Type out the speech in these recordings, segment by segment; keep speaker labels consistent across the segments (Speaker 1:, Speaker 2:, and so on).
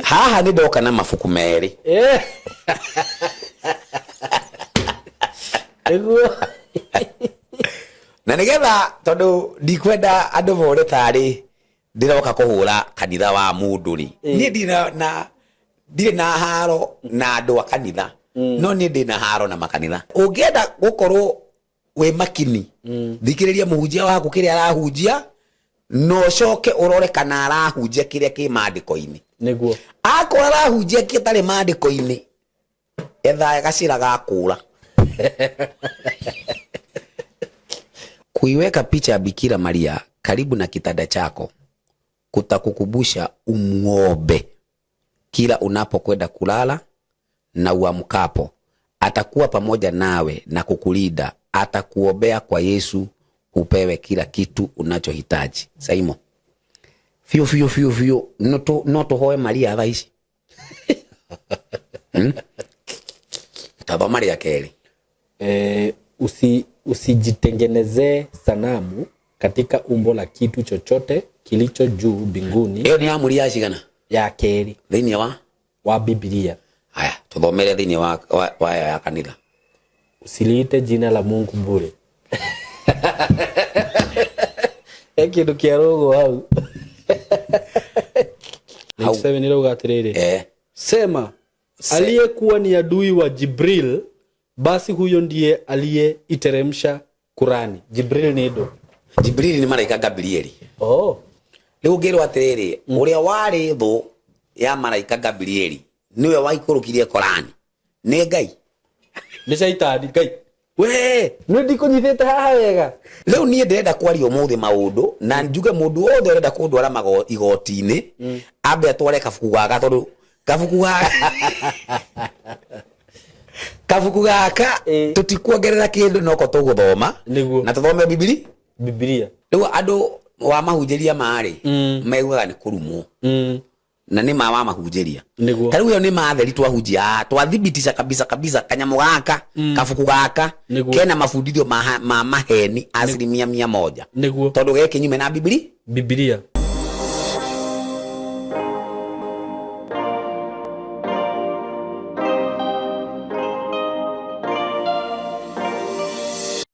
Speaker 1: Haha nĩ ndoka na mabuku merĩ.
Speaker 2: Nĩguo.
Speaker 1: Na nĩgetha tondũ ndikwenda andũ more tarĩ ndĩroka kũhũra kanitha wa mũndũ rĩ, niĩ ndirĩ na, na ndirĩ na haro na andũ a kanitha, no niĩ ndĩ na haro na makanitha. Ũngĩenda gũkorwo wĩ makini, thikĩrĩria mũhunjia waku kĩrĩa arahunjia, na ũcoke ũrore kana arahunjia kĩrĩa kĩ maandĩko-inĩ.
Speaker 2: Nĩguo.
Speaker 1: Akorwo arahunjia kĩtarĩ maandĩko-inĩ, etha gacĩra ga kũũra. Kuiweka picha ya Bikira Maria karibu na kitanda chako kutakukumbusha umuombe kila unapokwenda kulala na uamkapo. Atakuwa pamoja nawe na kukulinda, atakuombea kwa Yesu upewe kila kitu unachohitaji. Saimo, fiu fiu fiu fiu, no tuhoe Maria thaa ici. Tathoma rĩa kerĩ.
Speaker 2: Usijitengenezee sanamu katika umbo la kitu chochote kilicho juu mbinguni.
Speaker 1: Ĩyo nĩ amũri ya cigana?
Speaker 2: Ya kerĩ.
Speaker 1: Thĩinĩ wa?
Speaker 2: Wa Biblia.
Speaker 1: Haya, tuthomere thĩinĩ wa ya kanitha.
Speaker 2: Usiliite jina la Mungu bure. He kĩndũ kĩa rũgũ hau.
Speaker 1: Hau.
Speaker 2: 97 ĩrauga atĩrĩrĩ. Sema, aliyekuwa ni adui wa Jibril, basi huyo ndiye aliyeiteremsha Kurani. Jibril ni ndo?
Speaker 1: Jibril ni malaika Gabrieli. Rĩu ũngĩrwo atĩrĩrĩ, ũrĩa warĩ thũ ya malaika Gabrieli nĩwe waikũrũkirie Korani. Nĩ Ngai?
Speaker 2: Nĩ Shaitani, Ngai.
Speaker 1: We!
Speaker 2: Nĩ ndikũnyitĩte haha wega.
Speaker 1: Rĩu niĩ ndĩrenda kwaria ũmũthĩ maũndũ na njuge mũndũ wothe ũrenda kũndwara igoti-inĩ, ambe atware kabuku gaka, tondũ kabuku gaka kabuku gaka tũtikuongerera kĩndũ noko tũgũthoma.
Speaker 2: Nĩguo.
Speaker 1: Na tũthome Bibili?
Speaker 2: Bibilia.
Speaker 1: Rĩu andũ wa mahunjĩria marĩ, maiguaga nĩ kũrumwo. Na nĩ ma wa mahunjĩria.
Speaker 2: Nĩguo.
Speaker 1: Ta rĩu ĩyo nĩ ma theri twahunjia, twathibitisha kabisa kabisa kanyamũ gaka, kabuku gaka,
Speaker 2: Nĩguo.
Speaker 1: kena mabundithio ma maheni asilimia mia moja.
Speaker 2: Nĩguo.
Speaker 1: Tondũ ge kinyume na Bibili?
Speaker 2: Bibilia.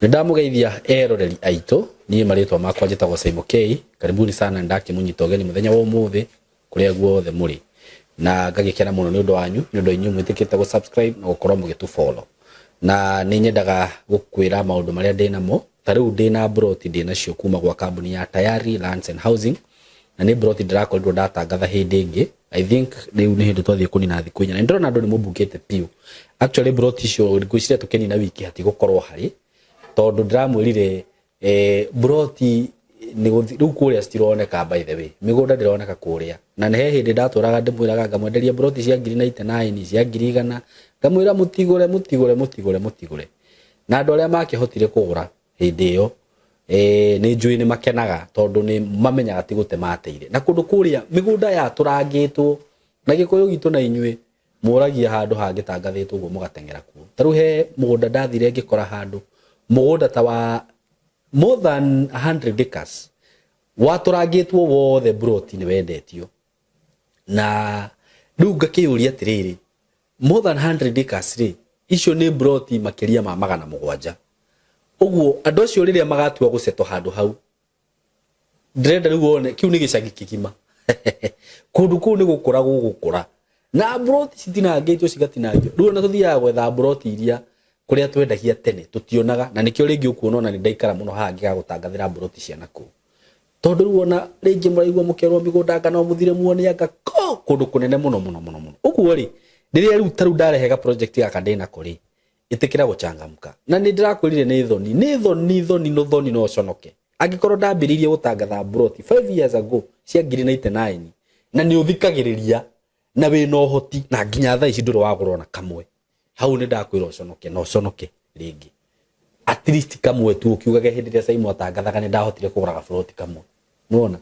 Speaker 2: Nĩ ndamũgeithia eroreri aitũ, niĩ marĩtwa makwa njĩtagwo Saimo K. Karibuni sana, ndakĩmũnyita ũgeni mũthenya wa ũmũthĩ kũrĩa guothe mũrĩ, na ngagĩkena mũno nĩ ũndũ wanyu, nĩ ũndũ inyuĩ mwĩtĩkĩte gũ subscribe na gũkorwo mũgĩtũ follow. Na nĩ nyendaga gũkwĩra maũndũ marĩa ndĩ namo. Ta rĩu ndĩ na broti ndĩ nacio kuma gwa kambuni ya Tayari Lands and Housing, na nĩ broti ndĩrakorirwo ndatangatha hĩndĩ ĩngĩ. I think rĩu nĩ hĩndĩ twathiĩ kũnina thikũ 4, na nĩndĩrona andũ nĩ mũmbukĩte piũ. Actually broti icio ngwĩciria tũkĩnina wiki hatigũkorwo harĩ, tondũ ndĩramwĩrire broti nĩ gũthi rĩu kũrĩa citironeka. By the way, mĩgũnda ndĩroneka kũrĩa, na nĩ he hĩndĩ ndatũraga ndĩmwĩraga ngamwenderia broti cia ngiri 99, cia ngiri igana, ngamwĩra mũtigũre, mũtigũre, mũtigũre, mũtigũre. Na andũ arĩa makĩhotire kũgũra hĩndĩ ĩyo, nĩ njũĩ nĩ makenaga, tondũ nĩ mamenyaga ti gũte mateire. Na kũndũ kũrĩa mĩgũnda yatũrangĩtwo na Gĩkũyũ gitũ, na inyuĩ mũragia handũ hangĩtangathĩtwo ũguo mũgateng'era kuo. Ta rĩu he mũgũnda ndathire ngĩkora handũ mũgũnda ta wa more than 100 acres watũrangĩtwo wothe broti nĩ wendetio. Na rĩu ngakĩyũria atĩrĩrĩ, more than 100 acres rĩ, icio nĩ broti makĩria ma 700. Ũguo andũ acio rĩrĩa magatua gũcetwo handũ hau, ndĩrenda rĩu wone kĩu nĩ gĩcagi kĩgima. Kũndũ kũu nĩ gũkũra gũgũkũra, na broti citinangĩtio cigatinangio. Rĩu ona tũthiaga gwetha broti iria kũrĩa twendagia tene tũtionaga, na nĩkĩo rĩngĩ ũkuona ona nĩ ndaikara mũno haha ngĩgagũtangathĩra broti cia nakũu, tondũ rĩu ona rĩngĩ mũraigua mũkerwo mĩgũnda anga no mũthire muone anga ko kũndũ kũnene mũno mũno mũno mũno. Ũguo rĩ, rĩrĩa rĩu ta rĩu ndarehe ga project gaka ndĩnako rĩ, ĩtĩkĩra gũchangamka. Na nĩ ndĩrakwĩrire nĩ thoni, nĩ thoni, thoni, no thoni, no ũconoke angĩkorwo ndambĩrĩirie gũtangatha broti 5 years ago cia ngiri 99, na nĩ ũthikagĩrĩria na wĩna ũhoti, na nginya thaa ici ndũrĩ wagũra ona kamwe. Hau nĩ ndakwĩra ũconoke, na ũconoke rĩngĩ at least kamwe tu, ũkiugage hĩndĩ ĩrĩa Saimo atangathaga nĩ ndahotire kũgũra gaburoti kamwe. Nĩwona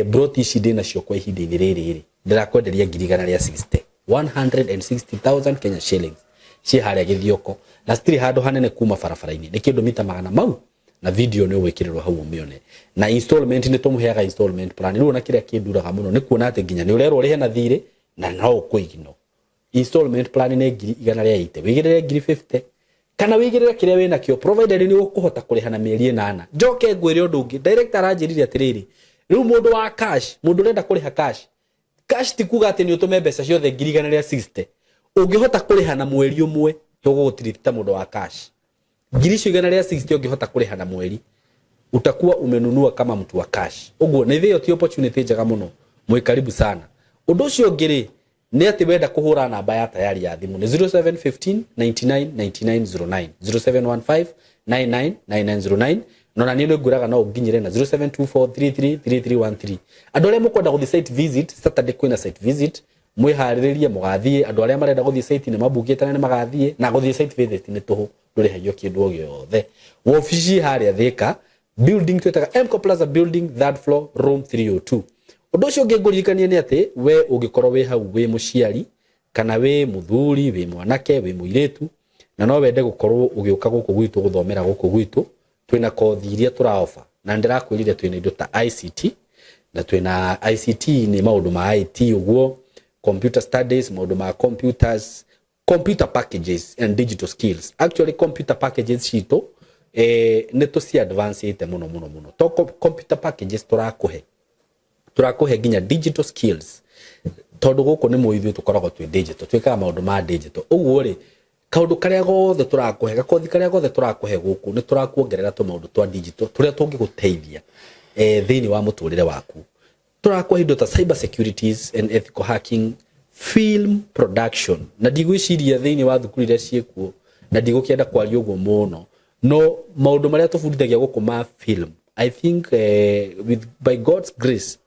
Speaker 2: broti ici ndĩ nacio kwa ihinda-inĩ rĩrĩ rĩ, ndĩrakwenderia ngiri igana rĩa 60, 160,000 Kenya shillings, ciĩ harĩa Gĩthioko, na citirĩ handũ hanene kuma barabara-inĩ, nĩ kĩndũ mita magana mau, na video nĩ ũgwĩkĩrĩrwo hau ũmĩone. Na installment nĩ tũmũheaga installment plan. Rĩu ona kĩrĩa kĩnduraga mũno nĩ kuona atĩ nginya nĩ ũrerwo ũrĩhe na thirĩ. Na no ũkũignore installment plan nĩ 180,000, wĩigĩrĩre 50,000 kana wĩigĩrĩre kĩrĩa wĩna kĩo, provided nĩ ũkũhota kũrĩha na mĩeri 8. Njoke ngwĩre ũndũ ũngĩ. Director aranjĩrire atĩrĩrĩ, rĩu mũndũ wa cash, mũndũ ũrenda kũrĩha cash, cash ti kuga atĩ nĩ ũtũme mbeca ciothe 160,000. Ũngĩhota kũrĩha na mweri ũmwe, tũgũgũtiriti ta mũndũ wa cash. Ngiri icio 160 ũngĩhota kũrĩha na mweri, utakuwa umenunua kama mtu wa cash. Ũguo na ithĩyo ti opportunity njega mũno. Mwĩ karibu sana. Ũndũ ũcio ũngĩ rĩ, nĩ atĩ wenda kũhũra namba ya tayari ya thimũ nĩ 0715 99 9909, 0715 99 9909. No na niĩ nĩ ngwĩraga no ũnginyĩre na 0724333313. Andũ arĩa mũkwenda gũthiĩ site visit, Saturday kwĩna site visit, mwĩharĩrĩrie mũgathiĩ. Andũ arĩa marenda gũthiĩ site nĩ mabukĩte na nĩ magathiĩ. Na gũthiĩ site visit nĩ tũhũ, ndũrĩhagio kĩndũ o gĩothe. Wobici harĩa Thĩka building twĩtaga Mco Plaza building, third floor, room 302. Ũndũ ũcio ũngĩ ngũririkania nĩ atĩ we ũngĩkorwo wĩ hau wĩ mũciari kana wĩ mũthuri, wĩ mwanake, wĩ mũirĩtu, na no wende gũkorwo ũgĩũka gũkũ gwitũ gũthomera gũkũ gwitũ, twĩna kothi iria tũraofa. Na ndĩrakwĩrire twĩna indo ta ICT, na twĩna ICT nĩ maũndũ ma IT ũguo, computer studies, maũndũ ma computers, computer packages and digital skills. Actually, computer packages citũ nĩ tũci advance mũno mũno mũno. To computer packages tũrakũhe, tũrakũhe nginya digital skills, tondũ gũkũ nĩ mũithuĩ tũkoragwo twĩ digital, twĩkaga maũndũ ma digital. Ũguo rĩ, kaũndũ karĩa gothe tũrakũhe, gakothi karĩa gothe tũrakũhe gũkũ, nĩ tũrakuongerera tũmaũndũ twa digital tũrĩa tũngĩgũteithia thĩinĩ wa mũtũrĩre waku. Tũrakũhe indo ta cyber securities and ethical hacking, film production. Na ndigwĩciria thĩinĩ wa thukuru iria ciĩkuo, na ndigũkĩenda kwaria ũguo mũno, no maũndũ marĩa tũbundithagia gũkũ ma film, I think with by God's grace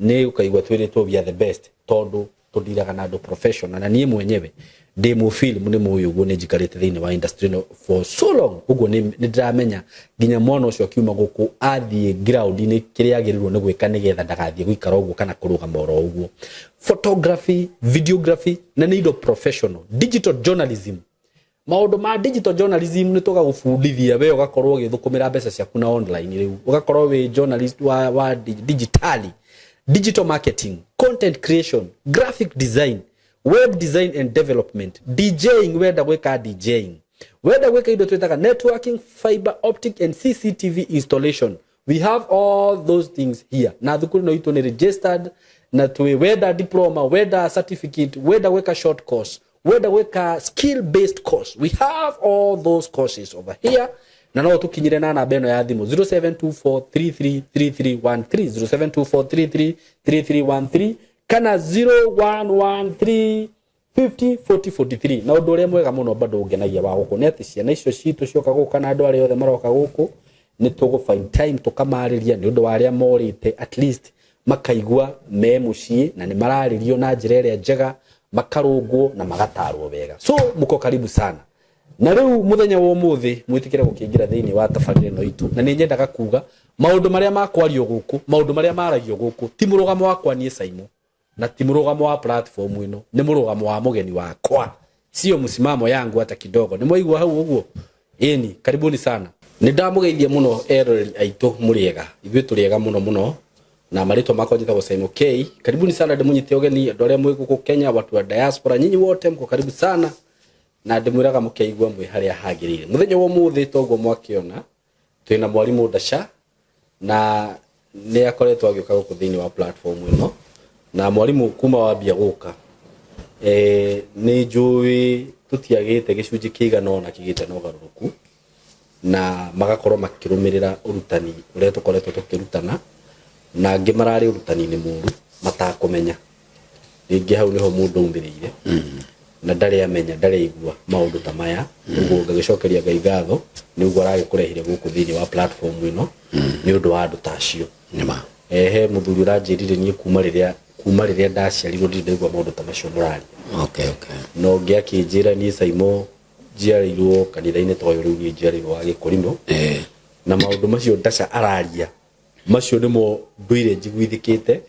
Speaker 2: nĩ ũkaigua twĩrĩtwo we are the best, tondũ tũndiraga na andũ professional. Na niĩ mwenyewe ndĩ mũ film, nĩ mũĩ ũguo, nĩ njikarĩte thĩinĩ wa industry ĩno for so long. Ũguo nĩ ndĩramenya nginya mwana ũcio akiuma gũkũ athiĩ ground-inĩ kĩrĩa agĩrĩirwo nĩ gwĩka nĩgetha ndagathiĩ gũikara ũguo kana kũrũgama oro ũguo. Photography, videography, na nĩ indo professional. Digital journalism, maũndũ ma digital journalism nĩ tũgagũbundithia we ũgakorwo ũgĩthũkũmĩra mbeca ciaku na online, rĩu ũgakorwo wĩ journalist wa digitally, digital marketing, content creation, graphic design, web design and development, DJing, wenda gwĩka DJing, wenda gwĩka indo twĩtaga networking, fiber optic and CCTV installation. We have all those things here. Na thukuru ĩno itũ nĩ registered, na twĩ wenda diploma, wenda certificate, wenda gwĩka short course, wenda gwĩka skill based course, we have all those courses over here. Na no tũkinyire na namba ĩno ya thimũ 0724333313, 0724333313 kana 0113 50 40 43. Na ũndũ ũrĩa mwega mũno bado ũngenagia wa gũkũ nĩ atĩ ciana icio citũ cioka gũkũ kana andũ arĩa othe maroka gũkũ, nĩ tũgũ find time tũkamarĩria nĩ ũndũ wa arĩa morĩte, at least makaigua me mũciĩ na nĩ mararĩrio na njĩra ĩrĩa njega, makarũngwo na magatarwo wega. So muko karibu sana. Na rĩu mũthenya wa ũmũthĩ mwĩtĩkĩre gũkĩingĩra thĩinĩ wa tabarĩra ĩno itũ. Na nĩ nyendaga kuga maũndũ marĩa makwario gũkũ, maũndũ marĩa maragio gũkũ, ti mũrũgamo wakwa niĩ Saimo, na ti mũrũgamo wa platform ĩno, nĩ mũrũgamo wa mũgeni wakwa, sio msimamo yangu hata kidogo. Nĩ mwaigua hau ũguo? Ĩni, karibuni sana. Nĩ ndamũgeithia mũno eroreri aitũ. Mũrĩega? Ithuĩ tũrĩega mũno mũno. Na marĩtwa makwa njĩtagwo Saimo K. Karibuni sana, ndĩmũnyite ũgeni andũ arĩa mwĩ gũkũ Kenya, watu wa diaspora, nyinyi wote mko karibu sana, na ndĩmwĩraga mũkeigua mwĩ harĩa hagĩrĩire. Mũthenya wa ũmũthĩ, toguo mwakĩona, twĩna mwarimũ Ndasha, na nĩ akoretwo agĩũka gũkũ thĩinĩ wa platform ĩno. Na mwarimũ, kuma wambia gũka, nĩ njũĩ tũtiagĩte gĩcunjĩ kĩigana ũna kĩgĩte na ũgarũrũku na magakorwo makĩrũmĩrĩra ũrutani ũrĩa tũkoretwo tũkĩrutana, na angĩ mararĩ ũrutani-inĩ mũru matakũmenya. Rĩngĩ hau nĩho mũndũ aumĩrĩire na ndarĩ amenya, ndarĩ aigua maũndũ ta maya. Ũguo ngagĩcokeria Ngai ngatho nĩ ũguo aragĩkũrehire gũkũ thĩinĩ wa platform ĩno nĩ ũndũ wa andũ ta acio.
Speaker 1: Nĩma.
Speaker 2: He mũthuri ũranjĩrire niĩ kuma rĩrĩa ndaciarirwo ndirĩ ndaigua maũndũ ta macio mũraria. No ũngĩ akĩnjĩra niĩ Saimo njiarĩirwo kanitha-inĩ ta ũyũ, rĩu niĩ njiarĩirwo wa Gĩkũrinũ, na maũndũ macio Ndasha araria, macio nĩmo ndũire njiguithĩkĩte.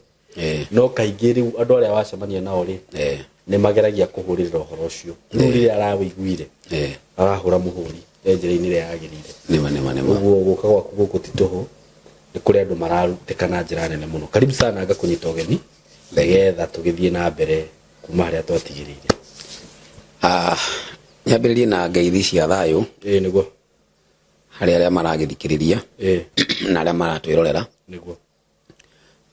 Speaker 2: No kaingĩ rĩu andũ arĩa wacemania nao rĩ, nĩ mageragia kũhũrĩrĩra ũhoro ũcio. Rĩu rĩrĩa arawĩiguire, arahũra mũhũri e njĩra-inĩ ĩrĩa yagĩrĩire.
Speaker 1: Nĩma, nĩma, nĩma.
Speaker 2: Ũguo gũka gwaku gũkũ ti tũhũ, nĩ kũrĩ andũ mararutĩka na njĩra nene mũno. Karibu sana, ngakũnyita ũgeni nĩgetha tũgĩthiĩ na mbere. Kuma harĩa twatigĩrĩire.
Speaker 1: Ah, nyambĩrĩrie na ngeithi cia thayũ.
Speaker 2: Ĩĩ nĩguo.
Speaker 1: Harĩ arĩa maragĩthikĩrĩria na arĩa maratwĩrorera.
Speaker 2: Nĩguo.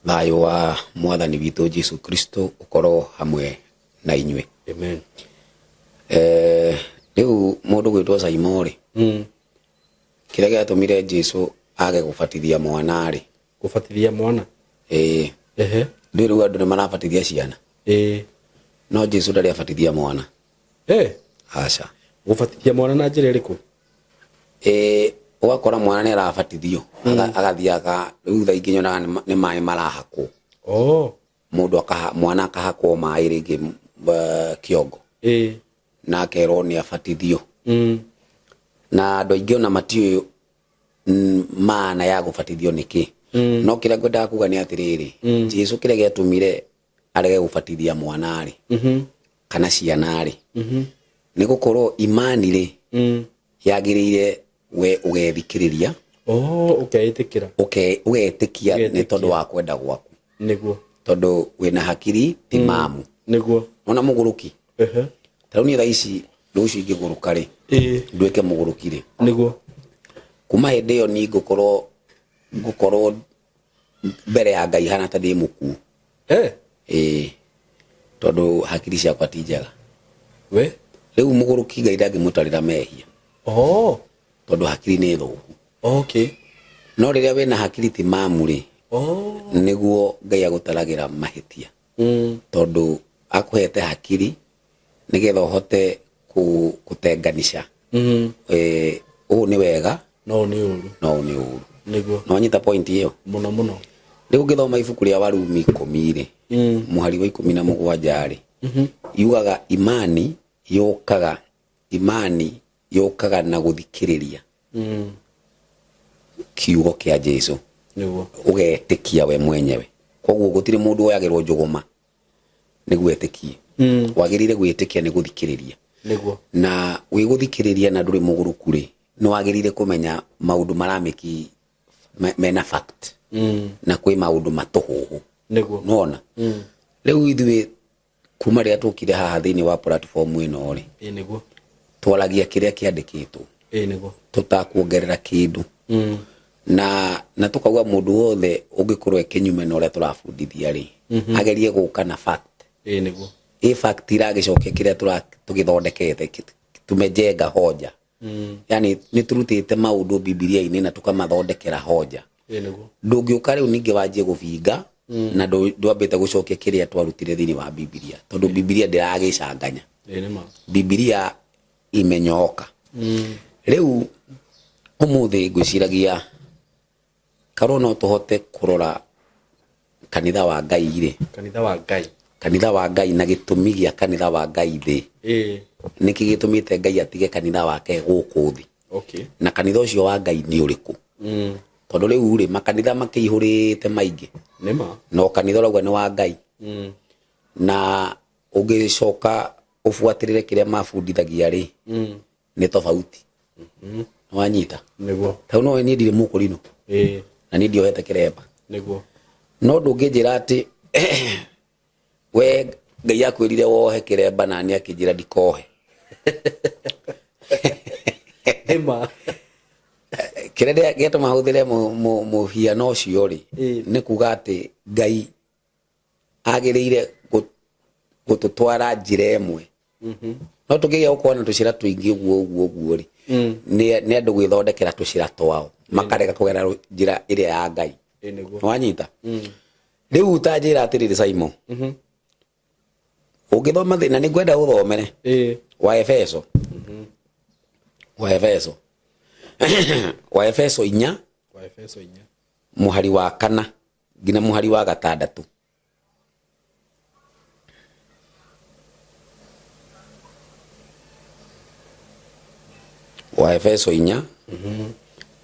Speaker 1: Thayũ wa Mwathani witũ Jesu Kristo ũkorwo hamwe na inyuĩ.
Speaker 2: Amen.
Speaker 1: Rĩu mũndũ gwĩtwo Saimo rĩ, kĩrĩa gĩatũmire Jesu age gũbatithia mwana rĩ?
Speaker 2: Gũbatithia mwana?
Speaker 1: Ĩĩ.
Speaker 2: Ehe.
Speaker 1: Ndũĩ rĩu andũ nĩ marabatithia ciana?
Speaker 2: Ĩĩ.
Speaker 1: No Jesu ndarĩ abatithia mwana. Aca.
Speaker 2: Gũbatithia mwana na njĩra ĩrĩkũ?
Speaker 1: Ĩĩ, ũgakora mwana nĩ arabatithio, agathiĩ aka, rĩu thaa ingĩ nyonaga nĩ maĩ marahakwo. Mũndũ akaha, mwana akahakwo maĩ rĩngĩ, kĩongo. Na akerwo nĩ abatithio. Na andũ aingĩ ona matiũĩ maana ya gũbatithio nĩ kĩ. No kĩrĩa ngwendaga kuga nĩ atĩrĩrĩ, Jesu kĩrĩa gĩatũmire arege gũbatithia mwana rĩ, kana ciana rĩ, nĩ gũkorwo imani rĩ, yagĩrĩire we ũgethikĩrĩria.
Speaker 2: Oh, ũkeĩtĩkĩra.
Speaker 1: Ũgetĩkia nĩ
Speaker 2: Ũgetĩkia.
Speaker 1: tondũ wa kwenda gwaku.
Speaker 2: Nĩguo.
Speaker 1: Tondũ wĩna hakiri ti mamu.
Speaker 2: Nĩguo.
Speaker 1: Ona mũgũrũki. Ta rĩu niĩ thaa ici rũciũ ingĩgũrũka rĩ, nduĩke mũgũrũki rĩ.
Speaker 2: Nĩguo.
Speaker 1: Kuma hĩndĩ ĩyo niĩ ngũkorwo mbere ya Ngai hana ta ndĩ mũkuũ. Ĩĩ. Tondũ hakiri ciakwa ti njega.
Speaker 2: We?
Speaker 1: Rĩu mũgũrũki Ngai ndangĩmũtarĩra mehia. Tondũ hakiri nĩ thũku. No rĩrĩa wĩna hakiri ti mamu rĩ, nĩguo Ngai agũtaragĩra mahĩtia. Tondũ akũhete hakiri nĩgetha ũhote kũtenganisha. Ũũ nĩ wega,
Speaker 2: No nĩ ũru.
Speaker 1: No nĩ ũru.
Speaker 2: Nĩguo.
Speaker 1: No wanyita point ĩyo?
Speaker 2: Mũno mũno.
Speaker 1: Rĩu ũngĩthoma ibuku rĩa Warumi 10 rĩ, mũhari wa 17 rĩ, yugaga imani yũkaga na gũthikĩrĩria kiugo kĩa Jesu.
Speaker 2: Nĩguo.
Speaker 1: Ũgetĩkia we mwenyewe. Koguo gũtirĩ mũndũ woyagĩrwo njũgũma nĩguo etĩkie. Wagĩrĩire gwĩtĩkia nĩ gũthikĩrĩria.
Speaker 2: Nĩguo.
Speaker 1: Na wĩgũthikĩrĩria na ndũrĩ mũgũrũku rĩ, nĩ wagĩrĩire kũmenya maũndũ maramĩki mena fact. Na kwĩ maũndũ matũhũhũ.
Speaker 2: Nĩguo.
Speaker 1: Nĩwona? Rĩu ithuĩ kuma rĩrĩa tũkire haha thĩinĩ wa platform ĩno rĩ,
Speaker 2: Ĩĩ nĩguo.
Speaker 1: twaragia kĩrĩa kĩandĩkĩtwo.
Speaker 2: Ĩĩ nĩguo.
Speaker 1: Tũtakuongerera kĩndũ. Na tũkauga mũndũ wothe ũngĩkorwo e kĩnyume na ũrĩa tũrabundithia rĩ, agerie gũka na fact.
Speaker 2: Ĩĩ nĩguo.
Speaker 1: Ĩ fact iragĩcokia kĩrĩa tũgĩthondekete, tumejenga hoja. Yani nĩ tũrutĩte maũndũ Bibilia-inĩ na tũkamathondekera hoja.
Speaker 2: Ĩĩ nĩguo.
Speaker 1: Ndũngĩũka rĩu ningĩ wanjie gũbinga, na ndwambĩte gũcokia kĩrĩa twarutire thĩinĩ wa Bibilia, tondũ Bibilia ndĩragĩcanganya.
Speaker 2: Ĩĩ nĩ ma.
Speaker 1: Bibilia imenyoka. Rĩu ũmũthĩ ngwĩciragia karwo no tũhote kũrora kanitha wa Ngai rĩ.
Speaker 2: Kanitha wa Ngai.
Speaker 1: Kanitha wa Ngai na gĩtũmi gĩa kanitha wa Ngai thĩ. Nĩkĩ gĩtũmĩte Ngai atige kanitha wake gũkũ thĩ? Na kanitha ũcio wa Ngai nĩ ũrĩkũ? Tondũ rĩu rĩ, makanitha makĩihũrĩte maingĩ.
Speaker 2: Nĩ ma.
Speaker 1: No kanitha ũrauga nĩ wa Ngai. Na ũngĩcoka ũbuatĩrĩre kĩrĩa mabundithagia rĩ, nĩ tofauti. Nĩwanyita?
Speaker 2: Nĩguo.
Speaker 1: Tondũ no niĩ ndirĩ mũkũrinũ. Na niĩ ndiohete kĩremba.
Speaker 2: Nĩguo.
Speaker 1: No ndũngĩnjĩra atĩ we Ngai akwĩrire wohe kĩremba na niĩ akĩnjĩra ndikohe.
Speaker 2: Nĩma.
Speaker 1: Kĩrĩa gĩatũma hũthĩre mũhiano ũcio rĩ, nĩ kuga atĩ Ngai agĩrĩire gũtũtwara njĩra ĩmwe. No tũkĩgĩa gũkorwo na tũcĩra tũingĩ ũguo ũguo ũguo rĩ, nĩ andũ gwĩthondekera tũcĩra twao, makarega kũgera njĩra ĩrĩa ya Ngai.
Speaker 2: Nĩguo.
Speaker 1: Nĩwanyita? Rĩu ta njĩra atĩrĩrĩ Simon. Ũngĩthoma thĩna nĩ ngwenda ũthomere. Wa Efeso. Wa Efeso. Wa Efeso inya.
Speaker 2: Wa Efeso inya.
Speaker 1: Mũhari wa 4 nginya mũhari wa 6. Wa Efeso inya.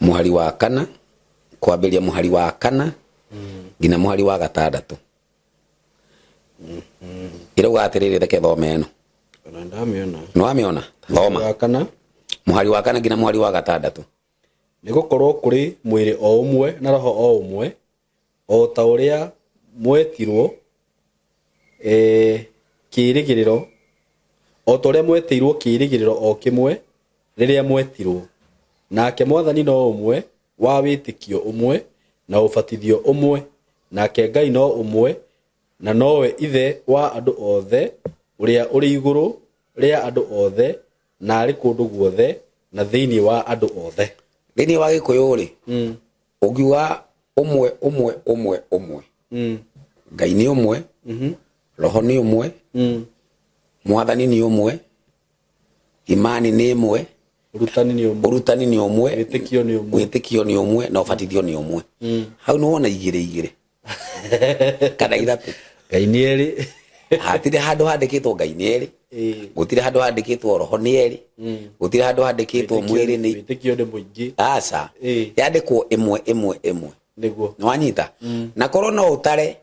Speaker 1: Mũhari wa 4 kwambĩrĩria mũhari wa 4 nginya mũhari wa 6. Ĩrauga atĩrĩrĩ, reke thome ĩno.
Speaker 2: Ona ndamĩona.
Speaker 1: Nĩwamĩona? Thoma.
Speaker 2: Wa 4.
Speaker 1: Mũhari wa 4 nginya mũhari wa 6.
Speaker 2: Nĩgũkorwo kũrĩ mwĩrĩ o ũmwe na roho o ũmwe, o ta ũrĩa mwetirwo, Kĩĩrĩgĩrĩro, o ta ũrĩa mwetĩirwo kĩĩrĩgĩrĩro o kĩmwe rĩrĩa mwetirwo. Nake Mwathani no ũmwe, wa wĩtĩkio ũmwe, na ũbatithio ũmwe, nake Ngai no ũmwe, na nowe Ithe wa andũ othe, ũrĩa ũrĩ igũrũ rĩa andũ othe, na arĩ kũndũ guothe, na thĩinĩ wa andũ othe.
Speaker 1: Thĩinĩ wa Gĩkũyũ-rĩ, ũngiuga ũmwe ũmwe ũmwe ũmwe, Ngai nĩ ũmwe, Roho nĩ ũmwe, Mwathani nĩ ũmwe, imani nĩ ĩmwe,
Speaker 2: Ũrutani nĩ ũmwe.
Speaker 1: Ũrutani nĩ ũmwe.
Speaker 2: Wĩtĩkio nĩ ũmwe.
Speaker 1: Wĩtĩkio nĩ ũmwe na ũbatithio nĩ ũmwe. Hau nĩ wona igĩrĩ igĩrĩ kana ithatũ.
Speaker 2: Ngai nĩ erĩ.
Speaker 1: Hatirĩ handũ handĩkĩtwo Ngai nĩ erĩ. Gũtirĩ handũ handĩkĩtwo Roho nĩ erĩ. Gũtirĩ handũ handĩkĩtwo mwĩrĩ nĩ
Speaker 2: Wĩtĩkio nĩ mũingĩ.
Speaker 1: Aca. Yandĩkwo ĩmwe ĩmwe ĩmwe.
Speaker 2: Nĩguo.
Speaker 1: Nĩwanyita? Na korwo no ũtare,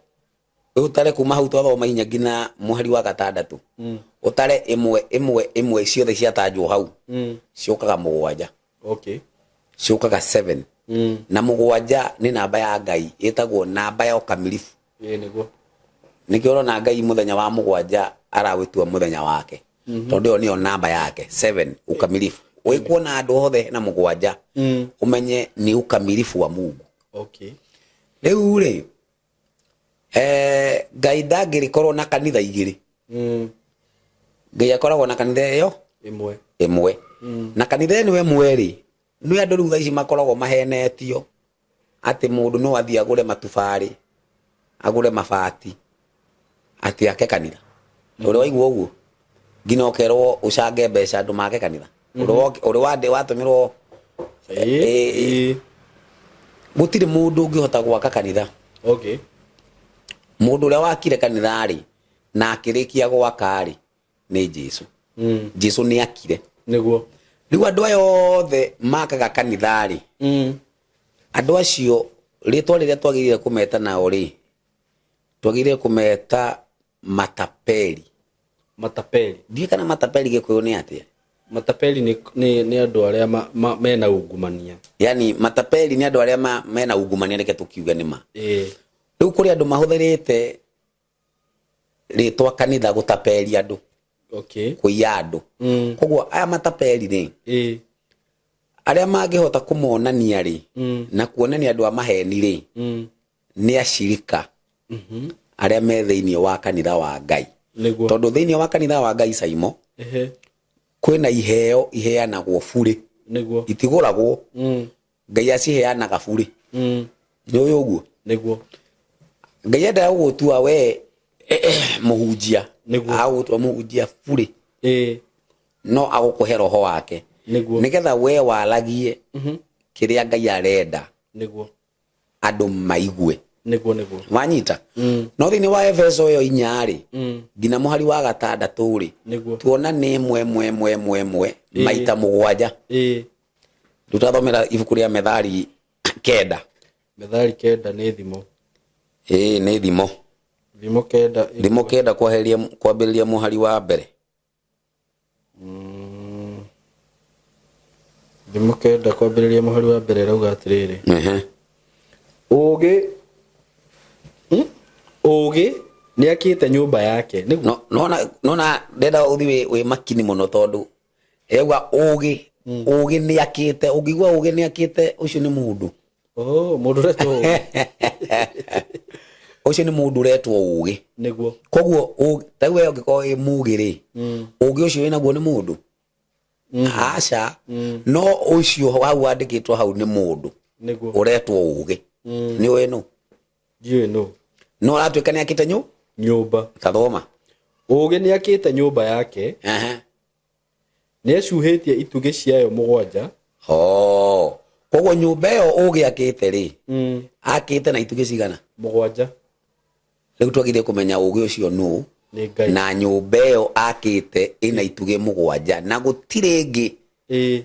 Speaker 1: ũtare kuma hau twathoma inya nginya mũhari wa gatandatũ, ũtare ĩmwe ĩmwe ĩmwe ciothe ciatanjwo hau, ciũkaga mũgwanja. Ciũkaga 7. Na mũgwanja nĩ namba ya Ngai, ĩtagwo namba ya ũkamilifu.
Speaker 2: Ĩĩ nĩguo.
Speaker 1: Nĩkĩo ũrona Ngai mũthenya wa mũgwanja arawĩtua mũthenya wake, tondũ ĩyo nĩyo namba yake 7, ukamilifu. Wĩkuona andũ othe na mũgwanja, ũmenye nĩ ukamilifu wa Mungu. Rĩu rĩ, Ngai ndangĩrĩkorwo na kanitha igĩrĩ. Ngai akoragwo na kanitha ĩyo
Speaker 2: ĩmwe.
Speaker 1: Ĩmwe. Na kanitha ĩno ĩmwe rĩ, nĩ andũ rĩu thaa ici makoragwo mahenetio atĩ mũndũ no athiĩ agũre matubarĩ, agũre mabati, atĩ ake kanitha. Ũrĩ waigua ũguo? Nginya ũkerwo ũcange mbeca andũ make kanitha. Ũrĩ watũmĩrwo?
Speaker 2: Ĩĩ.
Speaker 1: Gũtirĩ mũndũ ũngĩhota gwaka kanitha. Mũndũ ũrĩa wakire kanitha rĩ, na akĩrĩkia gwaka rĩ, nĩ Jesu. Jesu nĩ akire.
Speaker 2: Nĩguo.
Speaker 1: Rĩu andũ aya othe makaga kanitha rĩ, andũ acio rĩtwa rĩrĩa twagĩrĩire kũmeta nao rĩ, twagĩrĩire kũmeta matapeli.
Speaker 2: Matapeli.
Speaker 1: Ndiũĩ kana matapeli Gĩkũyũ nĩ atĩa?
Speaker 2: Matapeli nĩ andũ arĩa mena ungumania.
Speaker 1: Yani matapeli nĩ andũ arĩa mena ungumania, reke tũkiuge nĩ ma. Rĩu kũrĩ andũ mahũthĩrĩte rĩtwa kanitha gũtapeli andũ. Kũiya andũ. Koguo aya matapeli rĩ, arĩa mangĩhota kũmonania rĩ, na kuonania andũ a maheni rĩ, nĩ acirika arĩa me thĩinĩ wa kanitha wa Ngai. Tondũ thĩinĩ wa kanitha wa Ngai, Saimo, kwĩna iheo iheanagwo burĩ. Itigũragwo. Ngai aciheanaga burĩ. Nĩ ũĩ ũguo?
Speaker 2: Nĩguo.
Speaker 1: Ngai endaga gũgũtua we mũhunjia. Agũgũtua mũhunjia burĩ. No agũkũhe roho wake. Nĩgetha we waragie kĩrĩa Ngai arenda. Andũ maigue.
Speaker 2: Nĩguo, nĩguo.
Speaker 1: Wanyita? No thĩinĩ wa Efeso ĩyo inya rĩ, nginya mũhari wa gatandatũ rĩ, tuona nĩ ĩmwe ĩmwe ĩmwe ĩmwe ĩmwe maita mũgwanja. Rĩu twathomera ibuku rĩa Methali 9.
Speaker 2: Methali 9 nĩ thimo.
Speaker 1: Ĩĩ, nĩ thimo.
Speaker 2: Thimo 9.
Speaker 1: Thimo 9 kwambĩrĩria mũhari wa mbere.
Speaker 2: Thimo 9 kwambĩrĩria mũhari wa mbere ĩrauga atĩrĩrĩ. Ũũgĩ, Ũũgĩ nĩakĩte nyũmba yake. Nĩguo.
Speaker 1: No, nona, nona ndenda ũthi wĩ makini mũno tondũ ĩrauga ũũgĩ, ũũgĩ nĩakĩte, ũngĩigua ũũgĩ nĩakĩte, ũcio nĩ mũndũ.
Speaker 2: Oh, mũndũ ũretwo ũũgĩ.
Speaker 1: Ũcio nĩ mũndũ ũretwo ũũgĩ.
Speaker 2: Nĩguo.
Speaker 1: Koguo ta rĩu we ũngĩkorwo wĩ mũũgĩ rĩ, ũũgĩ ũcio wĩnaguo nĩ mũndũ? Aca. No ũcio hau wandĩkĩtwo hau nĩ mũndũ.
Speaker 2: Nĩguo.
Speaker 1: Ũretwo ũũgĩ. Nĩ ũĩ nũ?
Speaker 2: Ndiũĩ nũ.
Speaker 1: No aratuĩka nĩ akĩte
Speaker 2: nyũmba.
Speaker 1: Tathoma.
Speaker 2: Ũũgĩ nĩ akĩte nyũmba yake. Nĩ acuhĩtie itugĩ ciayo mũgwanja.
Speaker 1: Oh. Koguo nyũmba ĩyo ũũgĩ akĩte rĩ, akĩte na itugĩ cigana?
Speaker 2: Mũgwanja.
Speaker 1: Rĩu twagĩrĩire kũmenya ũũgĩ ũcio nũ,
Speaker 2: Nĩ Ngai.
Speaker 1: na nyũmba ĩyo akĩte ĩna itugĩ mũgwanja na gũtirĩ ĩngĩ.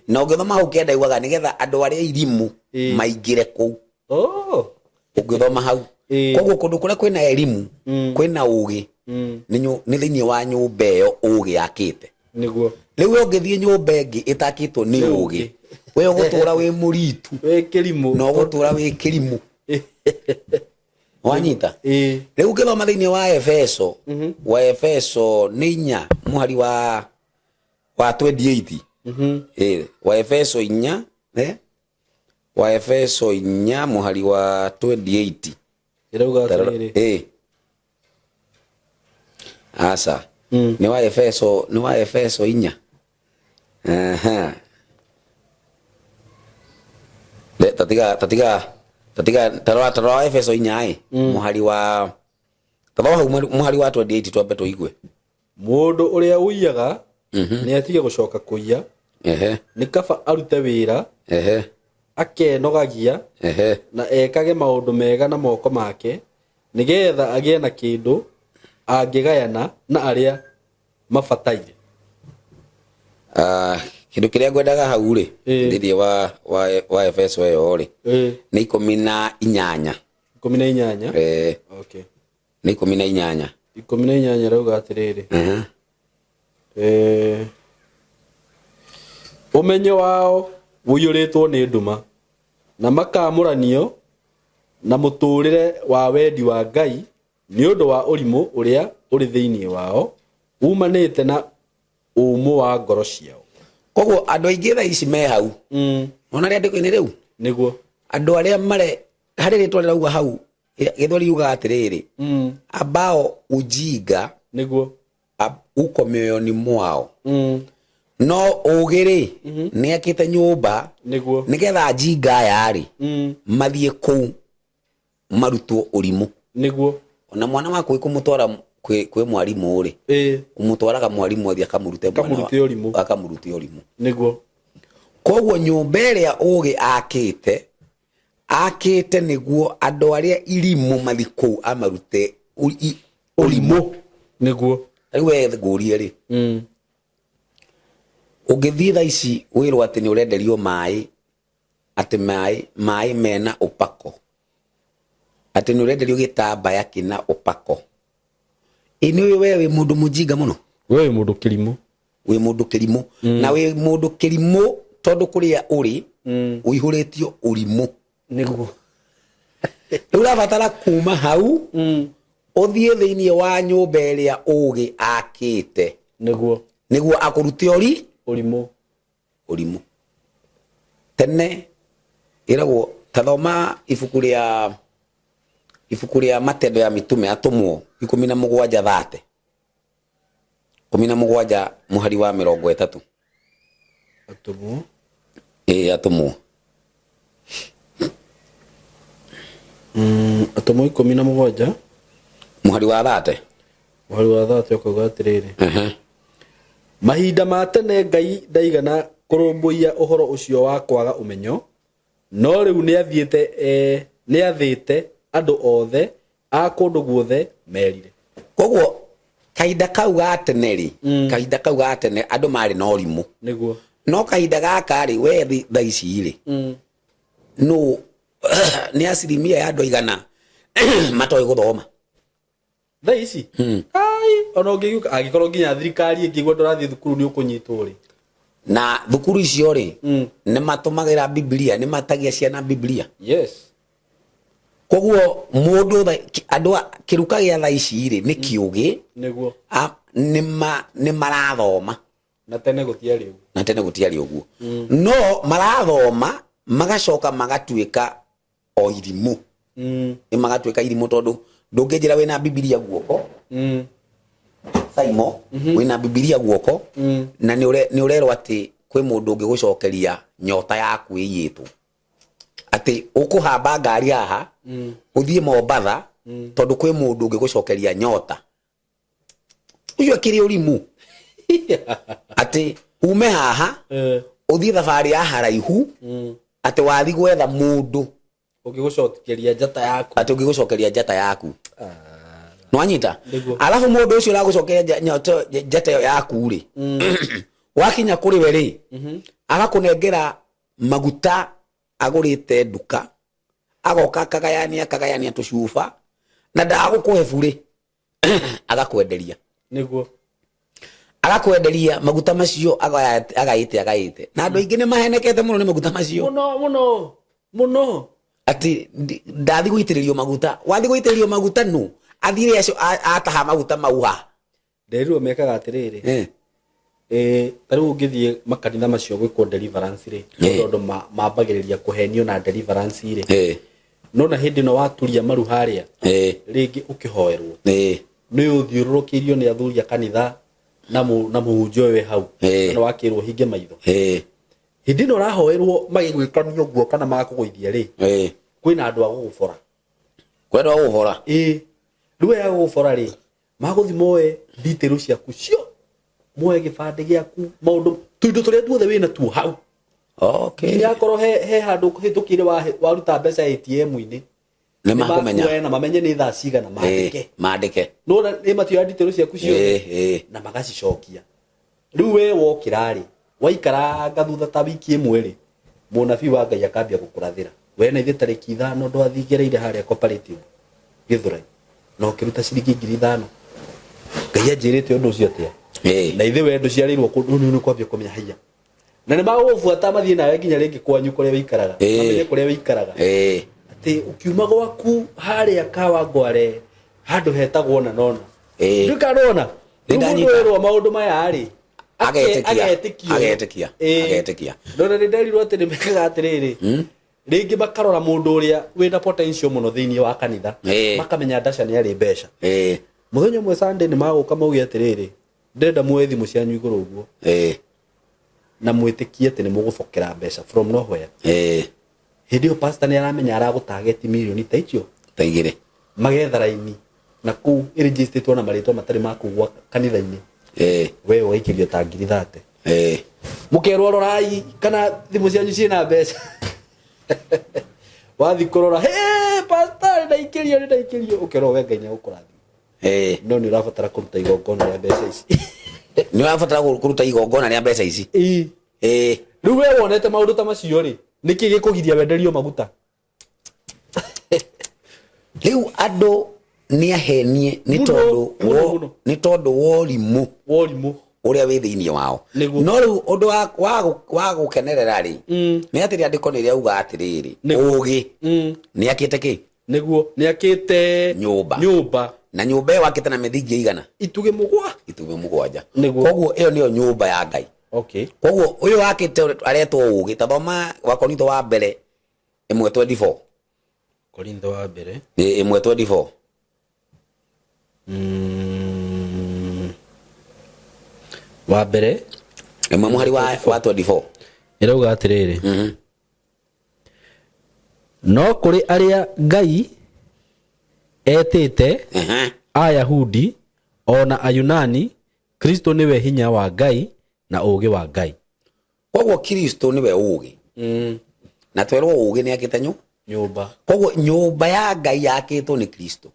Speaker 1: Na ũngĩthoma hau 9 yugaga nĩgetha andũ arĩa irimũ maingĩre kũu. Ũngĩthoma hau. Koguo kũndũ kũrĩa kwĩna elimu, kwĩna ũũgĩ, nĩ thĩinĩ wa nyũmba ĩyo ũũgĩ akĩte.
Speaker 2: Nĩguo.
Speaker 1: Rĩu we ũngĩthiĩ nyũmba ĩngĩ ĩtakĩtwo nĩ ũũgĩ, we ũgũtũra wĩ mũritu.
Speaker 2: Wĩ kĩrimũ.
Speaker 1: Na ũgũtũra wĩ kĩrimũ. Wanyita?
Speaker 2: Ĩĩ.
Speaker 1: Rĩu ũngĩthoma thĩinĩ wa Efeso, wa Efeso nĩ 4 mũhari wa 28. Ĩĩ, wa Efeso 4, eh? Wa Efeso 4 mũhari wa 28.
Speaker 2: Ĩrauga atĩrĩrĩ.
Speaker 1: Ĩĩ. Aca. Nĩ wa Efeso, nĩ wa Efeso 4. Aha. Le, tatiga tatiga tatiga tarora tarora wa Efeso 4 ĩ. Mũhari wa tarora hau mũhari wa 28 twambe tũigue.
Speaker 2: Mũndũ ũrĩa ũiyaga nĩ atige gũcoka kũiya.
Speaker 1: Ehe.
Speaker 2: Nĩ kaba arute wĩra.
Speaker 1: Ehe.
Speaker 2: Akenogagia.
Speaker 1: Ehe.
Speaker 2: Na ekage maũndũ mega na moko make, nĩgetha agĩe na kĩndũ angĩgayana na arĩa mabataire.
Speaker 1: Kĩndũ kĩrĩa ngwendaga hau rĩ, thĩinĩ wa Efeso ĩyo rĩ, nĩ 18.
Speaker 2: 18? Okay.
Speaker 1: Nĩ 18.
Speaker 2: 18 rauga atĩrĩrĩ. Ũmenyo wao ũiyũrĩtwo nĩ nduma, na makamũranio na mũtũũrĩre wa wendi wa Ngai nĩ ũndũ wa ũrimũ ũrĩa ũrĩ thĩinĩ wao, umanĩte na ũmũ wa ngoro ciao.
Speaker 1: Koguo andũ aingĩ thaa ici me hau. Ona rĩandĩko-inĩ rĩu?
Speaker 2: Nĩguo.
Speaker 1: Andũ arĩa mare harĩ rĩtwa rĩrauga hau, gĩthweri yugaga atĩrĩrĩ, ambao ujinga
Speaker 2: Nĩguo.
Speaker 1: uko mioyoni mwao. No ũgĩ rĩ, nĩ akĩte nyũmba
Speaker 2: Nĩguo.
Speaker 1: nĩgetha njinga aya rĩ, mathiĩ kũu marutwo ũrimũ.
Speaker 2: Nĩguo.
Speaker 1: Ona mwana waku kũmũtwara kwĩ mwarimũ rĩ, ũmũtwaraga mwarimũ athiĩ akamũrute mwana wa-
Speaker 2: Akamũrute ũrimũ.
Speaker 1: akamũrute ũrimũ.
Speaker 2: Nĩguo.
Speaker 1: Koguo nyũmba ĩrĩa ũgĩ akĩte, akĩte nĩguo andũ arĩa irimũ mathiĩ kũu amarute ũrimũ.
Speaker 2: Nĩguo.
Speaker 1: Rĩu we ngũrie rĩ, ũngĩthiĩ thaa ici wĩrwo atĩ nĩ ũrenderio maĩ, atĩ maĩ mena ũpako, atĩ nĩ ũrenderio gĩtambaya kĩna ũpako, ĩ nĩ ũyũ we wĩ mũndũ mũjinga mũno.
Speaker 2: We wĩ mũndũ kĩrimũ.
Speaker 1: Wĩ mũndũ kĩrimũ. Na wĩ mũndũ kĩrimũ tondũ kũrĩa ũrĩ, ũihũrĩtio ũrimũ.
Speaker 2: Nĩguo.
Speaker 1: Rĩu ũrabatara kuma hau, ũthiĩ thĩinĩ wa nyũmba ĩrĩa ũgĩ akĩte.
Speaker 2: Nĩguo.
Speaker 1: Nĩguo akũrute ũri?
Speaker 2: Ũrimũ.
Speaker 1: Ũrimũ. Tene ĩragwo ta thoma ibuku rĩa Matendo ya Mitume atũmwo 17 thate. 17 mũhari wa 30.
Speaker 2: Atũmwo.
Speaker 1: Ĩĩ, atũmwo.
Speaker 2: Atũmwo 17.
Speaker 1: Mũhari wa thate.
Speaker 2: Mũhari wa thate ũkauga atĩrĩrĩ. Mahinda ma tene Ngai ndaigana kũrũmbũiya ũhoro ũcio wa kwaga ũmenyo, no rĩu nĩathĩte andũ othe a kũndũ guothe merire.
Speaker 1: Koguo kahinda kau ga tene rĩ, kahinda kau ga tene andũ marĩ na ũrimũ.
Speaker 2: Nĩguo.
Speaker 1: No kahinda gaka rĩ, we thaa ici rĩ, no nĩ asilimia ya andũ aigana matoĩ gũthoma?
Speaker 2: Thaa ici? Ai, ona ũngĩgĩũka, angĩkorwo nginya thirikari ĩngĩigua ndũrathiĩ thukuru nĩ ũkũnyitwo rĩ.
Speaker 1: Na thukuru icio rĩ, nĩ matũmagĩra Biblia, nĩ matagia ciana Biblia.
Speaker 2: Yes.
Speaker 1: Koguo mũndũ tha-, andũ a, kĩruka gĩa thaa ici rĩ, nĩ kĩũgĩ.
Speaker 2: Nĩguo.
Speaker 1: Nĩ marathoma.
Speaker 2: Na tene gũtiarĩ ũguo.
Speaker 1: Na tene gũtiarĩ ũguo. No marathoma, magacoka magatuĩka o irimũ. Nĩ magatuĩka irimũ tondũ ndũngĩnjĩra wĩna Biblia guoko. Saimo, wĩna Biblia guoko, na nĩ ũrerwo atĩ kwĩ mũndũ ũngĩgũcokeria nyota yaku ĩiyĩtwo. Atĩ ũkũhamba ngari haha, ũthiĩ Mombatha, tondũ kwĩ mũndũ ũngĩgũcokeria nyota. Ũcio akĩrĩ ũrimũ. Atĩ ume haha, ũthiĩ thabarĩ ya haraihu, atĩ wathi gwetha mũndũ
Speaker 2: Ũngĩgũcokeria njata yaku.
Speaker 1: Atĩ ũngĩgũcokeria njata yaku. Nĩwanyita?
Speaker 2: Nĩguo.
Speaker 1: Alafu mũndũ ũcio ũragũcokeria njata ĩyo yaku rĩ, wakinya kũrĩ we rĩ, agakũnengera maguta agũrĩte nduka, agoka akagayania, akagayania tũcuba, na ndagũkũhe burĩ, agakwenderia.
Speaker 2: Nĩguo.
Speaker 1: Agakwenderia maguta macio, agaĩte, agaĩte. Na andũ aingĩ nĩ mahenekete mũno nĩ maguta macio.
Speaker 2: Mũno, mũno, mũno.
Speaker 1: Atĩ ndathi gũitĩrĩrio maguta, wathi gũitĩrĩrio maguta nũ athire acio ataha maguta mau ha?
Speaker 2: Nderirwo mekaga atĩrĩrĩ, ta rĩu ũngĩthiĩ makanitha macio gwĩkwo deliverance rĩ, tondũ mambagĩrĩria kũhenio na deliverance rĩ, nona hĩndĩ ĩno waturia maru harĩa, rĩngĩ ũkĩhoerwo, nĩ ũthiũrũrũkĩirio nĩ athuri a kanitha na mũhunjia ũyũ wĩ hau, na wakĩrwo hinge maitho. Hĩndĩ ĩno ũrahoerwo magĩgwĩkania ũguo kana magakũgũithia rĩ, kwĩna andũ a gũgũbora.
Speaker 1: Kwenda gũgũbora.
Speaker 2: Ĩĩ, rĩu aya gũgũbora rĩ, magũthi moe detail ciaku cio, moe gĩbandĩ gĩaku, maũndũ tũindo tũrĩa tuothe wĩna tuo hau. Nginya akorwo he handũ hĩtũkĩire waruta mbeca ATM-inĩ,
Speaker 1: nĩ makũmenya.
Speaker 2: Nĩmakuoya na mamenye nĩ thaa cigana, mandĩke.
Speaker 1: Mandĩke.
Speaker 2: Nona nĩ matioya detail ciaku ciothe na magacicokia. Rĩu we wokĩra rĩ, waikaranga thutha ta wiki ĩmwe rĩ, mũnabii wa Ngai akambia gũkũrathĩra, we na ithuĩ tarĩki 5 ndwathigereire harĩa cooperative Gĩthũrai na ũkĩruta ciringi 5,000, Ngai anjĩrĩte ũndũ ũcio atĩa? Na ithuĩ we ndũciarĩirwo kũndũ, rĩu nĩ kwambia kũmenya haiya, na nĩ magũgũbuata mathiĩ nawe nginya rĩngĩ kwanyu kũrĩa wĩikaraga, mamenye kũrĩa wĩikaraga, atĩ ũkiuma gwaku harĩa Kawangware handũ hetagwo na nona. Ndũkanona.
Speaker 1: Nĩ
Speaker 2: Rĩu mũndũ
Speaker 1: ndanyita.
Speaker 2: werwo maũndũ maya rĩ,
Speaker 1: Agetĩkia.
Speaker 2: Agetĩkio.
Speaker 1: Agetĩkia. Agetĩkia.
Speaker 2: Ndona nĩ nderirwo atĩ nĩ mekaga atĩrĩrĩ, rĩngĩ makarora mũndũ ũrĩa wĩna potential mũno thĩinĩ wa kanitha, makamenya ndaca nĩ arĩ mbeca. Mũthenya ũmwe Sunday nĩ magũka mauge atĩrĩrĩ, ndĩrenda muoe thimũ cianyu igũrũ ũguo na mwĩtĩkie atĩ nĩ mũgũbokera mbeca from nowhere. Hĩndĩ ĩyo pastor nĩ aramenya aragũtageti mirioni ta icio
Speaker 1: ta 2.
Speaker 2: Magetha raini na kũu ĩrĩnjĩstĩtwo na marĩtwa matarĩ ma kũu gwa kanitha-inĩ, we ũgaikĩrio ta 30,000. Mũkerwo rorai kana thimũ cianyu ciĩna mbeca. Wathi kũrora, hey, pastor, nĩndaikĩrio, nĩndaikĩrio, ũkerwo we Ngai nĩegũkũrathima, no nĩ ũrabatara kũruta igongona rĩa mbeca ici.
Speaker 1: Nĩ ũrabatara kũruta igongona rĩa mbeca ici.
Speaker 2: Ĩĩ. Rĩu we wonete maũndũ ta macio rĩ, nĩkĩ gĩkũgiria wenderio maguta?
Speaker 1: Rĩu andũ nĩ ahenie nĩ
Speaker 2: Mũno,
Speaker 1: tondũ
Speaker 2: mũno, mũno.
Speaker 1: Nĩ tondũ worimũ
Speaker 2: Worimũ
Speaker 1: ũrĩa wĩ thĩinĩ wao.
Speaker 2: Nĩguo.
Speaker 1: No rĩu ũndũ wa gũkenerera rĩ, nĩ atĩ rĩandĩko nĩ rĩauga atĩrĩrĩ, ũgĩ nĩ akĩte kĩ?
Speaker 2: Nĩguo, nĩ akĩte
Speaker 1: nyũmba.
Speaker 2: Nyũmba.
Speaker 1: Na nyũmba ĩyo akĩte na mĩthingi ĩigana?
Speaker 2: Itugĩ 7.
Speaker 1: Itugĩ 7.
Speaker 2: Nĩguo.
Speaker 1: Koguo ĩyo nĩyo nyũmba ya Ngai. Koguo ũyũ wakĩte aretwo ũgĩ. Ta thoma wa Korintho wa mbere 1:24.
Speaker 2: Korintho wa mbere
Speaker 1: 1:24.
Speaker 2: Wa mbere
Speaker 1: 1 mũhari wa 24.
Speaker 2: Ĩrauga atĩrĩrĩ, no kũrĩ arĩa Ngai etĩte, Ayahudi o na Ayunani, Kristo nĩwe hinya wa Ngai na ũũgĩ wa Ngai.
Speaker 1: Koguo Kristo nĩwe ũũgĩ, na twerwo ũũgĩ nĩ akĩte
Speaker 2: nyũmba.
Speaker 1: Koguo nyũmba ya Ngai yakĩtwo nĩ Kristo.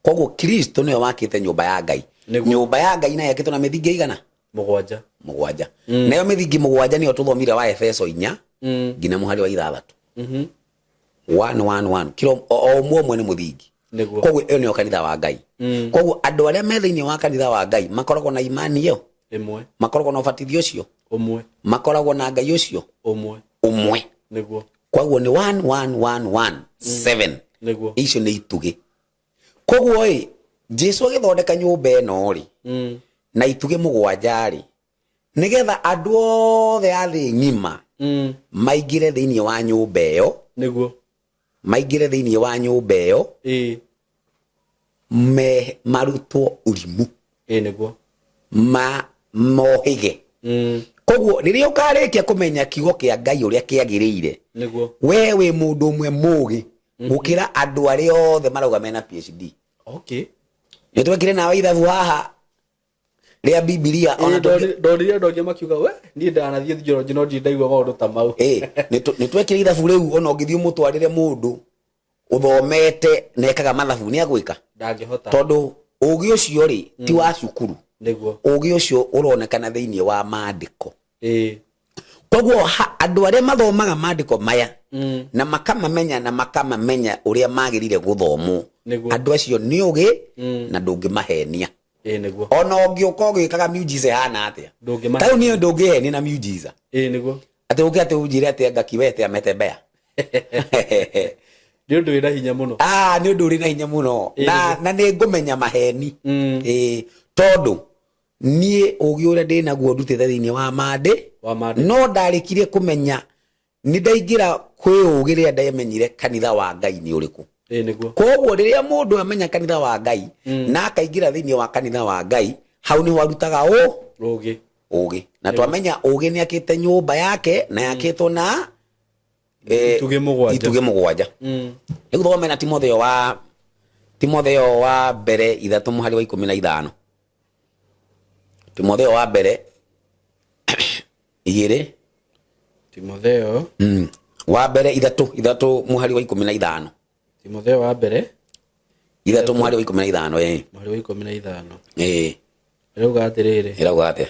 Speaker 1: Koguo Kristo nĩwe wakĩte nyũmba ya Ngai.
Speaker 2: Nĩguo.
Speaker 1: Nyũmba ya Ngai nayo yakĩtwo na mĩthingi ĩigana?
Speaker 2: 7.
Speaker 1: 7. Nayo mĩthingi 7 nĩyo tũthomire wa Efeso 4 nginya mũhari wa 6. 1 1 1, kilo o ũmwe ũmwe nĩ mũthingi.
Speaker 2: Nĩguo.
Speaker 1: Koguo ĩyo nĩyo kanitha wa Ngai. Koguo andũ arĩa me thĩinĩ wa kanitha wa Ngai makoragwo na imani ĩyo
Speaker 2: ĩmwe,
Speaker 1: makoragwo na ũbatithio ũcio
Speaker 2: ũmwe,
Speaker 1: makoragwo na Ngai ũcio
Speaker 2: ũmwe,
Speaker 1: ũmwe.
Speaker 2: Nĩguo.
Speaker 1: Koguo nĩ 1 1 1 1 7.
Speaker 2: Nĩguo.
Speaker 1: Icio nĩ itugĩ. Koguo ĩ Jesu agĩthondeka nyũmba ĩno rĩ, na itugĩ 7 rĩ, nĩgetha andũ othe a thĩ ng'ima maingĩre thĩinĩ wa nyũmba ĩyo.
Speaker 2: Nĩguo.
Speaker 1: Maingĩre thĩinĩ wa nyũmba ĩyo, me marutwo ũrimũ,
Speaker 2: Ĩĩ, nĩguo.
Speaker 1: Mohĩge. Koguo rĩrĩa ũkarĩkia kũmenya kiugo kĩa Ngai ũrĩa kĩagĩrĩire,
Speaker 2: Nĩguo.
Speaker 1: we wĩ mũndũ ũmwe mũgĩ gũkĩra andũ arĩa othe marauga mena PhD. Nĩ twekire nawe ithabu haha rĩa Bibilia ona
Speaker 2: Ndonire andũ angĩ makiuga, we niĩ ndanathiĩ theology no ndirĩ ndaigua maũndũ ta mau.
Speaker 1: Ĩĩ, nĩ twekire ithabu rĩu, ona ũngĩthiĩ ũmũtwarĩre mũndũ ũthomete na ekaga mathabu, nĩ agwĩka?
Speaker 2: Ndangĩhota.
Speaker 1: Tondũ ũgĩ ũcio rĩ, ti wa cukuru.
Speaker 2: Nĩguo.
Speaker 1: Ũgĩ ũcio ũronekana thĩinĩ wa maandĩko. Koguo andũ arĩa mathomaga maandĩko maya na makamamenya na makamamenya ũrĩa magĩrĩire gũthomwo,
Speaker 2: Nĩguo.
Speaker 1: andũ acio nĩ ũgĩ na ndũngĩmahenia.
Speaker 2: Ĩĩ, nĩguo.
Speaker 1: Ona ũngĩũka ũgĩkaga miujiza ĩhana atĩa,
Speaker 2: Ndũngĩmahenia.
Speaker 1: Ta rĩu niĩ ndũngĩhenia na miujiza
Speaker 2: Ĩĩ, nĩguo.
Speaker 1: Atĩ ũke atĩ ũnjĩre atĩ anga kiwete ametembea.
Speaker 2: Nĩ ũndũ wĩna hinya mũno.
Speaker 1: Ah, nĩ ũndũ ũrĩ na hinya mũno. Na nĩ ngũmenya maheni. Ĩĩ, tondũ niĩ ũgĩ ũrĩa ndĩ naguo ndutĩte thĩinĩ wa mandĩ
Speaker 2: Wa mandĩko.
Speaker 1: No ndarĩkirie kũmenya nĩ ndaingĩra kwĩ ũgĩ rĩrĩa ndamenyire kanitha wa Ngai nĩ ũrĩkũ.
Speaker 2: Ĩĩ nĩguo.
Speaker 1: Koguo rĩrĩa mũndũ amenya kanitha wa Ngai na akaingĩra thĩinĩ wa kanitha wa Ngai, hau nĩho arutaga ũ
Speaker 2: Ũgĩ.
Speaker 1: Ũgĩ. Na twamenya ũgĩ nĩ akĩte nyũmba yake na yakĩtwo na
Speaker 2: Itugĩ mũgwanja.
Speaker 1: Itugĩ mũgwanja. Rĩu thome na Timotheo wa mbere 3 mũhari wa 15. Timotheo wa mbere 2.
Speaker 2: Timotheo.
Speaker 1: Wa mbere 3 mũhari wa 15.
Speaker 2: Timotheo wa mbere
Speaker 1: 3 mũhari wa 15, ĩĩ.
Speaker 2: Mũhari wa 15.
Speaker 1: Ĩĩ.
Speaker 2: Ĩrauga atĩrĩrĩ.
Speaker 1: Ĩrauga atĩa?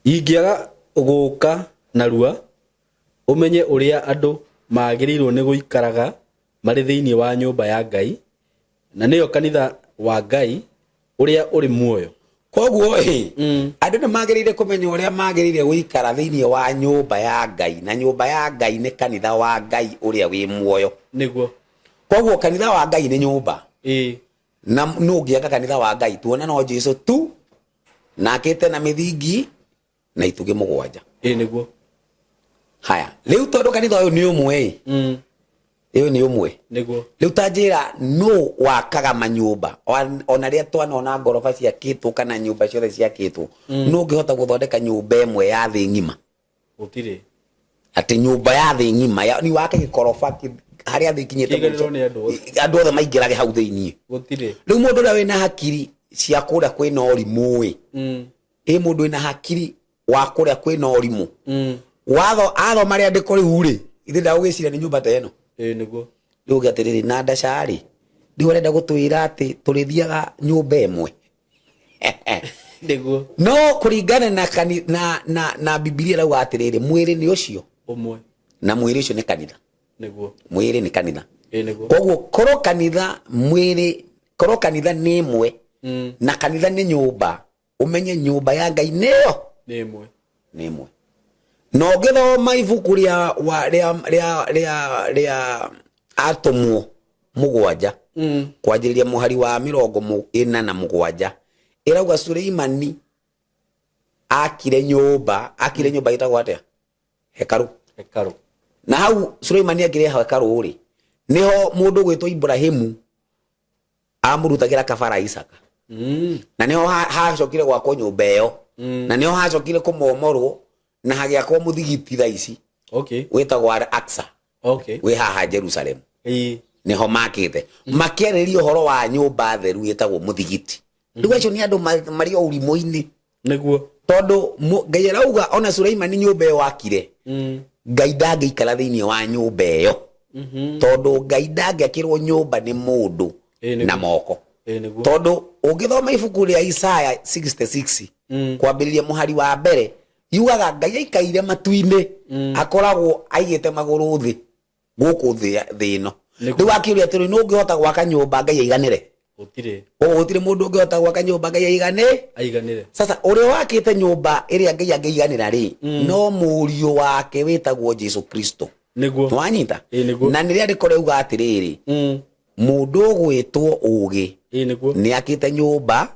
Speaker 2: Ingĩaga gũka narua, ũmenye ũrĩa andũ magĩrĩirwo nĩ gũikaraga marĩ thĩinĩ wa nyũmba ya Ngai, na nĩyo kanitha wa Ngai ũrĩa ũrĩ muoyo.
Speaker 1: Koguo ĩ, andũ nĩ magĩrĩire kũmenya ũrĩa magĩrĩire gũikara thĩinĩ wa nyũmba ya Ngai, na nyũmba ya Ngai nĩ kanitha wa Ngai ũrĩa wĩ muoyo.
Speaker 2: Nĩguo.
Speaker 1: Koguo kanitha wa Ngai nĩ nyũmba.
Speaker 2: Ĩĩ.
Speaker 1: Na nũ ũngĩaka kanitha wa Ngai? Tuona no Jesu tu, na akĩte na mĩthingi na itugĩ mũgwanja.
Speaker 2: Ĩĩ nĩguo.
Speaker 1: Haya, rĩu tondũ kanitha ũyũ nĩ ũmwe ĩ, ĩyo nĩ ũmwe.
Speaker 2: Nĩguo.
Speaker 1: Rĩu ta njĩra nũ wakaga manyũmba? Ona rĩrĩa twanona ngoroba ciakĩtwo kana nyũmba ciothe ciakĩtwo, nũ ũngĩhota gũthondeka nyũmba ĩmwe ya thĩ ng'ima?
Speaker 2: Gũtirĩ.
Speaker 1: Atĩ nyũmba ya thĩ ng'ima, ni wake gĩkoroba harĩa thĩ ikinyĩte
Speaker 2: Kĩiganĩrwo
Speaker 1: mũico.
Speaker 2: nĩ andũ othe.
Speaker 1: Andũ othe maingĩrage hau thĩiniĩ.
Speaker 2: Gũtirĩ.
Speaker 1: Rĩu mũndũ ũrĩa wĩna hakiri cia kũrĩa kwĩna ũrimũ ĩ, ĩ mũndũ wĩna hakiri wa kũrĩa kwĩna ũrimũ. Watho athoma rĩandĩko rĩu rĩ, ithe ndagũgĩciria nĩ nyũmba ta ĩno.
Speaker 2: Ĩĩ nĩguo.
Speaker 1: Rĩu uge atĩrĩrĩ, na ndaca rĩ, rĩu arenda gũtwĩra atĩ tũrĩthiaga nyũmba ĩmwe.
Speaker 2: Nĩguo.
Speaker 1: No kũringana na na Bibilia ĩrauga atĩrĩrĩ, mwĩrĩ nĩ ũcio
Speaker 2: ũmwe,
Speaker 1: na mwĩrĩ ũcio nĩ kanitha.
Speaker 2: Nĩguo.
Speaker 1: Mwĩrĩ nĩ kanitha.
Speaker 2: Ĩĩ nĩguo.
Speaker 1: Koguo korwo kanitha mwĩrĩ, korwo kanitha nĩ ĩmwe, na kanitha nĩ nyũmba, ũmenye nyũmba ya Ngai nĩyo
Speaker 2: nĩ ĩmwe.
Speaker 1: Nĩ ĩmwe. Na ũngĩthoma ibuku rĩa atũmwo 7, kwanjĩrĩria mũhari wa 47, ĩrauga Suleimani akire nyũmba, akire nyũmba ĩtagwo atĩa? Hekarũ.
Speaker 2: Hekarũ.
Speaker 1: Na hau Suleimani akire hekarũ rĩ, nĩho mũndũ ũgwĩtwo Ibrahimu amũrutagĩra kabara Isaka. Na nĩho hacokire gwakwo nyũmba ĩyo. Na nĩho hacokire kũmomorwo na hagĩakwo mũthigiti thaa ici. Wĩtagwo Al-Aqsa. Wĩ haha Jerusalem. Nĩho makĩte. Makĩarĩrĩria ũhoro wa nyũmba theru ĩtagwo mũthigiti. Rĩu acio nĩ andũ marĩ o ũrimũ-inĩ.
Speaker 2: Nĩguo.
Speaker 1: Tondũ Ngai arauga ona Suleimani nyũmba ĩyo akire, Ngai ndangĩikara thĩinĩ wa nyũmba ĩyo. Tondũ Ngai ndangĩakĩrwo nyũmba nĩ mũndũ na moko.
Speaker 2: Nĩguo.
Speaker 1: Tondũ ũngĩthoma ibuku rĩa Isaya 66, kwambĩrĩria mũhari wa mbere, yugaga Ngai aikaire matu-inĩ, akoragwo aigĩte magũrũ thĩ gũkũ thĩ ĩno.
Speaker 2: Nĩguo.
Speaker 1: Rĩu akĩũria atĩrĩ, nũ ũngĩhota gwaka nyũmba Ngai aiganĩre?
Speaker 2: Gũtirĩ.
Speaker 1: Koguo gũtirĩ mũndũ ũngĩhota gwaka nyũmba Ngai aigane?
Speaker 2: Aiganĩre.
Speaker 1: Sasa ũrĩa wakĩte nyũmba ĩrĩa Ngai angĩiganĩra rĩ, no mũriũ wake wĩtagwo Jesu Kristo.
Speaker 2: Nĩguo.
Speaker 1: Nĩwanyita?
Speaker 2: Ĩĩ, nĩguo.
Speaker 1: Na nĩ rĩandĩko rĩauga atĩrĩrĩ, mũndũ ũgwĩtwo ũgĩ
Speaker 2: Ĩĩ, nĩguo.
Speaker 1: nĩ akĩte nyũmba,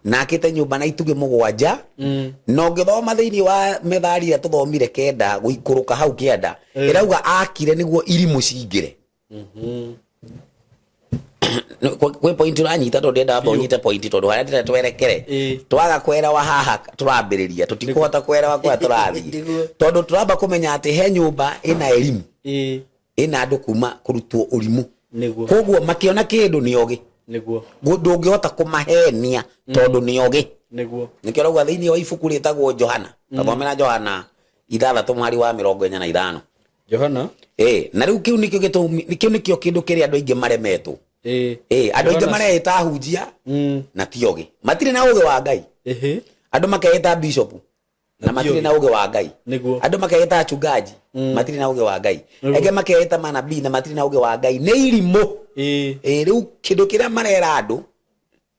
Speaker 1: na akĩte nyũmba na itugĩ 7, na ũngĩthoma thĩinĩ wa methali ĩrĩa tũthomire 9 gũikũrũka hau 9, ĩrauga akire nĩguo irimũ cingĩre. Kwĩ point ũranyita tondũ ndĩrenda wambe ũnyite point tondũ harĩa ndĩrenda twerekere, twaga kuelewa haha tũrambĩrĩria, tũtikũhota kuelewa kũrĩa tũrathiĩ.
Speaker 2: Nĩguo.
Speaker 1: Tondũ tũramba kũmenya atĩ he nyũmba ĩna elimu, ĩna andũ kuma kũrutwo ũrimũ.
Speaker 2: Nĩguo.
Speaker 1: Koguo makĩona kĩndũ nĩ ogĩ.
Speaker 2: Nĩguo.
Speaker 1: Ndũngĩhota kũmahenia tondũ nĩ ogĩ.
Speaker 2: Nĩguo.
Speaker 1: Nĩkĩo ũrauga thĩinĩ wa ibuku rĩtagwo Johana. Tathomera Johana 6 mũhari wa 45.
Speaker 2: Johana?
Speaker 1: Na rĩu kĩu nĩkĩo gĩtũmi, kĩu nĩkĩo kĩndũ kĩrĩa andũ aingĩ maremetwo. Andũ aingĩ
Speaker 2: Johana.
Speaker 1: mareĩta ahunjia na ti ogĩ. Matirĩ na ũgĩ wa Ngai. Andũ makeĩta bishop na matirĩ na ũgĩ wa Ngai.
Speaker 2: Nĩguo.
Speaker 1: Andũ makeĩta achungaji, matirĩ na ũgĩ wa Ngai.
Speaker 2: Nĩguo.
Speaker 1: Angĩ makeĩta manabii na matirĩ na ũgĩ wa Ngai. Nĩ irimũ. Rĩu kĩndũ kĩrĩa marera andũ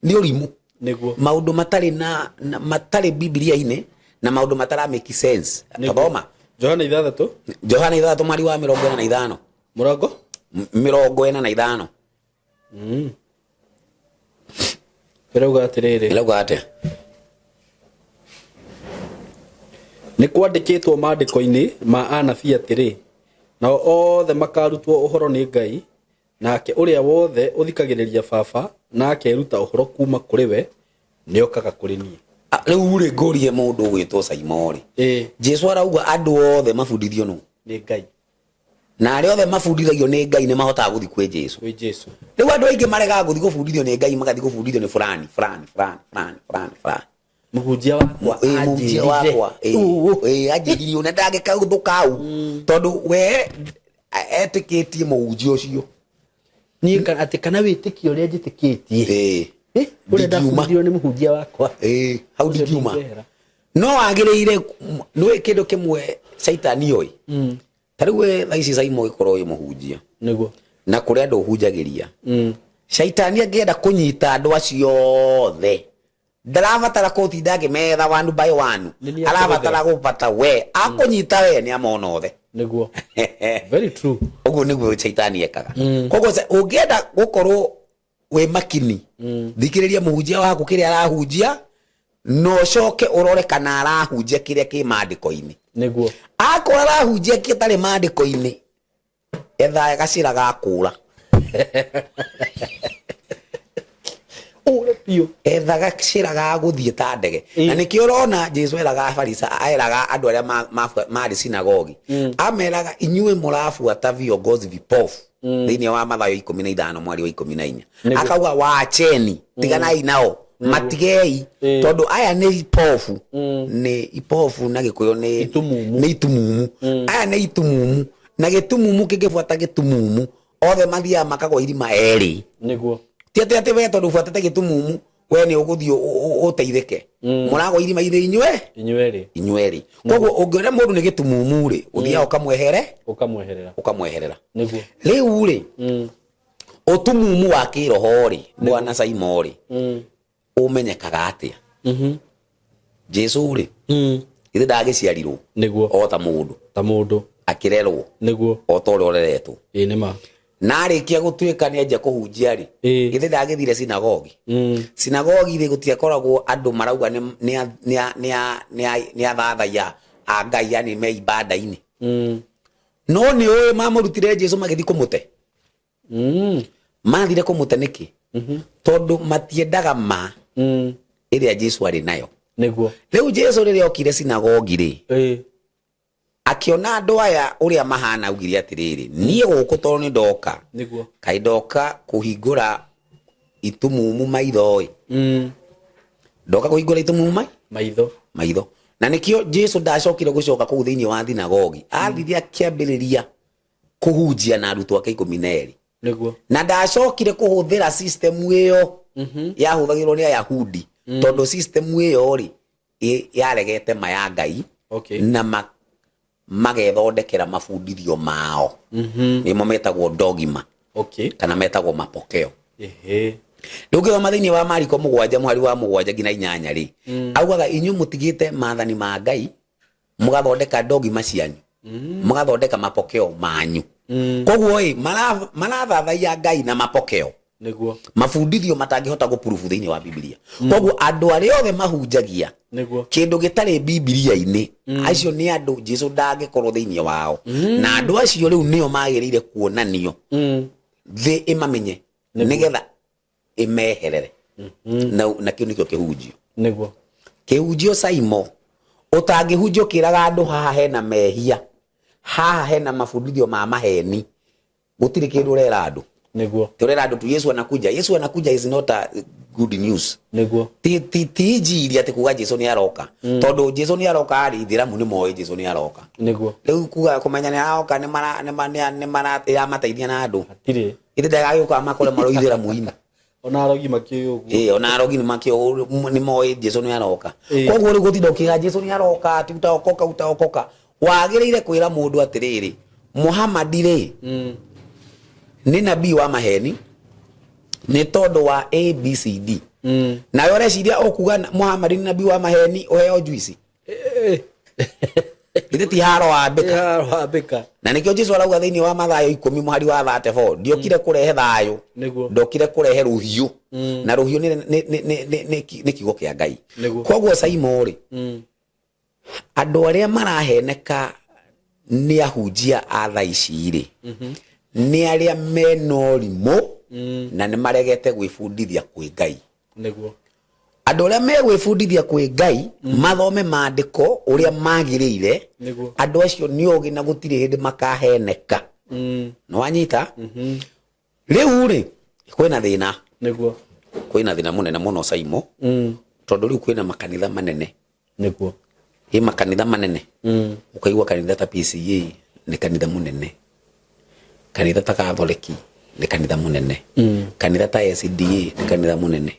Speaker 1: nĩ ũrimũ.
Speaker 2: Nĩguo.
Speaker 1: Maũndũ matarĩ na matarĩ Bibilia-inĩ na maũndũ matara make sense.
Speaker 2: Nĩguo.
Speaker 1: Thoma.
Speaker 2: Johana 6.
Speaker 1: Johana 6 mwari wa 45.
Speaker 2: Mũrango?
Speaker 1: 45.
Speaker 2: Ĩrauga atĩrĩrĩ.
Speaker 1: Ĩrauga atĩa?
Speaker 2: Nĩ kwandĩkĩtwo maandĩko-inĩ ma anabii atĩrĩ, nao othe makaarutwo ũhoro nĩ Ngai, nake ũrĩa wothe ũthikagĩrĩria Baba na akeruta ũhoro kuuma kũrĩ we nĩokaga kũrĩ niĩ.
Speaker 1: Rĩu rĩ, ngũrie mũndũ ũgwĩtwo Saimo rĩ, Jesu arauga andũ othe mabundithio nũ?
Speaker 2: Nĩ Ngai.
Speaker 1: Na arĩa othe mabundithagio nĩ Ngai nĩ mahotaga gũthiĩ kwĩ Jesu.
Speaker 2: Kwĩ Jesu.
Speaker 1: Rĩu andũ aingĩ maregaga gũthiĩ gũbundithio nĩ Ngai, magathiĩ gũbundithio nĩ fulani fulani fulani fulani fulani fulani.
Speaker 2: Mũhunjia wakwa.
Speaker 1: Mũhunjia wakwa anjĩrire ũna ndangĩka ũndũ kau, tondũ we etĩkĩtie mũhunjia ũcio.
Speaker 2: Niĩ atĩ kana wĩtĩkio ũrĩa njĩtĩkĩtie, ũrĩa ndabundithirio nĩ mũhunjia wakwa.
Speaker 1: Hau ndingiuma. No wagĩrĩire nĩ kĩndũ kĩmwe caitani oĩ. Ta rĩu we thaa ici Saimo ũgĩkorwo wĩ mũhunjia
Speaker 2: Nĩguo.
Speaker 1: Na kũrĩ andũ ũhunjagĩria, caitani angĩenda kũnyita andũ acio othe ndarabatara kũtinda akĩmetha one by one.
Speaker 2: Nĩ niĩ.
Speaker 1: Arabatara gũbata we akũnyita we nĩ amona othe.
Speaker 2: Nĩguo, very true.
Speaker 1: Ũguo nĩguo caitani ekaga. Koguo ũngĩenda gũkorwo wĩ makini, thikĩrĩria mũhunjia waku kĩrĩa arahunjia, na ũcoke ũrore kana arahunjia kĩrĩa kĩ maandĩko-inĩ. Akorwo arahunjia kĩtarĩ maandĩko-inĩ, etha gacĩra ga kũra.
Speaker 2: Ũre biũ.
Speaker 1: Etha gacĩra ga gũthiĩ ta ndege. Na nĩkĩo ũrona Jesu eraga Afarisa, eraga andũ arĩa marĩ sinagogi, ameraga, "Inyuĩ mũrabuata viongozi vipofu," thĩinĩ wa Mathayo 15 mwari wa 14. Akauga, "Wacheni, tiganai nao, matigei, tondũ aya nĩ ipofu." Nĩ ipofu na Gĩkũyũ nĩ
Speaker 2: Itumumu.
Speaker 1: Nĩ itumumu. Aya nĩ itumumu, na gĩtumumu kĩngĩbuata gĩtumumu, othe mathiaga makagwa irima erĩ. Ti atĩ we tondũ ũbuatĩte gĩtumumu we nĩ ũgũthiĩ ũteithĩke. Mũragwa irima irĩ inyuĩ.
Speaker 2: Inyuerĩ.
Speaker 1: Inyuerĩ. Koguo ũngĩona mũndũ nĩ gĩtumumu rĩ, ũthiaga ũkamwehere.
Speaker 2: Ũkamweherera.
Speaker 1: Ũkamweherera. Rĩu rĩ, ũtumumu wa kĩroho rĩ, bwana Saimo rĩ, ũmenyekaga atĩa? Jesu rĩ, githĩ ndagĩciarirwo?
Speaker 2: Nĩguo.
Speaker 1: O ta mũndũ.
Speaker 2: Ta mũndũ.
Speaker 1: Akĩrerwo. O ta ũrĩa ũreretwo.
Speaker 2: Ĩĩ, nĩ ma.
Speaker 1: Na arĩkia gũtuĩka nĩ anjia kũhunjia rĩ, githĩ ndagĩthire sinagogi? Sinagogi rĩ, gũtiakoragwo andũ marauga nĩ athathaiya a Ngai, yani me ibada-inĩ? No nĩ ũĩ mamũrutire Jesu magĩthiĩ kũmũte? Mathire kũmũte nĩkĩ? Tondũ matiendaga ma ĩrĩa Jesu arĩ nayo. Rĩu Jesu rĩrĩa okire sinagogi rĩ, akĩona andũ aya ũrĩa mahana, augire atĩrĩrĩ, "Niĩ gũkũ tondũ nĩ ndoka, kaĩ ndoka kũhingũra itumumu maitho ĩ?" Ndoka kũhingũra itumumu
Speaker 2: maitho.
Speaker 1: Maitho. Na nĩkĩo Jesu ndacokire gũcoka kũu thĩinĩ wa thinagogi. Athire akĩambĩrĩria kũhunjia na arutwo ake 12. Na ndacokire kũhũthĩra system ĩyo yahũthagĩrwo nĩ Ayahudi, tondũ system ĩyo rĩ, yaregete ma ya Ngai. Na magethondekera mabundithio mao, nĩmo metagwo dogma, kana metagwo mapokeo. Rĩu ũngĩthoma thĩinĩ wa Mariko 7 mweri wa 7 nginya 8 rĩ, augaga, "Inyuĩ mũtigĩte maathani ma Ngai, mũgathondeka dogma cianyu, mũgathondeka mapokeo manyu." Koguo ĩ marathathaiya Ngai na mapokeo, mabundithio matangĩhota gũpurubu thĩinĩ wa Bibilia. Koguo andũ arĩa othe mahunjagia kĩndũ gĩtarĩ Bibilia-inĩ, acio nĩ andũ Jesu ndangĩkorwo thĩinĩ wao, na andũ acio rĩu nĩo magĩrĩire kuonanio, thĩ ĩmamenye, nĩgetha ĩmeherere. Na kĩu nĩkĩo kĩhunjio. Kĩhunjio Saimo ũtangĩhunjio kĩraga andũ haha hena mehia, haha hena mabundithio ma maheni, gũtirĩ kĩndũ ũrera andũ. Tũrera andũ tu, "Yesu anakuja, Yesu anakuja" is not a good news. Ti injiri atĩ kuga Jesu nĩ aroka, tondũ Jesu nĩ aroka rĩ, ithĩramu nĩ moĩ Jesu nĩ aroka. Rĩu kuga kũmenya nĩ aroka nĩ mara nĩ ma nĩ mara ĩramateithia na andũ?
Speaker 2: Hatirĩ.
Speaker 1: Ithe ndagagĩũka makore marĩ ithĩramu-inĩ.
Speaker 2: Ona arogi makĩũĩ ũguo.
Speaker 1: Ĩĩ, ona arogi nĩ makĩũĩ, nĩ moĩ Jesu nĩ aroka. Koguo rĩu gũtinda ũkiuga Jesu nĩ aroka, atĩ utaokoka, utaokoka, wagĩrĩire kwĩra mũndũ atĩrĩrĩ, Muhammad rĩ, nĩ nabii wa maheni nĩ tondũ wa ABCD. Nawe ũreciria ũkuga Muhammad nĩ nabii wa maheni ũheo juici? Githĩ ti haro wambĩka?
Speaker 2: Haro wambĩka.
Speaker 1: Na nĩkĩo Jesu arauga thĩinĩ wa Mathayo 10 mũhari wa 34, ndiokire kũrehe thayũ,
Speaker 2: Nĩguo.
Speaker 1: ndokire kũrehe rũhiũ. Na rũhiũ nĩ kiugo kĩa Ngai.
Speaker 2: Nĩguo.
Speaker 1: Koguo Saimo rĩ, andũ arĩa maraheneka nĩ ahunjia a thaa ici rĩ, nĩ arĩa mena ũrimũ na nĩ maregete gwĩbundithia kwĩ Ngai.
Speaker 2: Nĩguo.
Speaker 1: Andũ arĩa megwĩbundithia kwĩ Ngai, mathome maandĩko ũrĩa magĩrĩire,
Speaker 2: Nĩguo.
Speaker 1: andũ acio nĩ ogĩ na gũtirĩ hĩndĩ makaheneka. Nĩ wanyita? Rĩu rĩ, kwĩna thĩna.
Speaker 2: Nĩguo.
Speaker 1: Kwĩna thĩna mũnene mũno Saimo, tondũ rĩu kwĩna makanitha manene.
Speaker 2: Nĩguo.
Speaker 1: Ĩ makanitha manene, ũkaigua kanitha ta PCA nĩ kanitha mũnene, kanitha ta Katholiki nĩ kanitha mũnene, kanitha ta SDA nĩ kanitha mũnene.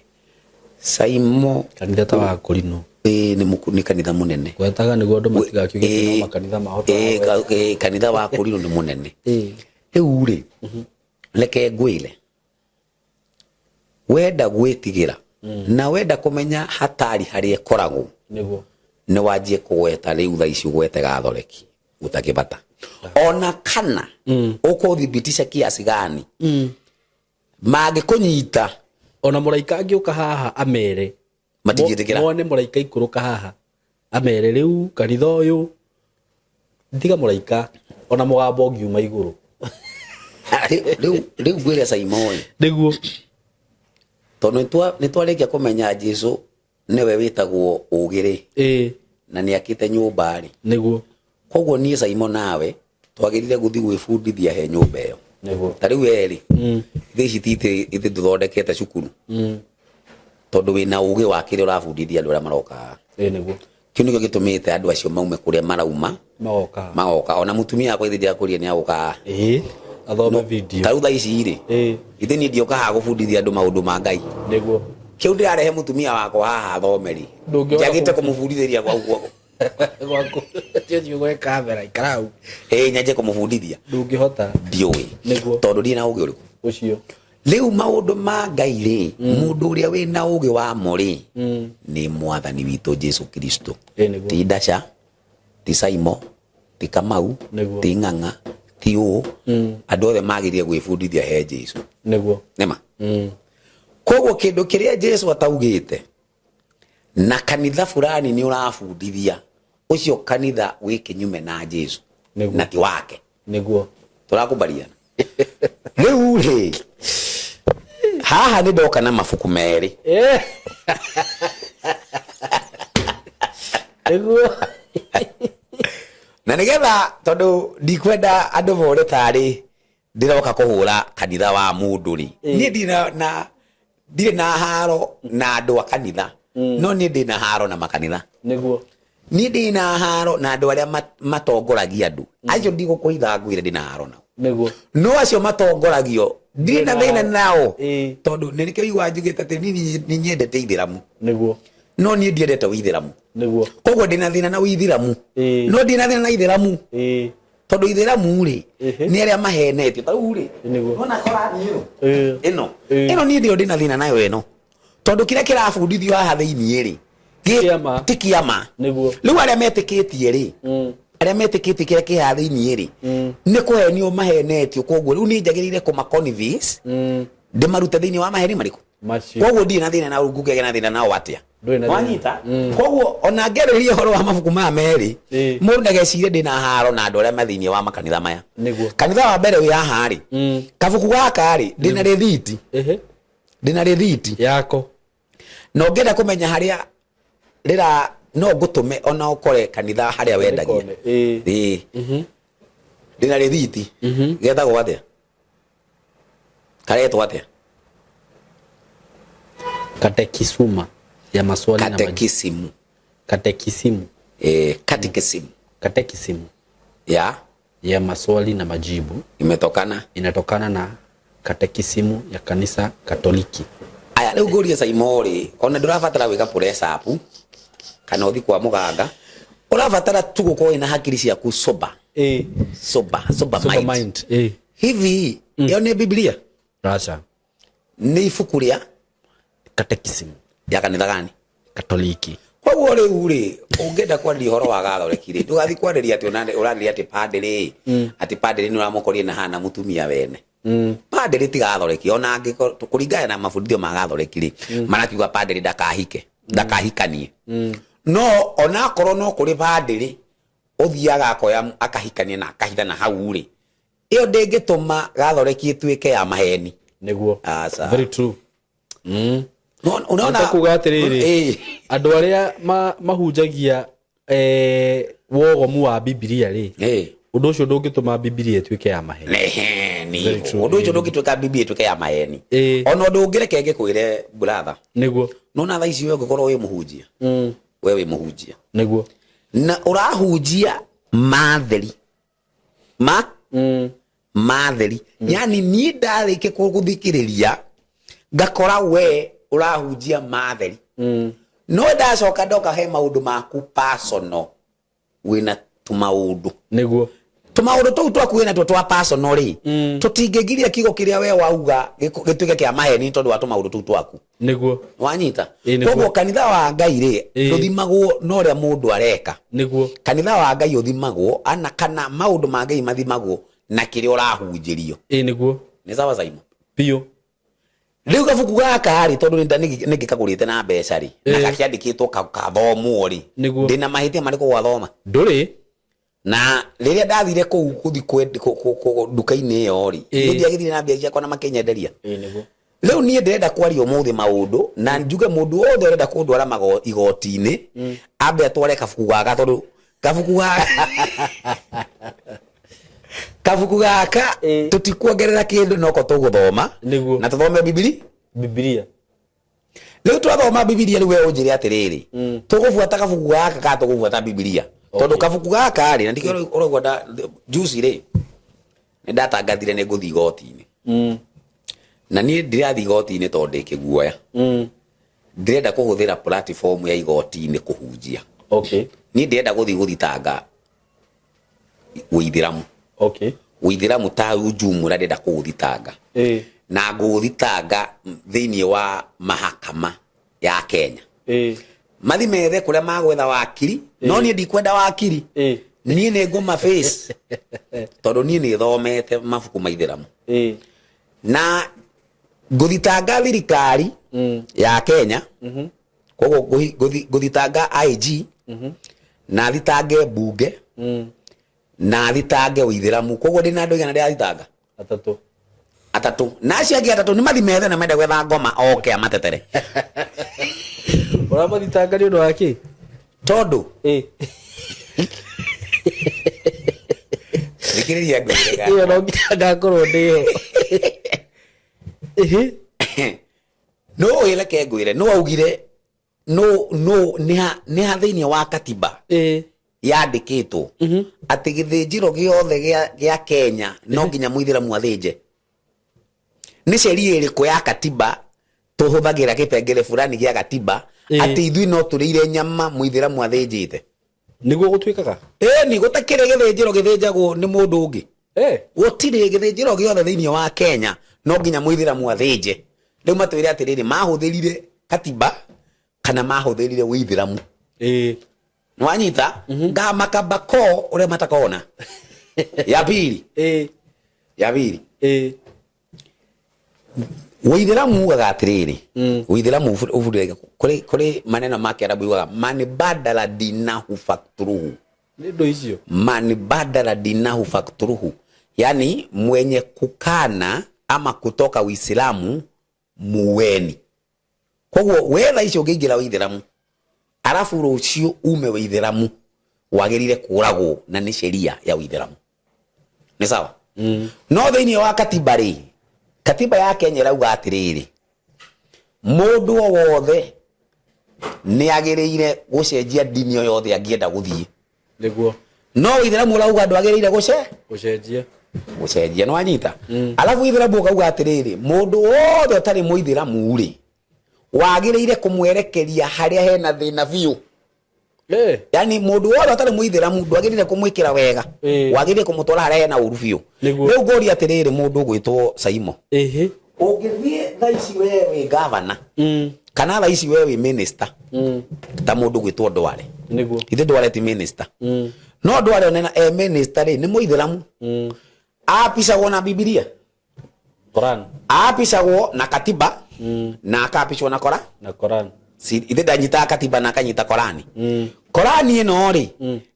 Speaker 1: Saimo,
Speaker 2: Kanitha ta wa Kũrinũ.
Speaker 1: Ĩ, nĩ kanitha mũnene.
Speaker 2: Gwetaga nĩguo andũ matigakiuge atĩ no makanitha mao.
Speaker 1: Ĩ, kanitha wa Kũrinũ nĩ mũnene. Rĩu rĩ, reke ngwĩre, wenda gwĩtigĩra na wenda kũmenya hatari harĩa ĩkoragwo,
Speaker 2: Nĩguo.
Speaker 1: Nĩ wanjie kũgweta rĩu thaa ici, ũgwete Gatholeki ũtakĩbata ona kana ũkũthibitisha kiasi gani mangĩkũnyita.
Speaker 2: Ona mũraika angĩũka haha amere
Speaker 1: Matingĩtĩkĩra.
Speaker 2: Mone mũraika ikũrũka haha amere rĩu kanitha ũyũ, tiga mũraika, ona mũgambo ũngiuma igũrũ.
Speaker 1: Rĩu ngwĩre Saimoni.
Speaker 2: Nĩguo.
Speaker 1: Tondũ nĩ twarĩkia kũmenya Jesu nĩwe wĩtagwo ũgĩ rĩ, na nĩ akĩte nyũmba rĩ.
Speaker 2: Nĩguo.
Speaker 1: Koguo niĩ Saimo nawe twagĩrĩire gũthiĩ gwĩbundithia he nyũmba ĩyo.
Speaker 2: Nĩguo.
Speaker 1: Ta rĩu werĩ, ithe ici ti ithe tũthondekete cukuru, tondũ wĩna ũgĩ wa kĩrĩa ũrabundithia andũ arĩa maroka haha.
Speaker 2: Ĩĩ, nĩguo.
Speaker 1: Kĩu nĩkĩo gĩtũmĩte andũ acio maume kũrĩa marauma.
Speaker 2: Magoka.
Speaker 1: Magoka. Ona mũtumia wakwa ithe ndirakũria nĩ agũka haha.
Speaker 2: Ĩĩ, athome video.
Speaker 1: Ta rĩu thaa ici rĩ, ithe niĩ ndioka haha gũbundithia andũ maũndũ ma Ngai.
Speaker 2: Nĩguo.
Speaker 1: Kĩu ndĩrarehe mũtumia wakwa haha athome rĩ,
Speaker 2: Ndũngĩhota.
Speaker 1: Njagĩte kũmũbundithĩria gwau gwako.
Speaker 2: Gwaku ti ũthiĩ gwĩ kamera, ikara hau.
Speaker 1: Ĩĩ, nyanjie kũmũbundithia.
Speaker 2: Ndũngĩhota.
Speaker 1: Ndiũĩ.
Speaker 2: Nĩguo.
Speaker 1: Tondũ ndirĩ na ũgĩ ũrĩkũ.
Speaker 2: Ũcio.
Speaker 1: Rĩu maũndũ ma Ngai rĩ, mũndũ ũrĩa wĩna ũgĩ wamo rĩ, nĩ Mwathani witũ Jesu Kristo.
Speaker 2: Ĩĩ, nĩguo.
Speaker 1: Ti Ndaca, ti Saimo, ti Kamau,
Speaker 2: Nĩguo.
Speaker 1: ti Ng'ang'a, ti ũũ. Andũ othe magĩrĩire gwĩbundithia he Jesu.
Speaker 2: Nĩguo.
Speaker 1: Nĩma koguo kĩndũ kĩrĩa Jesu ataugĩte na kanitha fulani nĩ ũrabundithia, ũcio kanitha wĩ kĩnyume na Jesu.
Speaker 2: Nĩguo.
Speaker 1: Na ti wake.
Speaker 2: Nĩguo.
Speaker 1: Tũrakubaliana? Rĩu rĩ, haha nĩ ndoka na mabuku merĩ.
Speaker 2: Nĩguo.
Speaker 1: Na nĩgetha, tondũ ndikwenda andũ more tarĩ ndĩroka kũhũra kanitha wa mũndũ rĩ, niĩ ndirĩ na haro na andũ a kanitha, no niĩ ndĩ na haro na makanitha.
Speaker 2: Nĩguo.
Speaker 1: Niĩ ndĩ na haro na andũ arĩa matongoragia andũ acio. Ndigũkũitha, ngwĩre ndĩ na haro nao.
Speaker 2: Nĩguo.
Speaker 1: No acio matongoragio ndirĩ na thĩna nao, tondũ nĩ nĩkĩo igua njugĩte atĩ niĩ nĩ nyendete ithĩramu.
Speaker 2: Nĩguo.
Speaker 1: No niĩ ndiendete ũithĩramu.
Speaker 2: Nĩguo.
Speaker 1: Koguo ndĩ na thĩna na ũithĩramu, no ndirĩ na thĩna na ithĩramu, tondũ ithĩramu rĩ, nĩ arĩa mahenetio. Ta rĩu rĩ, nona Korani ĩno, ĩno, ĩno niĩ ndio ndĩ na thĩna nayo ĩno, tondũ kĩrĩa kĩrabundithio haha thĩiniĩ rĩ,
Speaker 2: Kĩama.
Speaker 1: ti kĩama.
Speaker 2: Nĩguo.
Speaker 1: Rĩu arĩa metĩkĩtie rĩ, arĩa metĩkĩtie kĩrĩa kĩ haha thĩiniĩ rĩ, nĩ kũhenio mahenetio. Koguo rĩu niĩ njagĩrĩire kũma convince, ndĩmarute thĩiniĩ wa maheni marĩkũ.
Speaker 2: Macio.
Speaker 1: Koguo ndirĩ na thĩna na ngũkĩgĩa na thĩna nao atĩa?
Speaker 2: Ndũrĩ na thĩna.
Speaker 1: Wanyita? Koguo ona ngĩarĩrĩria ũhoro wa mabuku maya merĩ, mũndũ ndagecirie ndĩ na haro na andũ arĩa me thĩiniĩ wa makanitha maya.
Speaker 2: Nĩguo.
Speaker 1: Kanitha wa mbere wĩ haha rĩ, kabuku gaka rĩ, ndĩna rĩthiti. Ndĩna rĩthiti
Speaker 2: yako.
Speaker 1: Na ũngĩenda kũmenya harĩa rĩra, no ngũtũme ona ũkore kanitha harĩa wendagia.
Speaker 2: Rĩkone, ĩĩ.
Speaker 1: Ĩĩ, ndĩna rĩthiti. Getagwo atĩa? Karetwo atĩa?
Speaker 2: Katekisuma ya maswali na majibu.
Speaker 1: Katekisimu.
Speaker 2: Katekisimu.
Speaker 1: Katekisimu.
Speaker 2: Katekisimu
Speaker 1: ya
Speaker 2: ya maswali na majibu.
Speaker 1: Imetokana
Speaker 2: Inatokana na katekisimu ya Kanisa Katoliki.
Speaker 1: Aya, rĩu ngũrie Saimo rĩ, ona ndũrabatara gwĩka press up kana ũthi kwa mũganga, ũrabatara tu gũkorwo wĩna hakiri ciaku sober. Sober, sober.
Speaker 2: Sober
Speaker 1: mind.
Speaker 2: Mind.
Speaker 1: Hivi ĩyo nĩ Biblia?
Speaker 2: Rasha.
Speaker 1: Nĩ ibuku rĩa
Speaker 2: Katekisimu
Speaker 1: ya kanitha gani?
Speaker 2: Katoliki.
Speaker 1: Koguo rĩu rĩ, Ũngĩenda kwarĩria ũhoro wa gathoreki rĩ, ndũgathiĩ kwarĩria atĩ ũrarĩria atĩ padĩrĩ, atĩ padĩrĩ nĩ ũramũkorire na hana mũtumia wene. Padĩrĩ ti gathoreki, ona angĩkorwo kũringana na mabundithio ma gathoreki rĩ, marakiuga padĩrĩ ndakahike, ndakahikanie. No onakorwo no kũrĩ padĩrĩ ũthiaga akoya akahikania na akahithana hau rĩ, ĩyo ndĩngĩtũma gathoreki ĩtuĩke ya maheni.
Speaker 2: Nĩguo.
Speaker 1: Aca.
Speaker 2: Very true.
Speaker 1: Unaona.
Speaker 2: Nĩ ta kuga atĩrĩrĩ, andũ arĩa mahunjagia wogomu wa Bibilia rĩ, ũndũ ũcio ndũngĩtũma Bibilia ĩtuĩke ya maheni.
Speaker 1: Neheni.
Speaker 2: Very true.
Speaker 1: Ũndũ ũcio ndũngĩtuĩka Bibilia ĩtuĩke ya maheni. Ona ũndũ ũngĩ, reke ngĩkwĩre, brother.
Speaker 2: Nĩguo.
Speaker 1: Nona thaa ici we ũngĩkorwo wĩ mũhunjia, we wĩ mũhunjia na ũrahunjia matheri ma matheri, yani niĩ ndarĩkia gũthikĩrĩria ngakora we ũrahunjia matheri, no ndacoka ndoka he maũndũ maku personal, wĩna tũmaũndũ.
Speaker 2: Nĩguo.
Speaker 1: Tũmaũndũ tũu twaku wĩna tuo twa personal rĩ, tũtingĩgiria kiugo kĩrĩa we wauga gĩtuĩke kĩa maheni tondũ wa tũmaũndũ tũu twaku.
Speaker 2: Nĩguo.
Speaker 1: Wanyita?
Speaker 2: Ĩĩ, nĩguo.
Speaker 1: Koguo kanitha wa Ngai rĩ, ndũthimagwo na ũrĩa mũndũ areka.
Speaker 2: Nĩguo.
Speaker 1: Kanitha wa Ngai ũthimagwo ana kana maũndũ ma Ngai mathimagwo na kĩrĩa ũrahunjĩrio.
Speaker 2: Ĩĩ, nĩguo.
Speaker 1: Nĩ sawa, Saimo?
Speaker 2: Biũ.
Speaker 1: Rĩu gabuku gaka rĩ, tondũ nĩngĩkagũrĩte na mbeca rĩ, na gakĩandĩkĩtwo kathomwo rĩ, ndĩna mahĩtia marĩkũ gwathoma?
Speaker 2: Ndũrĩ.
Speaker 1: Na rĩrĩa ndathire kũu gũthiĩ nduka-inĩ ĩyo rĩ, niĩ ndiagĩthire na mbia ciakwa na makĩnyenderia.
Speaker 2: Ĩĩ, nĩguo.
Speaker 1: Rĩu niĩ ndĩrenda kwaria ũmũthĩ maũndũ na njuge mũndũ wothe ũrenda kũndwara igoti-inĩ ambe atware kabuku gaka, tondũ kabuku gaka tũtikuongerera kĩndũ, noko tũgũthoma.
Speaker 2: Nĩguo.
Speaker 1: Na tũthome Bibili.
Speaker 2: Bibilia.
Speaker 1: Rĩu twathoma Bibilia, rĩu we ũnjĩre atĩrĩrĩ, tũgũbuata kabuku gaka kana tũgũbuata Bibilia? Tondũ kabuku gaka rĩ, na ndikĩo ũraigua juzi rĩ, nĩ ndatangathire nĩ ngũthiĩ igoti-inĩ. Na niĩ ndirathiĩ igoti-inĩ tondũ ndĩ kĩguoya. Ndĩrenda kũhũthĩra platform ya igoti-inĩ kũhunjia. Niĩ ndĩrenda gũthiĩ gũthitanga ũithĩramu. Ũithĩramu ta ujumla ndĩrenda kũũthitanga. Na ngũũthitanga thĩinĩ wa mahakama ya Kenya. Mathi methe kũrĩa magwetha wakiri, no niĩ ndikwenda wakiri. Niĩ nĩ ngũma face tondũ niĩ nĩ thomete mabuku ma ithĩramu. Na ngũthitanga thirikari ya Kenya. Koguo ngũthitanga IG, na thitange mbunge, na thitange ũithĩramu. Koguo ndĩna andũ igana ndĩrathitanga?
Speaker 2: Atatũ.
Speaker 1: Atatũ. Na acio angĩ atatũ nĩ mathi methe na mende gwetha ngoma oke amatetere.
Speaker 2: Ũramathitanga nĩ ũndũ wa kĩ?
Speaker 1: Tondũ thikĩrĩria ngwĩre.
Speaker 2: Ĩyo no nginya ngakorwo ndĩho. Ĩhĩ.
Speaker 1: No reke ngwĩre, no augire no nĩ ha thĩinĩ wa katiba yandĩkĩtwo atĩ gĩthĩnjĩro gĩothe gĩa Kenya no nginya mũithĩramu athĩnje? Nĩ sheria ĩrĩkũ ya katiba tũhũthagĩra, kĩbengere fulani gĩa katiba, atĩ ithuĩ no tũrĩire nyama mũithĩramu athĩnjĩte?
Speaker 2: Nĩguo gũtuĩkaga.
Speaker 1: Ĩni, gũtakĩrĩ gĩthĩnjĩro gĩthĩnjagwo nĩ mũndũ ũngĩ. Gũtirĩ gĩthĩnjĩro gĩothe thĩinĩ wa Kenya no nginya mũithĩramu athĩnje. Rĩu matwĩre atĩrĩrĩ, mahũthĩrire katiba kana mahũthĩrire ũithĩramu? Nĩwanyita? Ngamakabako ũrĩa matakona. Ya pili, ya pili, ũithĩramu ugaga atĩrĩrĩ, ũithĩramu ũbundĩre kũrĩ maneno ma Kĩarabu yugaga man badala dinahu fakturuhu.
Speaker 2: Nĩ indo icio.
Speaker 1: Man badala dinahu fakturuhu, yani mwenye kukana ama kutoka Uislamu muweni. Koguo we thaa icio ũngĩingĩra ũithĩramu arabu rũciũ ume ũithĩramu, wagĩrĩire kũragwo, na nĩ sheria ya ũithĩramu. Nĩ sawa? No thĩinĩ wa katiba rĩ, katiba ya Kenya ĩrauga atĩrĩrĩ, mũndũ o wothe nĩ agĩrĩire gũcenjia ndini o yothe angĩenda gũthiĩ.
Speaker 2: Nĩguo.
Speaker 1: No ũithĩramu ũrauga ndwagĩrĩire gũce
Speaker 2: gũcenjia.
Speaker 1: Gũcenjia. Nĩ wanyita? Alafu ithĩramu ũkauga atĩrĩrĩ, mũndũ wothe ũtarĩ mũithĩramu rĩ, wagĩrĩire kũmwerekeria harĩa hena thĩna biũ. Yani mũndũ wothe ũtarĩ mũithĩramu ndwagĩrĩire kũmwĩkĩra wega, wagĩrĩire kũmũtwara harĩa hena ũru biũ. Rĩu ngũria atĩrĩrĩ, mũndũ ũgwĩtwo Saimo, ũngĩthiĩ thaa ici we wĩ gavana kana thaa ici we wĩ minister, ta mũndũ ũgwĩtwo Ndware,
Speaker 2: Nĩguo.
Speaker 1: Ithe Ndware ti minister. No Ndware onena e minister rĩ, nĩ mũithĩramu. Apicagwo na Bibilia.
Speaker 2: Koran.
Speaker 1: Apicagwo na katiba na akapicwo na kora.
Speaker 2: Na Koran.
Speaker 1: Si ithe ndanyitaga katiba na akanyita Korani. Korani ĩno rĩ,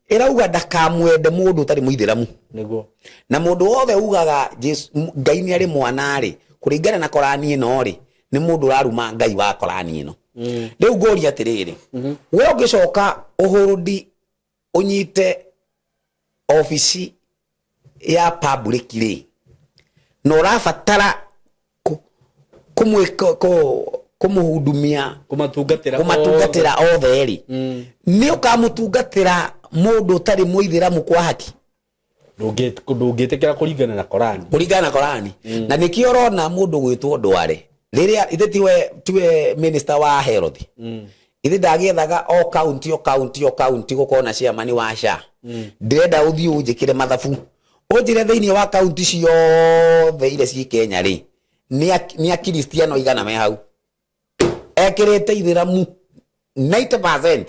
Speaker 1: ĩrauga ndakamwende mũndũ ũtarĩ mũithĩramu.
Speaker 2: Nĩguo.
Speaker 1: Na mũndũ wothe ugaga Jesu Ngai nĩ arĩ mwana rĩ, kũringana na Korani ĩno rĩ, nĩ mũndũ ũraruma Ngai wa Korani ĩno. Rĩu ngũria atĩrĩrĩ, we ũngĩcoka ũhũrũndi ũnyite obici ya public rĩ, na ũrabatara kũmũhudumia,
Speaker 2: Kũmatungatĩra.
Speaker 1: Kũmatungatĩra othe rĩ, nĩ ũkamũtungatĩra mũndũ ũtarĩ mũithĩramu kwa haki?
Speaker 2: Ndũngĩtĩkĩra kũringana na Koran.
Speaker 1: Kũringana na Korani. Na nĩkĩo ũrona mũndũ gwĩtwo Ndware, rĩrĩa ithe tiwe minister wa health, ithe ndagĩethaga o county, o county, o county gũkorwo na chairman wa SHA. Ndĩrenda ũthiĩ ũnjĩkĩre mathabu, ũnjĩre thĩinĩ wa county ciothe iria ciĩ Kenya rĩ, nĩ akristiano igana me hau. Ekĩrĩte ithĩramu 90%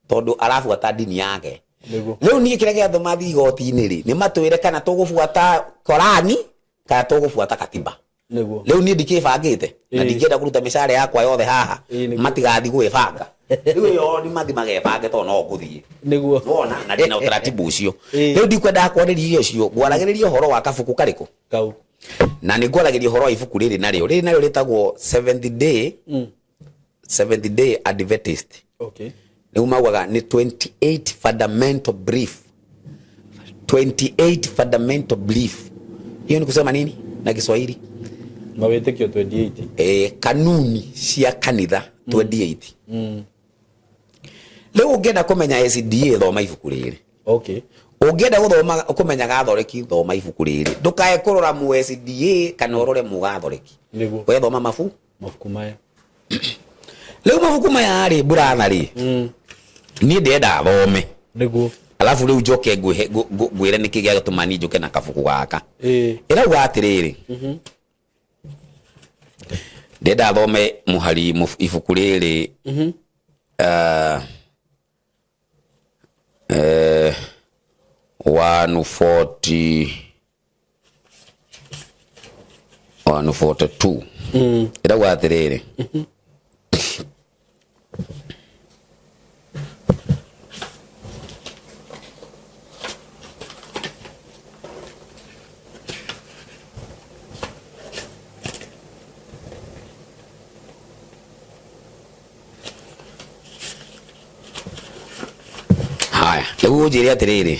Speaker 1: tondũ arabuata ndini yake.
Speaker 2: Nĩguo.
Speaker 1: Rĩu niĩ kĩrĩa gĩatũma thiĩ igoti-inĩ rĩ, nĩ matwĩre kana tũgũbuata Korani kana tũgũbuata katiba.
Speaker 2: Nĩguo.
Speaker 1: Rĩu niĩ ndikĩbangĩte na ndingĩenda kũruta mĩcara yakwa yothe haha.
Speaker 2: Nĩguo.
Speaker 1: Matigathiĩ gwĩbanga rĩu, ĩyo nĩ mathi magebange tondũ no ngũthiĩ.
Speaker 2: Nĩguo.
Speaker 1: Wona na ndĩna ũtaratibu ũcio.
Speaker 2: Ĩĩ.
Speaker 1: Rĩu ndikwendaga kwarĩria ũcio, ngwaragĩrĩria ũhoro wa kabuku karĩkũ?
Speaker 2: Kau.
Speaker 1: Na nĩ ngwaragĩria ũhoro wa ibuku rĩrĩ, narĩo rĩrĩ narĩo rĩtagwo Seventh Day Adventist. Rĩu maugaga nĩ 28 fundamental belief. 28 fundamental belief, hiyo ni kusema nini na Kiswahili?
Speaker 2: Mawĩtĩkio 28.
Speaker 1: Kanuni cia kanitha 28. Rĩu ũngĩenda kũmenya SDA, thoma ibuku rĩrĩ. Ũngĩenda gũthoma kũmenya gathoreki, thoma ibuku rĩrĩ. Ndũkae kũrora mu SDA kana ũrore mu gathoreki.
Speaker 2: Nĩguo.
Speaker 1: We thoma mabu
Speaker 2: Mabuku maya.
Speaker 1: Rĩu mabuku maya rĩ, brother rĩ, niĩ ndĩrenda thome.
Speaker 2: Nĩguo.
Speaker 1: Alafu rĩu njoke ngwĩre nĩkĩ gĩatũma niĩ njũke na kabuku gaka. Ĩrauga atĩrĩrĩ, ndĩrenda thome mũhari ibuku rĩrĩ, 140, 142. Ĩrauga atĩrĩrĩ, haya, rĩu ũnjĩre atĩrĩrĩ,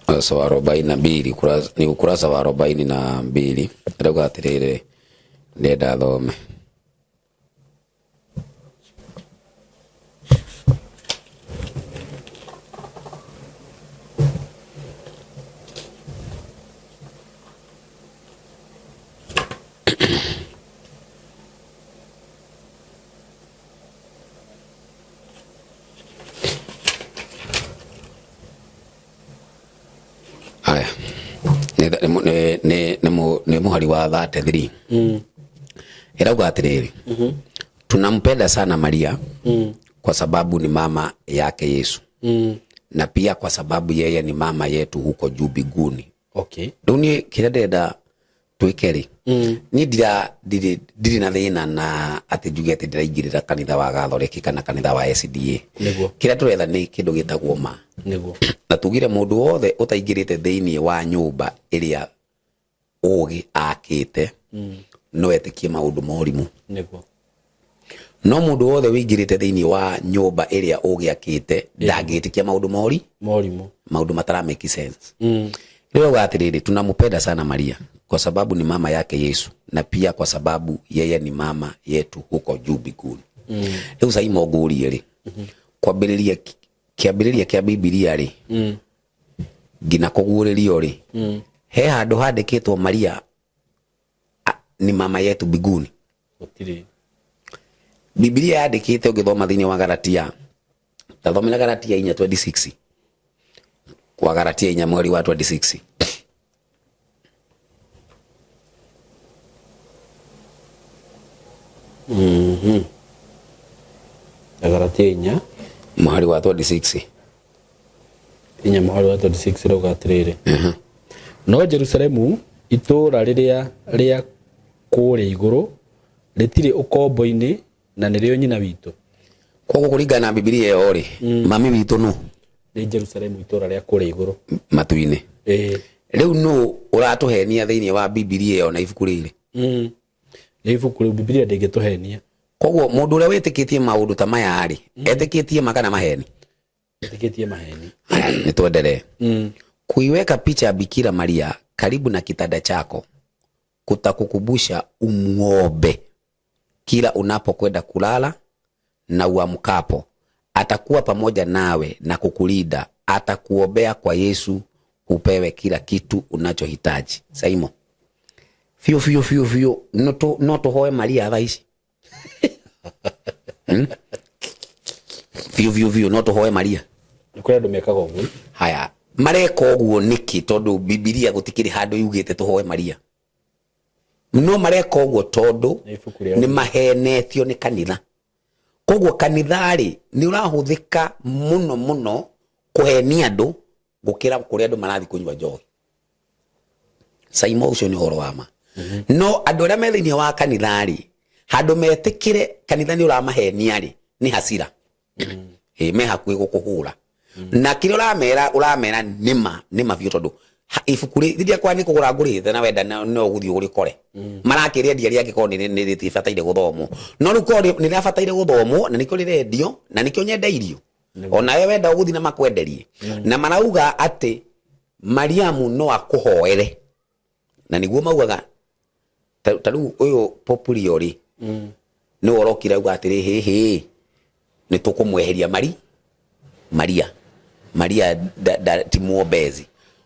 Speaker 1: ukurasa wa 42, ni ukurasa wa 42, rauga atĩrĩrĩ, ndĩrenda thome. Haya, nĩ mũhari wa 33. Ĩrauga atĩrĩrĩ, tunampenda sana Maria kwa sababu ni mama yake Yesu na pia kwa sababu yeye ni mama yetu huko juu mbinguni. Rĩu niĩ kĩrĩa ndĩrenda twĩke rĩ, niĩ ndirĩ na thĩna na atĩ njuge atĩ ndĩraingĩrĩra kanitha wa gathoreki kana kanitha wa SDA.
Speaker 2: Nĩguo.
Speaker 1: Kĩrĩa tũretha nĩ kĩndũ gĩtagwo ma.
Speaker 2: Nĩguo.
Speaker 1: Na tugire mũndũ wothe ũtaingĩrĩte thĩinĩ wa nyũmba ĩrĩa ũgĩ akĩte no etĩkie maũndũ morimũ.
Speaker 2: Nĩguo.
Speaker 1: No mũndũ wothe wĩingĩrĩte thĩinĩ wa nyũmba ĩrĩa ũgĩ akĩte ndangĩtĩkia maũndũ mori
Speaker 2: Morimũ.
Speaker 1: Maũndũ matara make sense. Rĩu auga atĩrĩrĩ, tunampenda sana Maria kwa sababu ni mama yake Yesu na pia kwa sababu yeye ni mama yetu huko juu mbinguni. Rĩu Saimo ngũrie rĩ, kwambĩrĩria kĩambĩrĩria kĩa Bibilia rĩ, nginya kũguũrĩrio rĩ, he handũ handĩkĩtwo Maria ni mama yetu mbinguni?
Speaker 2: Gũtirĩ.
Speaker 1: Bibilia yandĩkĩte, ũngĩthoma thĩinĩ wa Galatia, tathomera Galatia 4:26. Kwa Galatia 4 mweri wa 26.
Speaker 2: Galatia 4
Speaker 1: Mweri wa 26.
Speaker 2: 4 mũhari wa 26 rauga atĩrĩrĩ, no Jerusalemu itũũra rĩrĩa rĩa kũrĩa igũrũ rĩtirĩ ũkombo-inĩ na nĩrĩo nyina witũ.
Speaker 1: Koguo kũringana na Bibilia ĩyo rĩ, mami witũ nũ?
Speaker 2: Nĩ Jerusalemu itũũra rĩa kũrĩa igũrũ.
Speaker 1: Matu-inĩ.
Speaker 2: Ĩĩ.
Speaker 1: Rĩu nũ ũratũhenia thĩinĩ wa Bibilia ĩyo na ibuku rĩrĩ?
Speaker 2: Nĩ ibuku rĩu, Bibilia ndĩngĩtũhenia.
Speaker 1: Koguo mũndũ ũrĩa wĩtĩkĩtie maũndũ ta maya rĩ, etĩkĩtie ma kana maheni?
Speaker 2: Etĩkĩtie maheni.
Speaker 1: Nĩ tuendelee. Kuiweka picha ya Bikira Maria karibu na kitanda chako kutakukumbusha umuombe kila unapokwenda kulala na uamkapo. Atakuwa pamoja nawe na kukulinda, atakuombea kwa Yesu upewe kila kitu unachohitaji. Saimo fiu fiu fiu fiu, no tuhoe Maria thaa ici. Fiu fiu fiu, no tuhoe Maria.
Speaker 2: Nĩ kũrĩ andũ mekaga ũguo.
Speaker 1: Haya, mareka ũguo nĩkĩ? Tondũ Bibilia gũtikĩrĩ handũ yugĩte tũhoe Maria. No mareka ũguo tondũ
Speaker 2: Nĩ ibuku rĩa
Speaker 1: nĩ mahenetio nĩ kanitha. Koguo kanitha rĩ nĩ ũrahũthĩka mũno mũno kũhenia andũ gũkĩra kũrĩa andũ marathiĩ kũnyua njohi. Saimo, ũcio nĩ ũhoro wa ma. No andũ arĩa me thĩinĩ wa kanitha rĩ, handũ metĩkĩre kanitha nĩ ũramahenia rĩ, nĩ hasira. Ĩ, me hakuhĩ gũkũhũra. Na kĩrĩa ũramera, ũramera nĩma nĩma biũ, tondũ ibuku rĩ rĩakwa nĩ kũgũra ngũrĩte na wenda no ũgũthiĩ ũrĩkore. Marakĩrĩendia rĩangĩkorwo nĩ rĩtibataire gũthomwo. No rĩu korwo nĩ rĩrabataire gũthomwo na nĩkĩo rĩrendio na nĩkĩo nyendeirio. Onawe wenda ũgũthiĩ na makwenderie. Na marauga atĩ Mariamu no akũhoere. Na nĩguo maugaga ta rĩu ũyũ Popurio rĩ, nĩwe ũrokire auga atĩrĩ, hĩ hĩ, nĩ tũkũmweheria Maria. Maria ti mwombezi.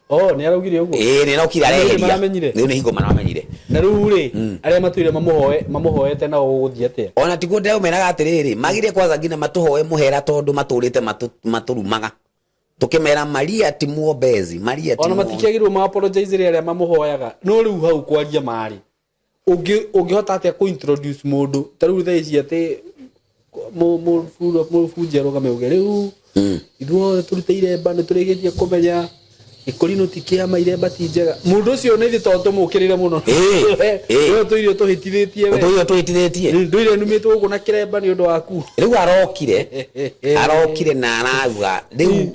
Speaker 2: Oh, nĩ araugire ũguo?
Speaker 1: Ĩĩ, nĩ arokire
Speaker 2: Nĩ hĩndĩ
Speaker 1: areheria.
Speaker 2: maramenyire?
Speaker 1: Rĩu nĩ hingo maramenyire.
Speaker 2: Na rĩu rĩ, arĩa matũire mamũhoete nao gũgũthiĩ atĩa?
Speaker 1: Ona tiguo ndĩraumeraga atĩrĩrĩ, magire kwanza nginya matũhoe mũhera tondũ matũrĩte matũrumaga. Tukĩmera Maria ti mwombezi, Maria ti
Speaker 2: Ona matikĩagĩrĩirwo ma apologize rĩ arĩa mamũhoyaga. No rĩu hau kwaria marĩ. Ũngĩhota atĩa kũ introduce mũndũ ta rĩu thaa ici atĩ mũbunjia arũgame auge rĩu ithuothe tũrute iremba nĩ tũrĩkĩtie kũmenya gĩkorino ti kĩama, iremba ti njega. Mũndũ ũcio nĩ ithuĩ tondũ tũmũkĩrĩre mũno. We ũtũire ũtũhĩtithĩtie we.
Speaker 1: Ũtũire ũtũhĩtithĩtie.
Speaker 2: Ndũire numĩtwo gũkũ na kĩremba nĩ ũndũ waku.
Speaker 1: Rĩu arokire na arauga rĩu,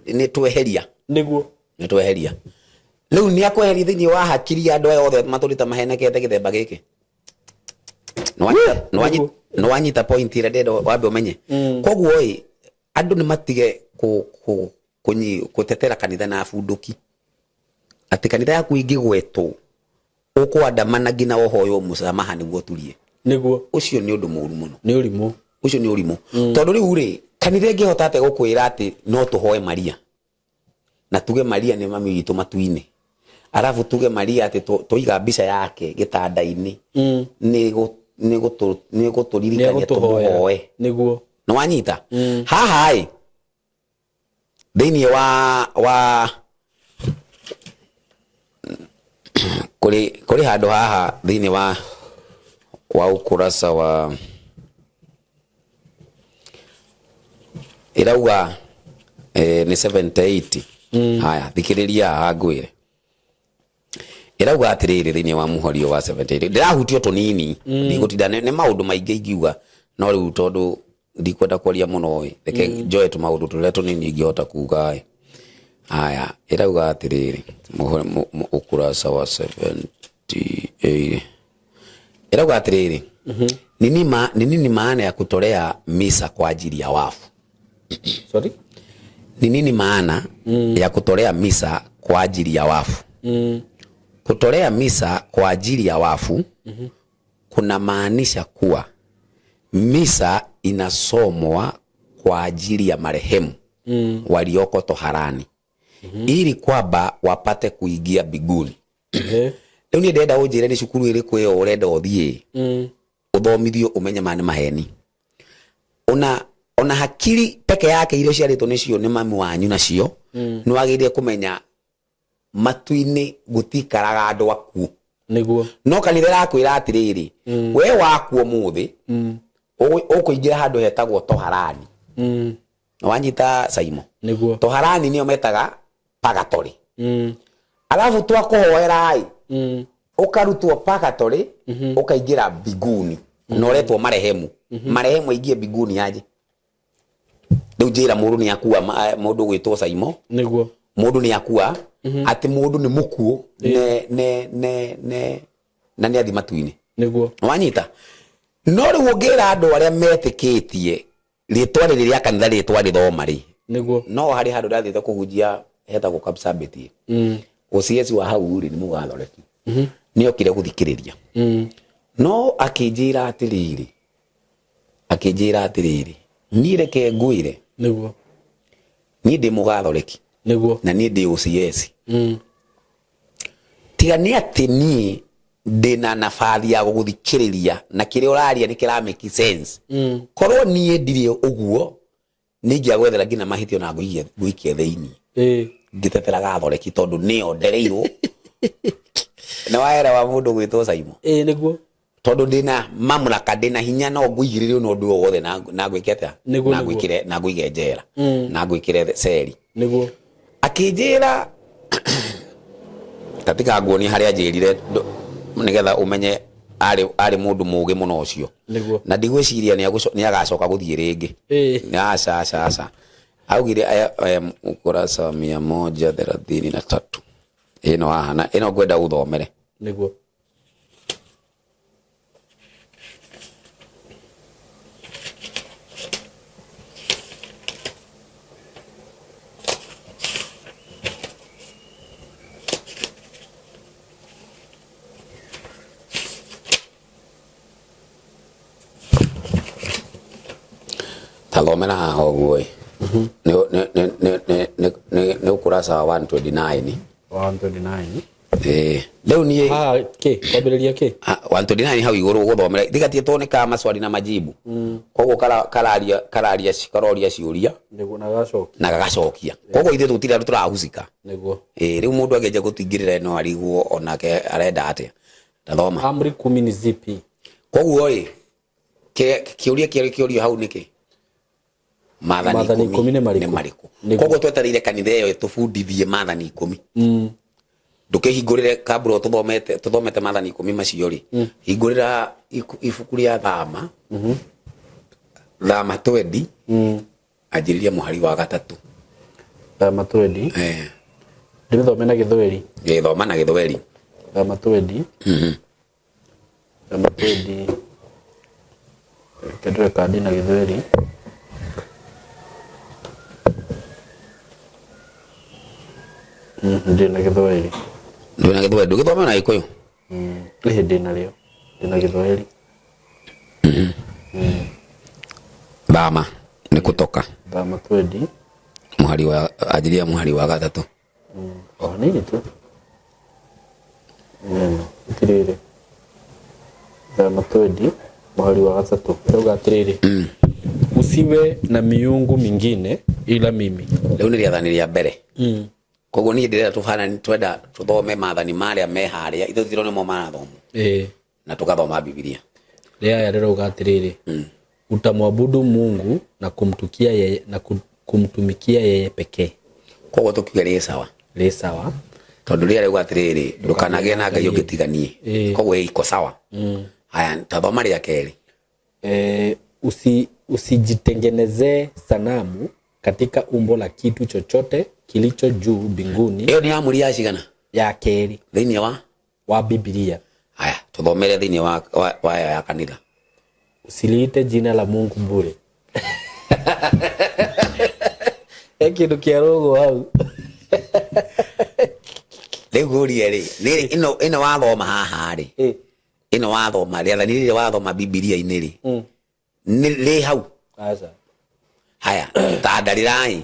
Speaker 1: nĩ tweheria.
Speaker 2: Nĩguo.
Speaker 1: Nĩ tweheria. Rĩu nĩ akweheria thĩinĩ wa hakiri ya andũ aya othe matũrĩte mahenekete gĩthemba gĩkĩ. Nĩ wanyita point ĩrĩa ndĩrenda wambe ũmenye. Koguo ĩ, andũ nĩ matige gũtetera kanitha na bunduki. Atĩ kanitha yaku ĩngĩgwetwo, ũkũandamana nginya ũhoywo mũsamaha nĩguo ũturie.
Speaker 2: Nĩguo.
Speaker 1: Ũcio nĩ ũndũ mũũru mũno.
Speaker 2: Nĩ ũrimũ.
Speaker 1: Ũcio nĩ ũrimũ. Tondũ rĩu rĩ, kanitha ĩngĩhota atĩa gũkwĩra atĩ no tũhoe Maria? Na tuge Maria nĩ mami witũ matu-inĩ. Arabu tuge Maria atĩ tũiga mbica yake gĩtanda-inĩ. Nĩ gũtũririkania
Speaker 2: Nĩ egũtũhoera.
Speaker 1: tũmũhoe.
Speaker 2: Nĩguo.
Speaker 1: Nĩ wanyita? Haha ĩ, thĩinĩ wa kũrĩ handũ haha thĩinĩ wa ukurasa wa ĩrauga, nĩ 78. Haya, thikĩrĩria haha ngwĩre. Ĩrauga atĩrĩrĩ thĩinĩ wa mũhorio wa 78. Ndĩrahutio tũnini, ndigũtinda, nĩ maũndũ maingĩ ingiuga, no rĩu tondũ ndikwenda kwaria mũno ĩ, reke njoe tũmaũndũ tũrĩa tũnini ingĩhota kuga ĩ. Haya, ĩrauga atĩrĩrĩ, ukurasa wa 78. Ĩrauga atĩrĩrĩ, ni nini maana ya kutolea misa kwa ajili ya wafu?
Speaker 2: Sorry?
Speaker 1: Ni nini maana ya kutolea misa kwa ajili ya wafu? Kutolea misa kwa ajili ya wafu kuna maanisha kuwa misa inasomwa kwa ajili ya marehemu walioko toharani, ili kwamba wapate kuingia mbinguni. Rĩu niĩ ndĩrenda ũnjĩre nĩ cukuru ĩrĩkũ ĩyo ũrenda ũthiĩ ũthomithio ũmenye ma nĩ maheni. Ona hakiri peke yake iria ũciarĩtwo nĩcio nĩ mami wanyu nacio, Nĩ wagĩrĩire kũmenya matu-inĩ gũtikaraga andũ akuũ.
Speaker 2: Nĩguo.
Speaker 1: No kanitha ĩrakwĩra atĩrĩrĩ, we wakuo mũthĩ, ũkũingĩra handũ hetagwo toharani. Wanyita, Saimo?
Speaker 2: Nĩguo.
Speaker 1: Toharani nĩyo metaga purgatory. Alafu twakũhoera-ĩ, ũkarutwo purgatory, ũkaingĩra mbinguni, na ũretwo marehemu. Marehemu aingie mbinguni aje? Rĩu njĩra, mũndũ nĩ akua, mũndũ gwĩtwo Saimo, mũndũ nĩ akua, atĩ mũndũ nĩ mũkuũ, ne ne ne ne na nĩ athi matu-inĩ. Wanyita? No rĩu ũngĩra andũ arĩa metĩkĩtie rĩtwa rĩrĩ rĩa kanitha, rĩtwa rĩthoma rĩ, no harĩ handũ ndathiĩte kũhunjia hetagwo Kapsabet. OCS wa hau rĩ, nĩ mũgathoreki, nĩ okire gũthikĩrĩria, no akĩnjĩra atĩrĩrĩ, niĩ reke ngwĩre, niĩ ndĩ mũgathoreki, na niĩ ndĩ OCS. Tiga nĩ atĩ niĩ ndĩna nabathi ya gũgũthikĩrĩria na kĩrĩa ũraria nĩ kĩra make sense, korwo niĩ ndirĩ ũguo, nĩ ingĩagwethera nginya mahĩtio na ngũikie thĩinĩ, ngĩtetera gathoreki, tondũ nĩyo ndereirwo. Nĩ waerewa, mũndũ gwĩtwo Saimo?
Speaker 2: Ĩĩ, nĩguo.
Speaker 1: Tondũ ndĩna mamlaka, ndĩna hinya, no ngũigĩrĩre na ũndũ o wothe na ngwĩke atĩa, na ngwĩkĩre na ngũige njera, na ngwĩkĩre ceri. Akĩnjĩra tatika nguonie harĩa anjĩrire, nĩgetha ũmenye arĩ mũndũ mũũgĩ mũno ũcio. Na ndigwĩciria nĩ agacoka gũthiĩ rĩngĩ. Aca, aca, aca. Augire aya, ukurasa wa 133 ĩno haha, na ĩno ngwenda ũthomere.
Speaker 2: Nĩguo.
Speaker 1: Tathomera haha ũguo ĩ. Nĩ ukurasa wa 129.
Speaker 2: 129.
Speaker 1: Ĩĩ, rĩu niĩ
Speaker 2: Haha kĩ kwambĩrĩria kĩ?
Speaker 1: Ah, 129 hau igũrũ ũgũthomera tigatie nĩ ka maswali na majibu. Koguo kararia kararia karoria ciũria
Speaker 2: Nĩguo, na gacoki.
Speaker 1: Na gagacokia. Koguo ithuĩ tũtirĩ andũ tũrahusika. Ĩĩ, rĩu mũndũ angĩanjia gũtũingĩrĩra no arigwo onake arenda atĩa. Tathoma.
Speaker 2: Amri kumi ni zipi?
Speaker 1: Koguo rĩ, kĩũria kĩarĩ kĩũrio hau nĩkĩ? Maathani
Speaker 2: Maathani
Speaker 1: 10
Speaker 2: 10 nĩ marĩkũ?
Speaker 1: Nĩ marĩkũ?
Speaker 2: Nĩguo.
Speaker 1: Koguo twetereire kanitha ĩyo ĩtũbundithie maathani 10. Ndũkĩhingũrĩre kabura tũthomete maathani 10 macio rĩ, hingũrĩra ibuku rĩa Thama, Thama 20, anjĩrĩria mũhari wa 3.
Speaker 2: Thama 20.
Speaker 1: Eh.
Speaker 2: Ndĩmĩthome na Gĩthweri?
Speaker 1: Gĩthoma na Gĩthweri.
Speaker 2: Thama 20. Thama 20. Reke ndore kandi na Gĩthweri. Ndĩ na Gĩthweri.
Speaker 1: Ndũĩ na Gĩthweri? Ndũgĩthome na Gĩkũyũ.
Speaker 2: Ĩhĩ, ndĩ narĩo. Ndĩ na Gĩthweri.
Speaker 1: Thama nĩ kutoka.
Speaker 2: Thama 20.
Speaker 1: Mũhari wa, anjĩrĩria mũhari wa 3.
Speaker 2: O hanini tu. Neno atirĩrĩ, Thama 20 mũhari wa 3 ĩrauga atĩrĩrĩ, usiwe na miungu mingine ila mimi.
Speaker 1: Rĩu nĩ rĩathani rĩa mbere. Koguo niĩ ndĩrenda tũhanani, twenda tũthome maathani marĩa me harĩa, ithuĩ tũtirona nĩmo marathomwo, na tũgathoma Bibilia.
Speaker 2: Rĩaya rĩrauga atĩrĩrĩ, utamwabudu Mungu na kumtukia yeye, na kumtumikia yeye pekee.
Speaker 1: Koguo tũkiuge rĩ sawa?
Speaker 2: Rĩ sawa.
Speaker 1: Tondũ rĩrĩa rĩuga atĩrĩrĩ, ndũkanagĩe na ngai ũngĩ tiga niĩ. Koguo iko sawa. Haya, tathoma rĩa kerĩ.
Speaker 2: Usijitengenezee sanamu katika umbo la kitu chochote kilicho juu mbinguni.
Speaker 1: Ĩyo nĩ amũri ya cigana?
Speaker 2: Ya kerĩ.
Speaker 1: Thĩinĩ wa
Speaker 2: wa Bibilia.
Speaker 1: Haya, tũthomere thĩinĩ wa ya kanitha.
Speaker 2: Usiliite jina la Mungu bure. He kĩndũ kĩa rũgũ hau.
Speaker 1: Rĩu ngũrie rĩ, nĩ ĩno wathoma haha rĩ, ĩno wathoma, rĩathani rĩrĩ wathoma Bibilia-inĩ rĩ, nĩ rĩ hau?
Speaker 2: Aca.
Speaker 1: Haya, tandarĩrai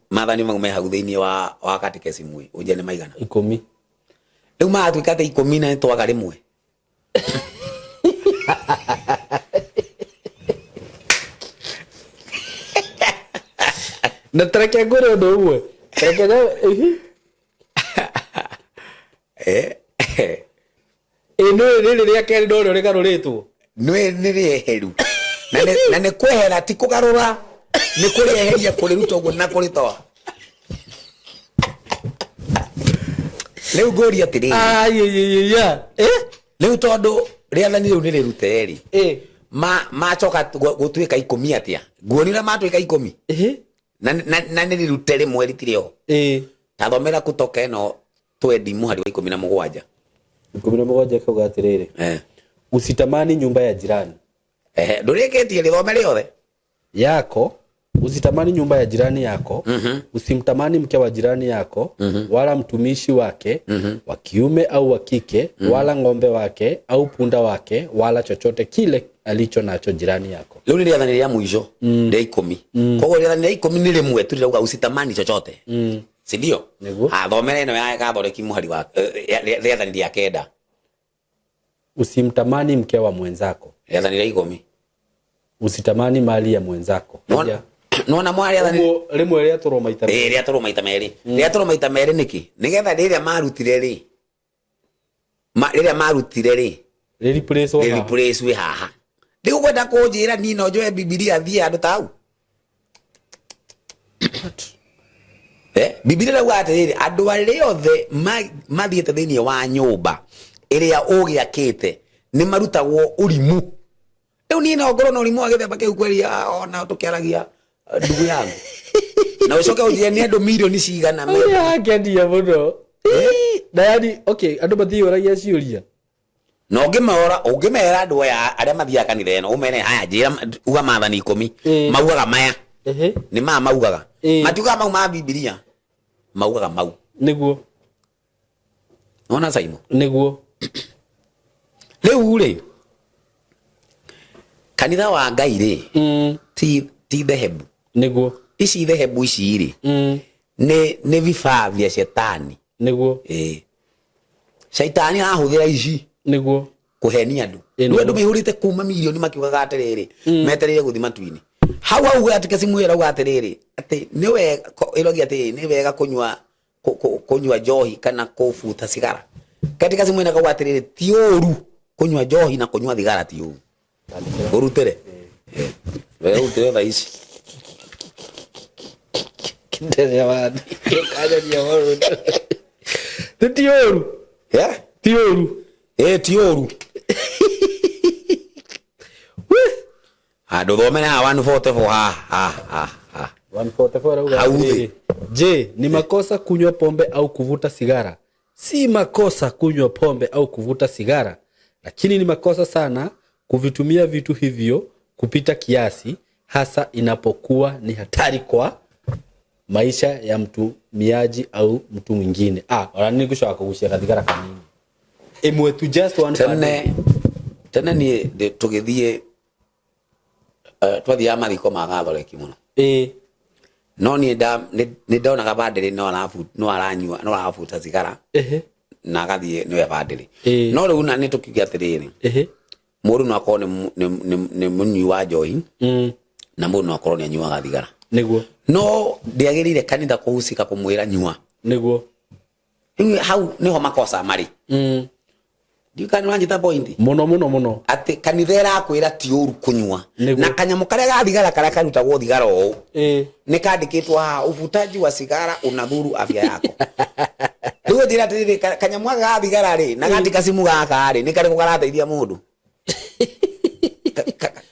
Speaker 1: maathani mau me hau thĩinĩ wa katekesimu ĩ, ũnjĩre nĩ maigana.
Speaker 2: 10.
Speaker 1: Rĩu magatuĩka atĩ 10 na nĩ twaga 1.
Speaker 2: Na tareke ngwĩre ũndũ ũmwe. Reke ihi.
Speaker 1: Eh,
Speaker 2: Ĩ nĩ rĩrĩ rĩa kerĩ no rĩo rĩgarũrĩtwo.
Speaker 1: Nĩ nĩ rĩeheru na nĩ kwehera, ti kũgarũra, nĩ kũrĩeheria, kũrĩruta ũguo na kũrĩtoa. Rĩu ngũria atĩrĩrĩ,
Speaker 2: Ayayaya. Eh?
Speaker 1: rĩu tondũ rĩathani rĩu nĩ rĩrute rĩ,
Speaker 2: Eh.
Speaker 1: macoka gũtuĩka 10 atĩa? Nguoni ũrĩa matuĩka 10.
Speaker 2: Eh.
Speaker 1: Na nĩ rĩrute rĩmwe rĩtirĩ ho. Ta thomera Kutoka ĩno twendi mũhari wa 17.
Speaker 2: 17 kauga atĩrĩrĩ, usitamani nyumba ya jirani
Speaker 1: Ehe, ndũrĩkĩtie, rĩthome rĩothe.
Speaker 2: Yako, usitamani nyumba ya jirani yako, usimtamani mke wa jirani yako, wala mtumishi wake wa kiume au wa kike, wala ng'ombe wake au punda wake, wala chochote kile alicho nacho jirani yako.
Speaker 1: Rĩu nĩ rĩathani rĩa mũico rĩa 10. Koguo rĩathani rĩa 10 nĩ rĩmwe tu rĩrauga usitamani chochote, si ndio?
Speaker 2: Nĩguo.
Speaker 1: Ah, thomera ĩno ya Gathoreki mũhari wa rĩathani rĩa 9.
Speaker 2: Usimtamani mke wa mwenzako.
Speaker 1: Rĩathani rĩa 10.
Speaker 2: Usitamani mali ya mwenzako. Haya.
Speaker 1: Nona mwa rĩathani
Speaker 2: Ũguo rĩmwe rĩatũrwo maita
Speaker 1: Ĩĩ, rĩatũrwo maita merĩ. Rĩatũrwo maita merĩ nĩkĩ? Nĩgetha rĩrĩa marutire rĩ, rĩrĩa marutire rĩ,
Speaker 2: rĩ-replace haha.
Speaker 1: Rĩ-replace haha. Rĩu kwenda kũnjĩra niĩ no njoe Bibilia thiĩ handũ ta hau? Eh, Bibilia ĩrauga atĩrĩrĩ, andũ arĩa othe mathiĩte thĩinĩ wa nyũmba ĩrĩa ũgĩakĩte nĩ marutagwo ũrimũ. Rĩu niĩ no ngorwo na ũrimũ wa gĩthemba kĩu kweri, ona tũkĩaragia, ndugu yangu, na ũcoke ũnjĩre nĩ andũ mirioni cigana
Speaker 2: Ũrĩa hakenia mũno na yani, okay, andũ matiyũragia ciũria.
Speaker 1: Na ũngĩmora, ũngĩmera andũ aya arĩa mathiaga kanitha ĩno, ũmere haya, njĩra uga maathani 10, maugaga maya. Nĩ maya maugaga. Matiugaga mau ma Bibilia, maugaga mau. Nona Simon?
Speaker 2: Nĩguo.
Speaker 1: Rĩu rĩ, kanitha wa Ngai rĩ, ti dhehebu. Ici dhehebu ici rĩ, nĩ vifaa vya shetani. Ĩĩ, shaitani arahũthĩra ici kũhenia andũ. Rĩu andũ maihũrĩte kuma mirioni makiugaga atĩrĩrĩ, metereire gũthiĩ matu-inĩ. Hau hau katika simu ĩyo ĩrauga atĩrĩrĩ, atĩ nĩ wega, ĩrogia atĩrĩrĩ, nĩ wega kũnyua kũnyua njohi kana kũbuta cigara. Katika simu ĩno kauga atĩrĩrĩ, ti ũru kũnyua njohi na kũnyua thigara, ti ũru. Ũrutĩre. We ũrutĩre thaa ici.
Speaker 2: Ti ũru.
Speaker 1: Eh?
Speaker 2: Ti ũru.
Speaker 1: Ĩ, ti ũru. Handũ thomere haha 144 haha haha haha.
Speaker 2: 144 rauga
Speaker 1: Hau thĩ.
Speaker 2: atĩrĩrĩ, je, ni makosa kunywa pombe au kuvuta sigara? Si makosa kunywa pombe au kuvuta sigara, lakini ni makosa sana kuvitumia vitu hivyo kupita kiasi, hasa inapokuwa ni hatari kwa maisha ya mtumiaji au mtu mwingine. Ah, ona nĩ ngũcoka kũgucia gathigara kanini ĩmwe tu, just one per day.
Speaker 1: Tene tene niĩ tũgĩthiĩ, twathiaga mathiko ma Gathoreki mũno. No niĩ nĩ ndonaga bandĩrĩ no aranyua, no arabuta cigara na agathiĩ nĩwe bandĩrĩ. No rĩu na nĩ tũkiuge atĩrĩrĩ, mũndũ no akorwo nĩ mũnyui wa njohi, na mũndũ no akorwo nĩ anyuaga thigara. No ndĩagĩrĩire kanitha kũhusika kũmwĩra nyua. Rĩu hau nĩho makosa marĩ. Ndiũĩ kana nĩwanyita point.
Speaker 2: Mũno mũno mũno.
Speaker 1: Atĩ kanitha ĩrakwĩra ti ũru kũnyua.
Speaker 2: Nĩguo.
Speaker 1: Na kanyamũ karĩa ga thigara karĩa karutagwo thigara ũũ, nĩ kandĩkĩtwo haha, uvutaji wa sigara unadhuru afya yako. Rĩu njĩra atĩrĩrĩ, kanyamũ gaka ga thigara rĩ, na gati kacimu gaka rĩ, nĩ karĩkũ karateithia mũndũ?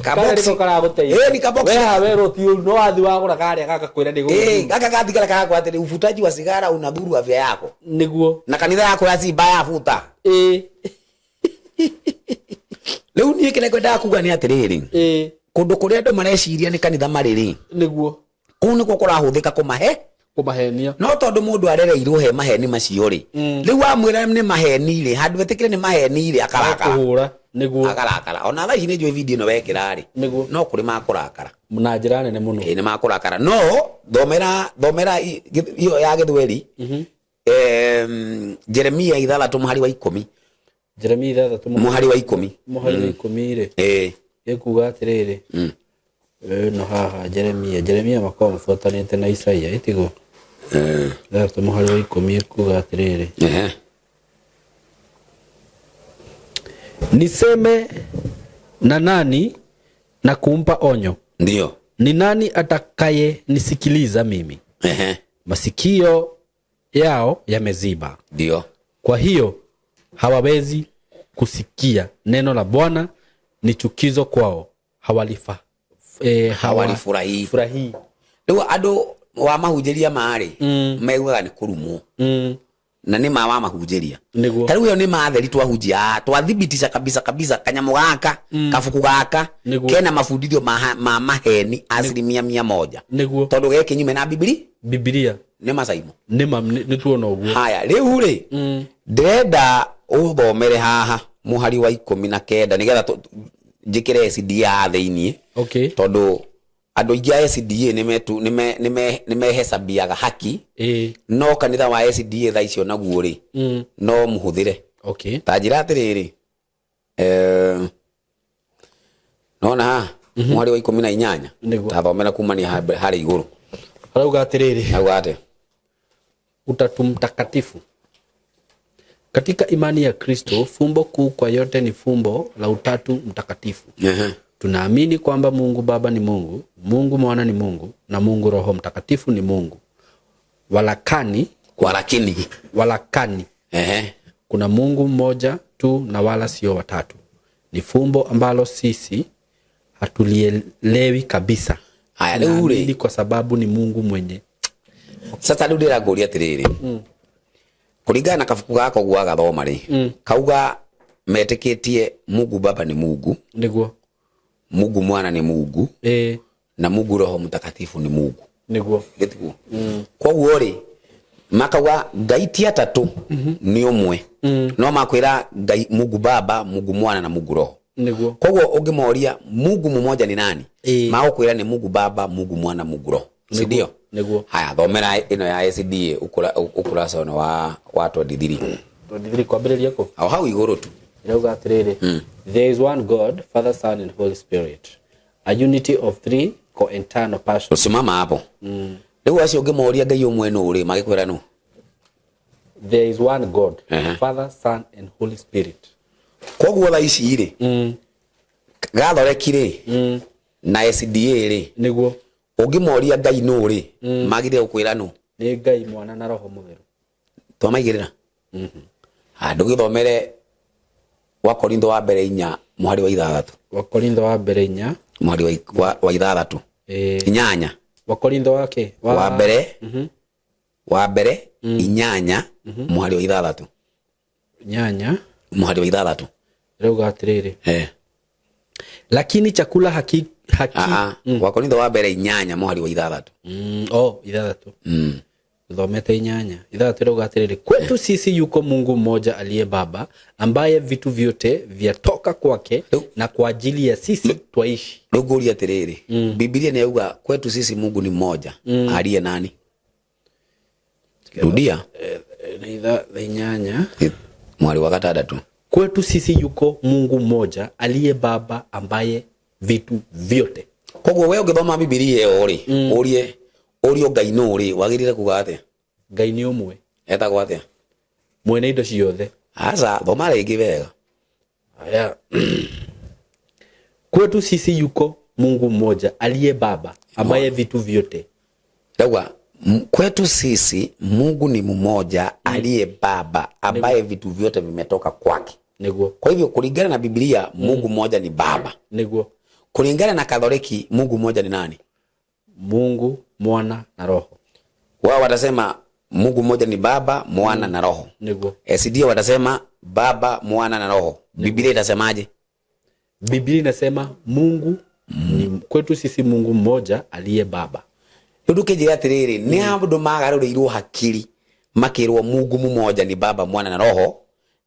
Speaker 1: Ka
Speaker 2: Karĩa
Speaker 1: box.
Speaker 2: nĩko karagũteithia.
Speaker 1: Ĩĩ, nĩ ka box.
Speaker 2: We haha werwo ti ũru, no wathiĩ wagũra karĩa gagakwĩra nĩ
Speaker 1: Ĩĩ, gaka ga thigara karakwĩra atĩrĩ, uvutaji wa sigara unadhuru afya yako. Na kanitha yakwĩra si mbaya futa. Rĩu niĩ kĩrĩa ngwendaga kuga nĩ atĩrĩrĩ, kũndũ kũrĩa andũ mareciria nĩ kanitha marĩ rĩ, kũu nĩkuo kũrahũthĩka kũmahe
Speaker 2: Kũmahenia.
Speaker 1: No tondũ mũndũ arereirwo he maheni macio rĩ, rĩu wamwĩra nĩ maheni rĩ, handũ etĩkĩre nĩ maheni rĩ, akarakara.
Speaker 2: Kũhũra.
Speaker 1: Akarakara. Ona thaa ici nĩ njũĩ video ĩno wekĩra rĩ, no kũrĩ makũrakara.
Speaker 2: Na njĩra nene mũno.
Speaker 1: Ĩĩ, nĩ makũrakara. No thomera iyo ya Gĩthweri. Jeremia 6 mũhari wa 10.
Speaker 2: Jeremia 6
Speaker 1: mũhari wa 10.
Speaker 2: Mũhari wa 10 rĩ. Ĩkuga atĩrĩrĩ. Ĩno haha Jeremia, Jeremia makoragwo mabuatanĩte na Isaia, ĩtiguo? Ithathatũ mũhari wa 10 ekuga atĩrĩrĩ, Niseme na nani na kumpa onyo?
Speaker 1: Ndio.
Speaker 2: Ni nani atakaye nisikiliza mimi? Masikio yao yameziba, kwa hiyo hawawezi kusikia. Neno la Bwana ni chukizo kwao, hawalifa
Speaker 1: Hawalifurahii.
Speaker 2: Furahii.
Speaker 1: Rĩu andũ wamahunjĩria marĩ maiguaga nĩ kũrumwo, na nĩ ma wamahunjĩria.
Speaker 2: Nĩguo.
Speaker 1: Ta rĩu ĩyo nĩ matheri twahunjia, twathibitisha kabisa kabisa kanyamũ gaka, kabuku gaka kena mabundithio ma maheni 100%. Tondũ ge kinyume na Bibili.
Speaker 2: Bibilia.
Speaker 1: Nĩ macaimo.
Speaker 2: Nĩ ma nĩ tuona ũguo.
Speaker 1: Haya, rĩu rĩ, ndĩrenda ũthomere haha mũhari wa 19 nĩgetha njĩkĩre SDA thĩiniĩ. Tondũ andũ aingĩ a SDA nĩmehecabiaga haki. No kanitha wa SDA thaa icio naguo rĩ, no mũhũthĩre. Ta njĩra atĩrĩrĩ, nona haha mũhari wa 18.
Speaker 2: Nĩguo.
Speaker 1: Ta thomera kumania harĩ igũrũ.
Speaker 2: Arauga atĩrĩrĩ,
Speaker 1: Auga atĩa?
Speaker 2: Utatu Mtakatifu. Katika imani ya Kristo, fumbo kuu kwa yote ni fumbo la Utatu Mtakatifu. Tunaamini kwamba Mungu Baba ni Mungu, Mungu Mwana ni Mungu na Mungu Roho Mtakatifu ni Mungu. Walakani,
Speaker 1: Walakini.
Speaker 2: Walakani. Kuna Mungu mmoja tu na wala sio watatu. Ni fumbo ambalo sisi hatulielewi kabisa.
Speaker 1: Haya, rĩu rĩ.
Speaker 2: Tunaamini kwa sababu ni Mungu mwenye.
Speaker 1: Sasa rĩu ndĩrakũria atĩrĩrĩ, kũringana na kabuku gaka ũguo wagathoma rĩ, kauga metĩkĩtie Mungu Baba ni Mungu,
Speaker 2: Nĩguo.
Speaker 1: Mungu Mwana ni Mungu, na Mungu Roho Mtakatifu ni Mungu.
Speaker 2: Nĩguo.
Speaker 1: Gĩtiguo? Koguo rĩ, makauga Ngai ti atatũ, nĩ ũmwe, no makwĩra Ngai Mungu Baba, Mungu Mwana na Mungu Roho.
Speaker 2: Nĩguo.
Speaker 1: Koguo ũngĩmoria Mungu mmoja ni nani, magũkwĩra nĩ Mungu Baba, Mungu Mwana, Mungu Roho, si ndio?
Speaker 2: Nĩguo.
Speaker 1: Haya, thomera ĩno ya SDA ukurasa ũno wa 23.
Speaker 2: 23 kwambĩrĩria kũ?
Speaker 1: O hau igũrũ tu.
Speaker 2: Irauga atĩrĩrĩ, There is one God, Father, Son and Holy Spirit, a unity of three co-eternal persons.
Speaker 1: Simama hapo. Rĩu acio ũngĩmoria Ngai ũmwe nũ rĩ, magĩkwĩra nũ?
Speaker 2: There is one God, Father, Son and Holy Spirit.
Speaker 1: Koguo thaa ici rĩ, Gathoreki rĩ na SDA rĩ,
Speaker 2: Nĩguo.
Speaker 1: ũngĩmoria Ngai nũ rĩ, magĩrĩire gũkwĩra nũ?
Speaker 2: Nĩ Ngai Mwana na Roho Mũtheru.
Speaker 1: Twamaigĩrĩra. Ndũgĩthomere wa Korintho wa mbere 4 mũhari wa 6.
Speaker 2: Wa Korintho wa mbere 4.
Speaker 1: Mũhari wa 6. 8.
Speaker 2: Wa Korintho wake
Speaker 1: wa mbere. Wa mbere 8 mũhari wa 6.
Speaker 2: 8.
Speaker 1: Mũhari wa 6.
Speaker 2: Rauga atĩrĩrĩ. Lakini chakula haki, haki.
Speaker 1: Wa Korintho wa mbere 8 mũhari wa 6.
Speaker 2: 6. Thomete 8. 6 rauga atĩrĩrĩ, kwetu sisi yuko Mungu mmoja aliye Baba, ambaye vitu vyote vyatoka kwake na kwa ajili ya sisi twaishi.
Speaker 1: Rĩu ngũria atĩrĩrĩ, Biblia nĩ yauga kwetu sisi Mungu ni mmoja, aliye nani? Rudia.
Speaker 2: Nĩ 8.
Speaker 1: Mwari wa 6.
Speaker 2: Kwetu sisi yuko Mungu mmoja aliye Baba, ambaye vitu vyote.
Speaker 1: Koguo we ũngĩthoma Biblia ĩyo rĩ, ũrie Ngai nũ rĩ, wagĩrĩire kuga atĩa?
Speaker 2: Ngai nĩ ũmwe.
Speaker 1: Etagwo atĩa?
Speaker 2: Mwene indo ciothe.
Speaker 1: Aca, thoma rĩngĩ wega.
Speaker 2: Haya. Kwetu sisi yuko Mungu mmoja aliye Baba, ambaye vitu vyote.
Speaker 1: Ndauga, kwetu sisi Mungu ni mmoja aliye Baba, ambaye vitu vyote vimetoka kwake.
Speaker 2: Nĩguo.
Speaker 1: Kwa hivyo kulingana na Biblia, Mungu mmoja ni Baba.
Speaker 2: Nĩguo.
Speaker 1: Kulingana na Katholiki, Mungu mmoja ni nani?
Speaker 2: Mungu Mwana na Roho.
Speaker 1: Wao watasema Mungu mmoja ni Baba, Mwana na Roho.
Speaker 2: Nĩguo.
Speaker 1: SDA watasema Baba, Mwana na Roho. Biblia itasemaje?
Speaker 2: Biblia inasema Mungu ni kwetu sisi Mungu mmoja aliye Baba.
Speaker 1: Rĩu ndũkĩnjĩra atĩrĩrĩ, nĩ andũ magarũrĩirwo hakiri makĩrwo Mungu mmoja ni Baba, Mwana na Roho,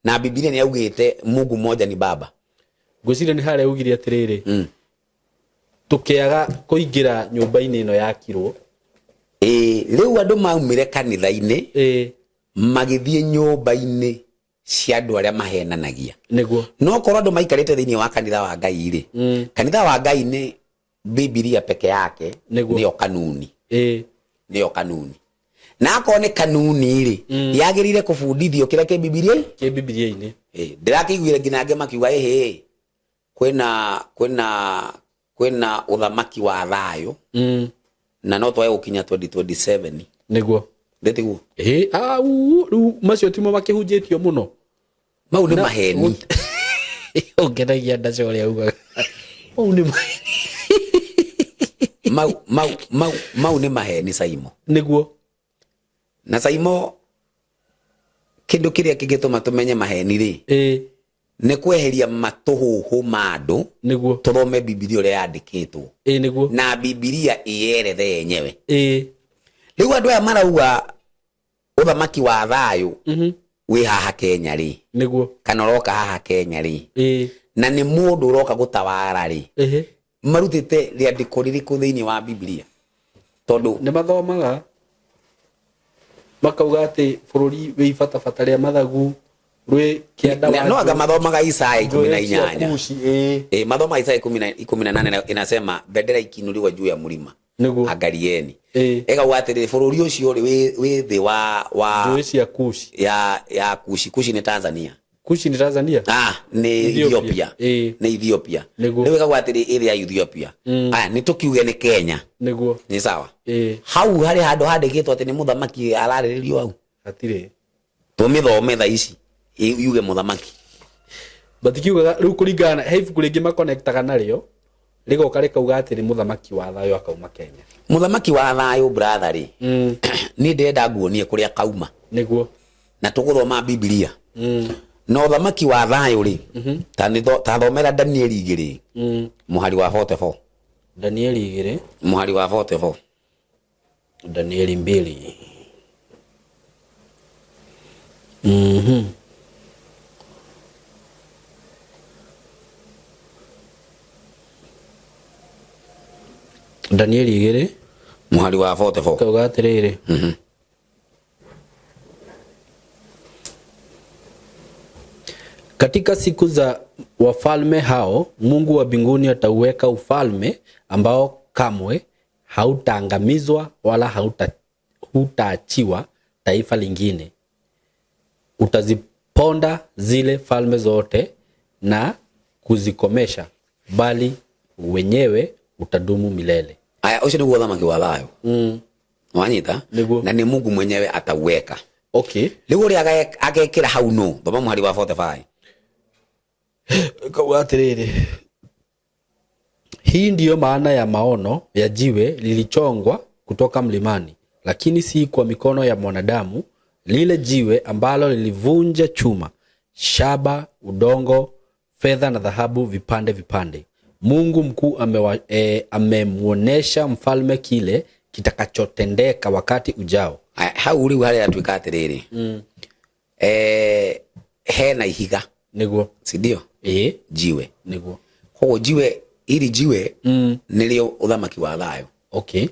Speaker 1: na Biblia nĩ yaugĩte Mungu mmoja ni Baba.
Speaker 2: Ngwĩciria nĩ harĩa ugire atĩrĩrĩ, tũkĩaga kũingĩra nyũmba-inĩ ĩno yakirwo.
Speaker 1: Rĩu andũ maumire kanitha-inĩ, magĩthiĩ nyũmba-inĩ cia andũ arĩa mahenanagia.
Speaker 2: Nĩguo.
Speaker 1: No korwo andũ maikarĩte thĩinĩ wa kanitha wa Ngai rĩ, kanitha wa Ngai nĩ Biblia peke yake,
Speaker 2: Nĩguo.
Speaker 1: nĩyo kanuni. Nĩyo kanuni. Na akorwo nĩ kanuni rĩ, yagĩrĩire kũbundithio kĩrĩa kĩ Bibilia.
Speaker 2: Kĩ Bibilia-inĩ.
Speaker 1: Ndĩrakĩiguire nginya angĩ makiuga ĩhĩ, kwĩna ũthamaki wa thayũ na no twage gũkinya 2027.
Speaker 2: Nĩguo.
Speaker 1: Ndĩtiguo?
Speaker 2: Ĩĩ, au rĩu macio timo makĩhunjĩtio mũno.
Speaker 1: Mau nĩ maheni.
Speaker 2: Ũngenagia ndaco ũrĩa ugaga. Mau nĩ maheni.
Speaker 1: Mau mau mau mau nĩ maheni, Saimo.
Speaker 2: Nĩguo.
Speaker 1: Na Saimo, kĩndũ kĩrĩa kĩngĩtũma tũmenye maheni rĩ, nĩ kweheria matũhũhũ ma andũ.
Speaker 2: Nĩguo.
Speaker 1: Tũthome Bibilia ũrĩa yandĩkĩtwo.
Speaker 2: Ĩĩ, nĩguo.
Speaker 1: Na Bibilia ĩyerethe yenyewe.
Speaker 2: Ĩĩ.
Speaker 1: Rĩu andũ aya marauga ũthamaki wa thayũ wĩ haha Kenya rĩ,
Speaker 2: Nĩguo.
Speaker 1: kana ũroka haha Kenya rĩ,
Speaker 2: Ĩĩ.
Speaker 1: na nĩ mũndũ ũroka gũtawara rĩ,
Speaker 2: Ĩhĩ.
Speaker 1: marutĩte rĩandĩko rĩrĩkũ thĩinĩ wa Bibilia? Tondũ
Speaker 2: Nĩ mathomaga makauga atĩ bũrũri wĩ ibatabata rĩa mathagu rwĩ kĩanda wa
Speaker 1: no anga mathomaga Isaya 18.
Speaker 2: Njũĩ cia Kushi, ĩĩ.
Speaker 1: Mathomaga Isaya 18 inasema bendera ikiinuliwa juu ya mlima,
Speaker 2: Nĩguo.
Speaker 1: angalieni.
Speaker 2: Ĩĩ.
Speaker 1: Ĩkauga atĩrĩrĩ, bũrũri ũcio rĩ wĩ thĩ wa
Speaker 2: Njũĩ cia Kushi.
Speaker 1: Ya Kushi. Kushi nĩ Tanzania.
Speaker 2: Kushi nĩ Tanzania?
Speaker 1: Ah, nĩ
Speaker 2: Ethiopia.
Speaker 1: Ethiopia.
Speaker 2: Ĩĩ.
Speaker 1: Nĩ Ethiopia.
Speaker 2: Nĩguo.
Speaker 1: Rĩu ĩkauga atĩrĩ, ĩrĩ ya Ethiopia. Aya, nĩ tũkiuge nĩ Kenya.
Speaker 2: Nĩguo.
Speaker 1: Nĩ sawa?
Speaker 2: Ĩĩ.
Speaker 1: Hau harĩ handũ handĩkĩtwo atĩ nĩ mũthamaki ararĩrĩrio hau?
Speaker 2: Hatirĩ.
Speaker 1: Tũmĩthome thaa ici yuge mũthamaki.
Speaker 2: Matikiugaga rĩu kũringana na he ibuku rĩngĩ makonektaga narĩo rĩgoka rĩkauga atĩ nĩ mũthamaki wa thayũ akauma Kenya.
Speaker 1: Mũthamaki wa thayũ, brother rĩ, niĩ ndĩrenda nguonie kũrĩa kauma.
Speaker 2: Nĩguo.
Speaker 1: Na tũgũthoma Bibilia. Na ũthamaki wa thayũ rĩ, ta thomera Danieli 2, mũhari wa 44.
Speaker 2: Danieli 2.
Speaker 1: Mũhari wa 44.
Speaker 2: Danieli 2. Danieli 2.
Speaker 1: Mũhari wa 44.
Speaker 2: Kauga atĩrĩrĩ, katika siku za wafalme hao Mungu wa mbinguni atauweka ufalme ambao kamwe hautaangamizwa wala hutaachiwa taifa lingine. Utaziponda zile falme zote na kuzikomesha, bali wenyewe utadumu milele.
Speaker 1: Aya, ũcio nĩguo ũthamaki wa thayũ. Wanyita?
Speaker 2: Nĩguo.
Speaker 1: Na nĩ Mungu mwenyewe atauweka.
Speaker 2: Okay.
Speaker 1: Rĩu ũrĩa agekĩra hau no thoma mũhari wa 45.
Speaker 2: Kauga atĩrĩrĩ, hii ndiyo maana ya maono ya jiwe lilichongwa kutoka mlimani, lakini si kwa mikono ya mwanadamu, lile jiwe ambalo lilivunja chuma, shaba, udongo, fedha na dhahabu vipande vipande. Mungu mkuu amemwonesha mfalme kile kitakachotendeka wakati ujao.
Speaker 1: Aya, hau rĩu harĩa atuĩka atĩrĩrĩ, hena ihiga.
Speaker 2: Nĩguo.
Speaker 1: Si ndio?
Speaker 2: Ĩĩ.
Speaker 1: Jiwe.
Speaker 2: Nĩguo.
Speaker 1: Koguo jiwe ili jiwe nĩrĩo ũthamaki wa thayũ.
Speaker 2: Okay.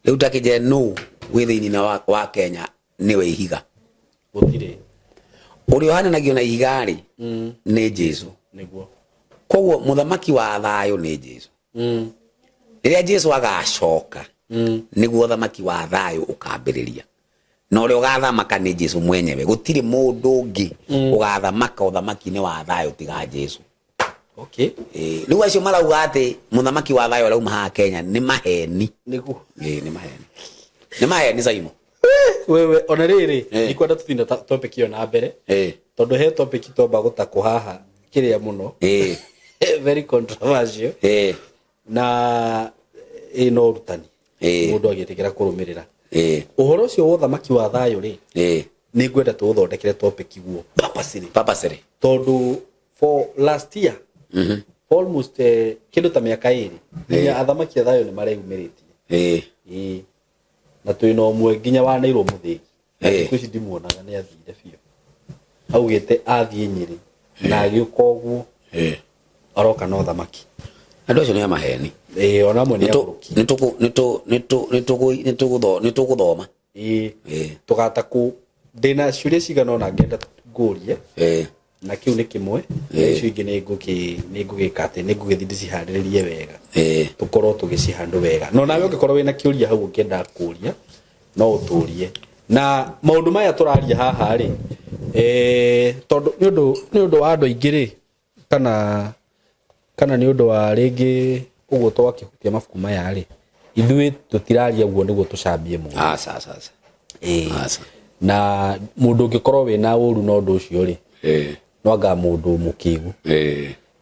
Speaker 1: Rĩu takĩnjĩre nũ wĩ thĩinĩ na wa Kenya nĩwe ihiga?
Speaker 2: Gũtirĩ.
Speaker 1: Ũrĩa ũhananagio na ihiga rĩ, nĩ Jesu.
Speaker 2: Nĩguo.
Speaker 1: Koguo mũthamaki wa thayũ nĩ Jesu. Rĩrĩa Jesu agacoka, nĩguo ũthamaki wa thayũ ũkambĩrĩria. Na ũrĩa ũgathamaka nĩ Jesu mwenyewe. Gũtirĩ mũndũ ũngĩ ũgathamaka ũthamaki-inĩ wa thayũ tiga Jesu.
Speaker 2: Okay.
Speaker 1: Rĩu acio marauga atĩ mũthamaki wa thayũ arauma haha Kenya nĩ maheni.
Speaker 2: Nĩguo.
Speaker 1: Nĩ maheni. Nĩ maheni, Saimo.
Speaker 2: Wewe ona rĩrĩ, ndikwenda tũthiĩ na topic ĩyo na mbere. Tondũ he topic twamba gũtakũ haha kĩrĩa mũno. Very controversial. Na ĩno ũrutani. Mũndũ agĩtĩkĩra kũrũmĩrĩra. Ũhoro ũcio wa ũthamaki wa thayũ rĩ, nĩ ngwenda tũũthondekere topic guo purposely.
Speaker 1: Purposely.
Speaker 2: Tondũ for last year, for almost kĩndũ ta mĩaka 2, nginya athamaki a thayũ nĩ mareyumĩrĩtie. Na twĩna ũmwe nginya wanairwo mũthĩgi. Na thikũ ici ndimuonaga, nĩ athire biũ. Augĩte athiĩ Nyĩrĩ na agĩũka ũguo. Aroka na ũthamaki.
Speaker 1: Andũ acio nĩ a maheni.
Speaker 2: Ona amwe nĩ agũrũki.
Speaker 1: Nĩ tũgũthoma.
Speaker 2: Tũgata kũ ndĩna ciũria cigana ũna ngenda ngũrie. Na kĩu nĩ kĩmwe. Na icio ingĩ nĩ ngũgĩka atĩ nĩ ngũgĩthiĩ ndĩciharĩrĩrie wega. Tũkorwo tũgĩcihandũ wega. No nawe ũngĩkorwo wĩna kĩũria hau ũngĩenda kũria, No ũtũrie na maũndũ maya tũraria haha rĩ, tondũ nĩ ũndũ wa andũ aingĩ rĩ, kana nĩ ũndũ wa rĩngĩ ũguo twakĩhutia mabuku maya rĩ, ithuĩ tũtiraria ũguo nĩguo tũcambie mũndũ.
Speaker 1: Aca, aca, aca. Aca.
Speaker 2: Na mũndũ ũngĩkorwo wĩna ũru na ũndũ ũcio rĩ, no anga mũndũ mũkĩgu.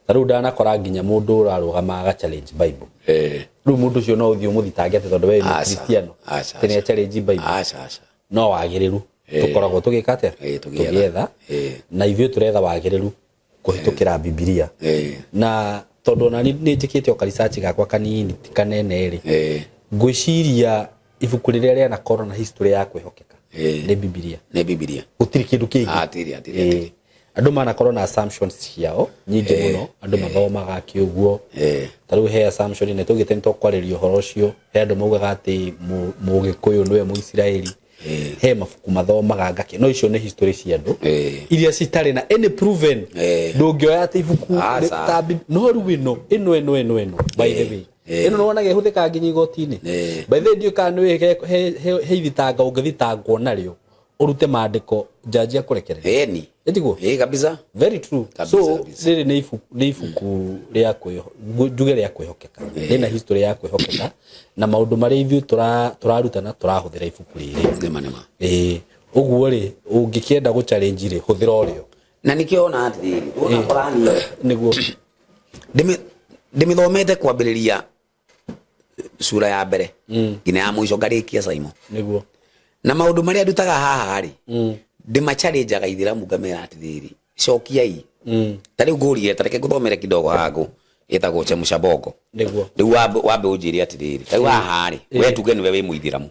Speaker 2: Ta rĩu ndanakora nginya mũndũ ũrarũgama aga challenge Bible. Rĩu mũndũ ũcio no ũthiĩ ũmũthitange atĩ tondũ we nĩ
Speaker 1: Aca,
Speaker 2: Kristiano,
Speaker 1: aca,
Speaker 2: atĩ nĩ
Speaker 1: aca.
Speaker 2: challenge Bible.
Speaker 1: Aca, aca.
Speaker 2: No wagĩrĩru tũkoragwo tũgĩka atĩa?
Speaker 1: Tũgĩetha.
Speaker 2: Tũgĩetha. Na ithuĩ tũretha wagĩrĩru kũhĩtũkĩra Bibilia. Na tondũ ona nĩ njĩkĩte o ka-research gakwa kanini, ti kanene rĩ, ngwĩciria ibuku rĩrĩa rĩanakorwo na history ya kwĩhokeka nĩ Bibilia.
Speaker 1: Nĩ Bibilia.
Speaker 2: Gũtirĩ kĩndũ kĩngĩ.
Speaker 1: Ah, tiri, atiri, atiri.
Speaker 2: Andũ manakorwo na assumptions ciao nyingĩ mũno, andũ mathomaga kĩũguo. Ta rĩu he assumption nĩ tũgĩte nĩ tũkwarĩria ũhoro ũcio, he andũ maugaga atĩ Mũgĩkũyũ nĩwe Mũisiraeli. He mabuku mathomaga ngake, no icio nĩ history cia andũ iria citarĩ na any proven. Ndũngĩoya atĩ ibuku
Speaker 1: Aca.
Speaker 2: ta no rĩu ĩno ĩno by the way, ĩno nĩwonaga ĩhũthĩkaga nginya igoti-inĩ. By the way, ndiũĩ kana nĩũĩ he ithitanga ũngĩthitangwo narĩo ũrute maandĩko, njanji akũrekereria.
Speaker 1: Ĩni.
Speaker 2: Ĩtiguo?
Speaker 1: Ĩ, kabisa.
Speaker 2: Very true.
Speaker 1: Kabisa,
Speaker 2: So
Speaker 1: kabisa.
Speaker 2: rĩrĩ nĩ ibuku rĩa njuge rĩa kwĩhokeka, rĩna history ya kwĩhokeka, na maũndũ marĩa ithuĩ tũrarutana tũrahũthĩra ibuku rĩrĩ.
Speaker 1: Nĩma, nĩma.
Speaker 2: Ĩĩ, ũguo rĩ, ũngĩkĩenda gũ challenge rĩ, hũthĩra ũrĩo.
Speaker 1: Na nĩkĩo ona atĩrĩrĩ, wona Korani,
Speaker 2: Nĩguo.
Speaker 1: Ndĩmĩthomete kwambĩrĩria sura ya mbere nginya ya mũico, ngarĩkia, Saimo. Na maũndũ marĩa ndutaga haha rĩ, ndĩmachallenjaga ithiramu, ngamera atĩrĩrĩ, cokiai. Ta rĩu ngũrie, ta reke ngũthomere kidogo haha ngũ ĩtagwo Chemsha Bongo. Rĩu wambe ũnjĩre atĩrĩrĩ, ta rĩu haha rĩ, we tuge nĩwe wĩ mũithiramu.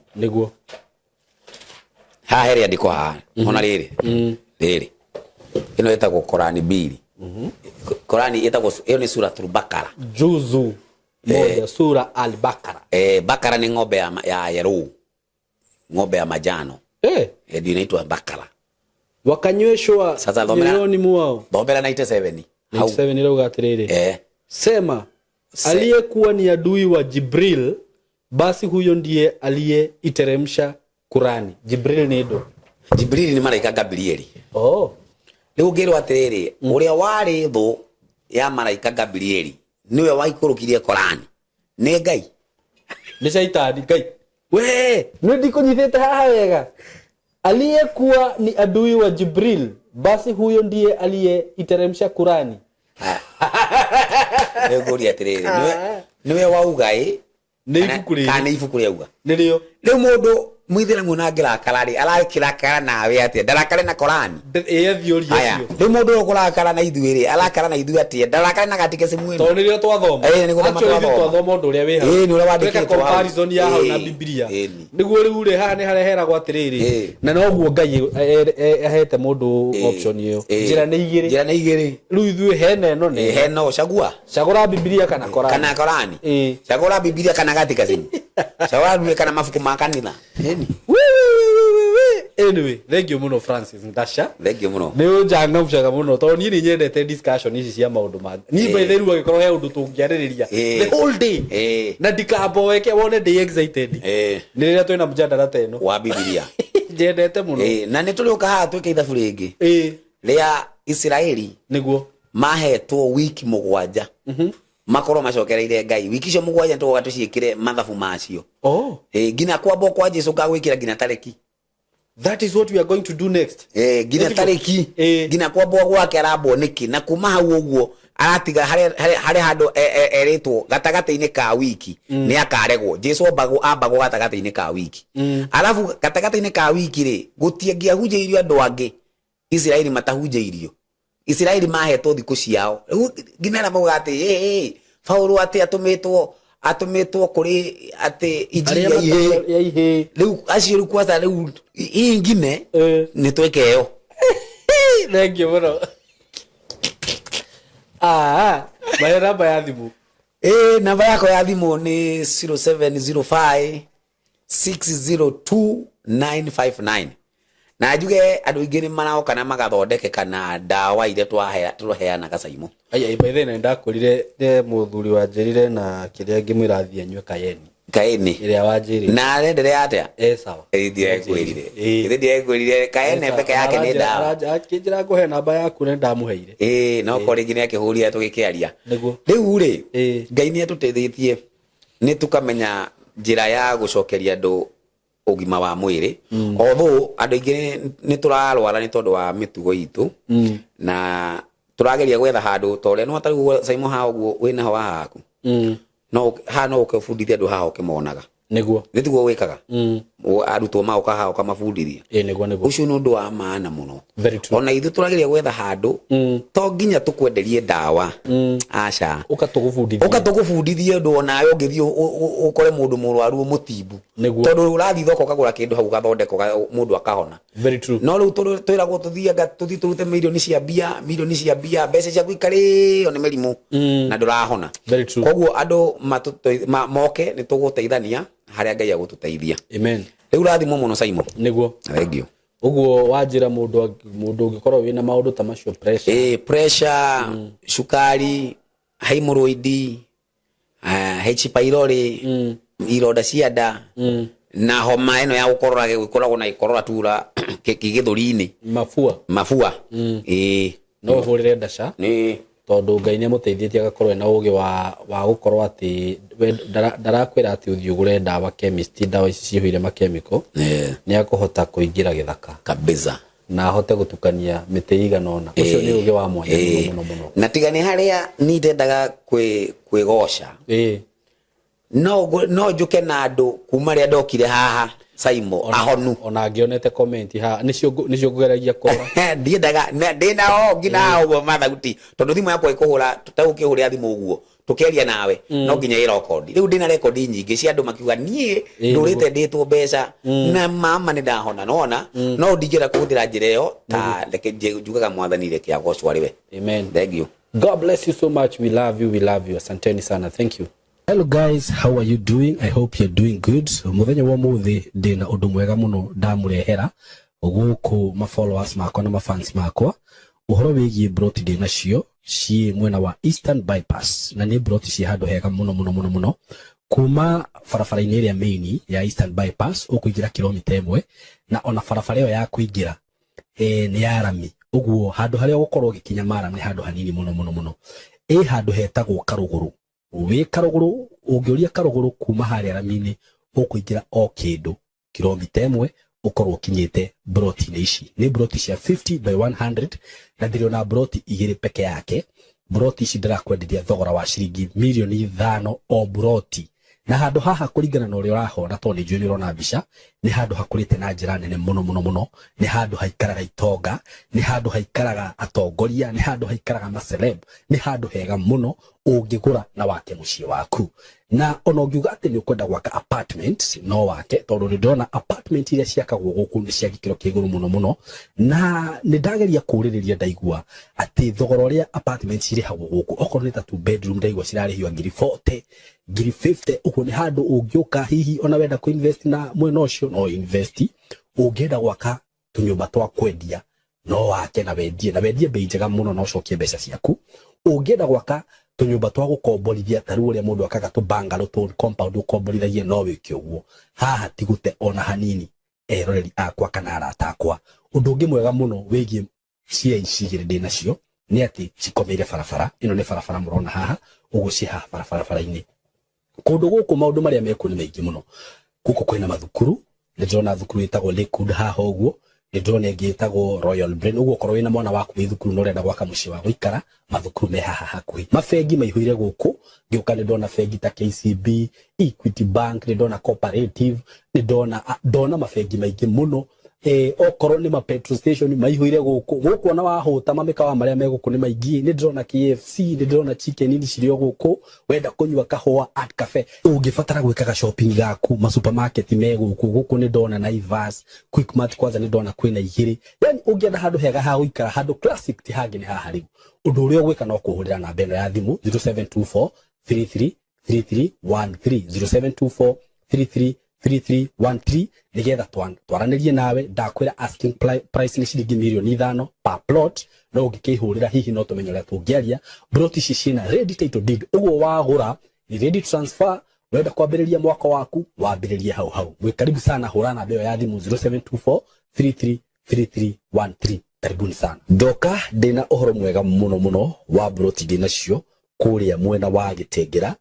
Speaker 1: Haha he rĩandĩko haha, ona rĩrĩ rĩrĩ, ĩno ĩtagwo Korani mbili, Korani ĩtagwo, ĩyo nĩ Suratul Bakara.
Speaker 2: Juzu 1, sura Al-Bakara.
Speaker 1: Bakara nĩ ng'ombe ya yellow, ng'ombe ya majano. Ndio inaitwa bakara.
Speaker 2: Wakanyweshwa
Speaker 1: Sasa thomera.
Speaker 2: Mioyoni mwao.
Speaker 1: Thomera 97 hau.
Speaker 2: 97 irauga atĩrĩrĩ, sema, aliyekuwa ni adui wa Jibril, basi huyo ndiye aliyeiteremsha Kurani. Jibril nĩ ndũ?
Speaker 1: Jibrili nĩ maraika Gabrieli.
Speaker 2: Oh.
Speaker 1: Rĩu ngĩrwo atĩrĩrĩ, ũrĩa warĩ thũ ya maraika Gabrieli nĩwe waikũrũkirie Korani, nĩ Ngai?
Speaker 2: Nĩ shaitani Ngai.
Speaker 1: We.
Speaker 2: Nĩ ndikũnyitĩte haha wega. Aliyekuwa ni adui wa Jibril, basi huyo ndiye aliyeiteremsha Kurani.
Speaker 1: Rĩu ngũria atĩrĩrĩ, nĩwe wauga ĩ?
Speaker 2: Nĩ ibuku rĩrĩ.
Speaker 1: Kana nĩ ibuku rĩauga?
Speaker 2: Nĩrĩo.
Speaker 1: Rĩu mũndũ mũithĩramu ona angĩrakara rĩ, arakĩrakara nawe atĩa? Ndarakare na Korani.
Speaker 2: Ĩ, athiũria
Speaker 1: Aya.
Speaker 2: acio.
Speaker 1: Rĩu mũndũ ũyũ ũkũrakara na ithuĩ rĩ, arakara na ithuĩ atĩa? Ndarakare na gatikesimu ĩno.
Speaker 2: Tondũ nĩrĩo twathoma.
Speaker 1: Ĩ, nĩ gũthoma
Speaker 2: Actually, ithuĩ
Speaker 1: twathoma.
Speaker 2: twathoma ũndũ ũrĩa wĩ hau.
Speaker 1: Ĩ, nĩ ũrĩa wandĩkĩtwo
Speaker 2: Tweka
Speaker 1: hau.
Speaker 2: comparison ya hau na Bibilia.
Speaker 1: Ĩni.
Speaker 2: Nĩguo rĩu rĩ, haha nĩ harĩa heragwo atĩrĩrĩ, na noguo Ngai ahete mũndũ option ĩyo. Njĩra nĩ igĩrĩ.
Speaker 1: Njĩra nĩ igĩrĩ.
Speaker 2: Rĩu ithuĩ hena ĩno nĩ
Speaker 1: Hena ũcagua.
Speaker 2: Cagũra Bibilia kana Korani.
Speaker 1: Kana Korani.
Speaker 2: Ĩ.
Speaker 1: Cagũra Bibilia kana gatikesimu, cagũra Bibilia kana mabuku ma kanitha. Ĩni.
Speaker 2: Wi, wi, wi, wi, wi. Anyway, thank you mũno, Francis Ndasha.
Speaker 1: Thank you mũno.
Speaker 2: Nĩ ũnjangamcaga mũno tondũ niĩ nĩ nyendete discussion ici cia maũndũ ma niĩ. By the way, angĩkorwo he ũndũ tũngĩarĩrĩria the whole day na ndikamboeke wone ndĩ excited, nĩ rĩrĩa twĩna mjadala ta ĩno
Speaker 1: wa Bibilia.
Speaker 2: Njendete mũno.
Speaker 1: Ĩ, na nĩ tũrĩũka haha twĩke ithabu rĩngĩ rĩa Isiraeli. Mahetwo wiki 7 makorwo macokereire Ngai. Wiki icio 7 nĩ tũgoka tũciĩkĩre mathabu macio.
Speaker 2: Oh.
Speaker 1: Ĩ, nginya kwambwo kwa Jesu ngagwĩkĩra nginya tarĩki.
Speaker 2: That is what we are going to do next.
Speaker 1: Nginya
Speaker 2: Nĩtiguo?
Speaker 1: tarĩki. Nginya kwambwo gwake arambwo nĩkĩ, na kuma hau ũguo aratiga harĩ handũ erĩtwo gatagatĩ-inĩ ka wiki nĩ akaregwo. Jesu ambagwo gatagatĩ-inĩ ka wiki. Arabu gatagatĩ-inĩ ka wiki rĩ, gũtiangĩahunjĩirio andũ angĩ Isiraeli matahunjĩirio. Isiraeli mahetwo thikũ ciao. Rĩu nginya arĩa maugaga atĩ "Ĩ, ĩ, Paulo atĩ atũmĩtwo kũrĩ atĩ injili
Speaker 2: Arĩa
Speaker 1: ya ihĩĩ."
Speaker 2: ya ihĩĩ.
Speaker 1: Rĩu acio rĩu kwanza rĩu ingine nĩ twĩke ĩyo.
Speaker 2: Thank you mũno. Ah, mahe namba ya thimũ.
Speaker 1: Ĩ, namba yakwa ya thimũ nĩ 0705 602 959. Na njuge andũ aingĩ nĩ maroka na magathondekeka na ndawa iria tũraheanaga, Caimo.
Speaker 2: Ai, by the way, nĩ ndakorire nĩ mũthuri wanjĩrire na kĩrĩa ngĩmwĩra athiĩ anyue kayeni.
Speaker 1: Kaini.
Speaker 2: Ĩrĩa wanjĩrire.
Speaker 1: Na arenderea atia?
Speaker 2: E sawa.
Speaker 1: Ĩ, ndirekwĩrire.
Speaker 2: Ĩ.
Speaker 1: Ĩ, ndirekwĩrire kaene peke yake nĩ ndawa.
Speaker 2: Akĩnjĩra ngũhe namba yaku na ndamũheire.
Speaker 1: Ĩ, no ko rĩngĩ nĩ akĩhũrire tũgĩkĩaria.
Speaker 2: Nĩguo.
Speaker 1: Rĩu rĩ,
Speaker 2: Ĩ.
Speaker 1: Ngai nĩ atũteithĩtie nĩ tũkamenya njĩra ya gũcokeria andũ ũgima wa mwĩrĩ. Although andũ aingĩ nĩ tũrarwara nĩ tondũ wa mĩtugo itũ, na tũrageria gwetha handũ ta ũrĩa no ta rĩu Saimo haha ũguo wĩnaho haha haku, no haha no ũke ũbundithie andũ haha ũkĩmonaga.
Speaker 2: Nĩguo.
Speaker 1: Nĩ tiguo wĩkaga? Arutwo magoka haha ũkamabundithia.
Speaker 2: Ĩ, nĩguo nĩguo.
Speaker 1: Ũcio nĩ ũndũ wa maana mũno.
Speaker 2: Very true.
Speaker 1: Ona ithuĩ tũrageria gwetha handũ, to nginya tũkwenderie ndawa, aca.
Speaker 2: Ũka tũgũbundithie.
Speaker 1: Ũka tũgũbundithie ũndũ onawe ũngĩthiĩ ũkore mũndũ mũrwaru ũmũtimbu.
Speaker 2: Nĩguo.
Speaker 1: Tondũ ũrathiĩ thoko ũkagũra kĩndũ hau ũgathondeka mũndũ akahona.
Speaker 2: Very true.
Speaker 1: No rĩu twĩragwo tũthianga tũthiĩ tũrute mirioni cia mbia, mirioni cia mbia, mbeca ciaku ikarĩo nĩ mĩrimũ na ndũrahona.
Speaker 2: Very true.
Speaker 1: Koguo andũ moke nĩ tũgũteithania harĩa Ngai agũtũteithia.
Speaker 2: Amen.
Speaker 1: Rĩu rathimwo mũno Saimo.
Speaker 2: Nĩguo.
Speaker 1: Thank you.
Speaker 2: Ũguo wanjĩra mũndũ ũngĩkorwo wĩna maũndũ ta macio, pressure.
Speaker 1: Ĩ, pressure, cukari, hemorrhoid, H pylori, ironda cia nda, na homa ĩno ya gũkorora, gĩkoragwo na gĩkorora tura gĩthũri-inĩ.
Speaker 2: Mabua.
Speaker 1: Mabua. Ĩ.
Speaker 2: No ũhũrĩre ndaca.
Speaker 1: Nĩ.
Speaker 2: Tondũ Ngai nĩ amũteithĩtie agakorwo ena ũgĩ wa gũkorwo atĩ we ndarakwĩra atĩ ũthiĩ ũgũre ndawa chemist, ndawa ici cihũire makemiko. Nĩ akũhota kũingĩra gĩthaka.
Speaker 1: Kabisa.
Speaker 2: Na ahote gũtukania mĩtĩ ĩigana ũna. Ũcio nĩ ũgĩ wa mwanya mũno mũno mũno.
Speaker 1: Na tiga nĩ harĩa niĩ ndendaga kwĩgoca. No njũke na andũ kuma rĩrĩa ndokire haha Saimo, ahonu.
Speaker 2: Ona ngĩonete comment haha, nĩcio ngũgeragia kũrora.
Speaker 1: Ndiendaga, ndĩna o nginya haha ũguo mathauti, tondũ thimũ yakwa ĩkũhũra, ta ũkĩhũrĩra thimũ ũguo tũkĩaria nawe, no nginya ĩ record. Rĩu ndĩna record nyingĩ cia andũ makiuga niĩ ndũrĩte ndĩtwo mbeca na mama nĩ ndahona, nona no ndingĩenda kũhũthĩra njĩra ĩyo, ta reke njugaga Mwathani reke agocwo arĩ we.
Speaker 2: Amen.
Speaker 1: Thank you.
Speaker 2: God bless you so much. We love you. We love you. Asanteni sana. Thank you. Hello guys, how are you doing? I hope you're doing good. Muthenya wa muthi ndina undu mwega muno ndamurehera guku ma followers makwa na ma fans makwa uhoro wigie broti ndina cio ciĩ mwena wa Eastern Bypass, na nĩ broti ciĩ handũ hega muno muno muno muno kuma barabara-inĩ ĩrĩa main ya Eastern Bypass ũkũingĩra kilomita 1, na ona barabara ĩyo ya kũingĩra nĩ ya rami, ũguo handũ harĩa ũgũkorwo ũgĩkinya maram nĩ handũ hanini muno muno muno. Ĩ handũ hetagwo Karũgũrũ. Wĩ Karũgũrũ, ũngĩũria Karũgũrũ kuma harĩa rami-inĩ ũkũingĩra o kĩndũ kilomita 1 ũkorwo ũkinyĩte broti-inĩ ici. Nĩ broti cia 50 by 100 na ndĩrĩ ona broti igĩrĩ peke yake. Broti ici ndĩrakwenderia thogora wa ciringi mirioni 5 o broti. Na handũ haha kũringana na ũrĩa ũrahona, tondũ nĩ njũĩ nĩ ũrona mbica, nĩ handũ hakũrĩte na njĩra nene mũno mũno mũno. Nĩ handũ haikaraga itonga, nĩ handũ haikaraga atongoria, nĩ handũ haikaraga maceleb, nĩ handũ hega mũno ũngĩgũra na wake mũciĩ waku. Na ona ũngiuga atĩ nĩ ũkwenda gwaka apartment, no wake, tondũ nĩ ndĩrona apartment iria ciakagwo gũkũ nĩ cia gĩkĩro kĩa igũrũ mũno mũno. Na nĩ ndageria kũũrĩrĩria ndaigua atĩ thogora ũrĩa apartment cirĩhagwo gũkũ, okorwo nĩ ta 2 bedroom ndaigua cirarĩhio ngiri 40, ngiri 50, ũguo nĩ handũ ũngĩũka hihi ona wenda kũ invest na mwena ũcio no invest. Ũngĩenda gwaka tũnyũmba twa kwendia no wake na wendie, na wendie bei njega mũno na ũcokie mbeca ciaku. Ũngĩenda gwaka tũnyũmba twa gũkomborithia ta rĩu ũrĩa mũndũ akaga tũ bungalow tũ compound ũkomborithagie no wĩke ũguo. Haha ti gũte ona hanini eroreri akwa kana arata akwa. Ũndũ ũngĩ mwega mũno wĩgiĩ cia ici igĩrĩ ndĩ nacio nĩ atĩ cikomeire barabara. Ĩno nĩ barabara mũrona haha, ũguo ciĩ haha barabara-inĩ. Kũndũ gũkũ maũndũ marĩa mekuo nĩ maingĩ mũno. Gũkũ kwĩna mathukuru, nĩ ndĩrona thukuru ĩtagwo Lakewood haha ũguo, nĩ ndĩrona ĩngĩ ĩtagwo Royal Brain. Ũguo okorwo wĩna mwana waku wĩ thukuru na ũrenda gwaka mũciĩ wa gũikara, mathukuru me haha hakuhĩ. Mabengi maihũire gũkũ, ngĩũka nĩ ndona bengi ta KCB, Equity Bank, nĩ ndona Cooperative, nĩ ndona mabengi maingĩ mũno. Okorwo nĩ ma petrol station maihũire gũkũ. Gũkũ ona wahũta mamĩkawa marĩa me gũkũ nĩ maingĩ. Nĩ ndĩrona KFC, nĩ ndĩrona Chicken Inn cirĩ o gũkũ. Wenda kũnyua kahũa Art Cafe, ũngĩbatara gwĩkaga shopping gaku, ma supermarket me gũkũ. Gũkũ nĩ ndona Naivas, Quickmart kwanza nĩ ndona kwĩna igĩrĩ. Yani ũngĩenda handũ hega ha gũikara, handũ classic ti hangĩ nĩ haha rĩu. Ũndũ ũrĩa ũgwĩka no kũhũrĩra namba ĩno ya thimũ 0724 33 33 13, 0724 33 33 13, nigetha twaranĩrie nawe. Ndakwĩra asking price nĩ ciringi mirioni 5 per plot, no ũngĩkĩhũrĩra hihi no tũmenye ũrĩa tũngĩaria. Plot ici ciĩna ready title deed, ũguo wagũra ni ready transfer, Urenda kwambĩrĩria mwako waku, wambĩrĩrie hau hau. Mwĩ karibu sana, hũra namba ĩyo ya thimũ 0724 333313. Karibuni sana. Ndoka ndĩna ũhoro mwega mũno mũno wa mburoti ndĩnacio kũrĩa mwena wa Gĩtengera.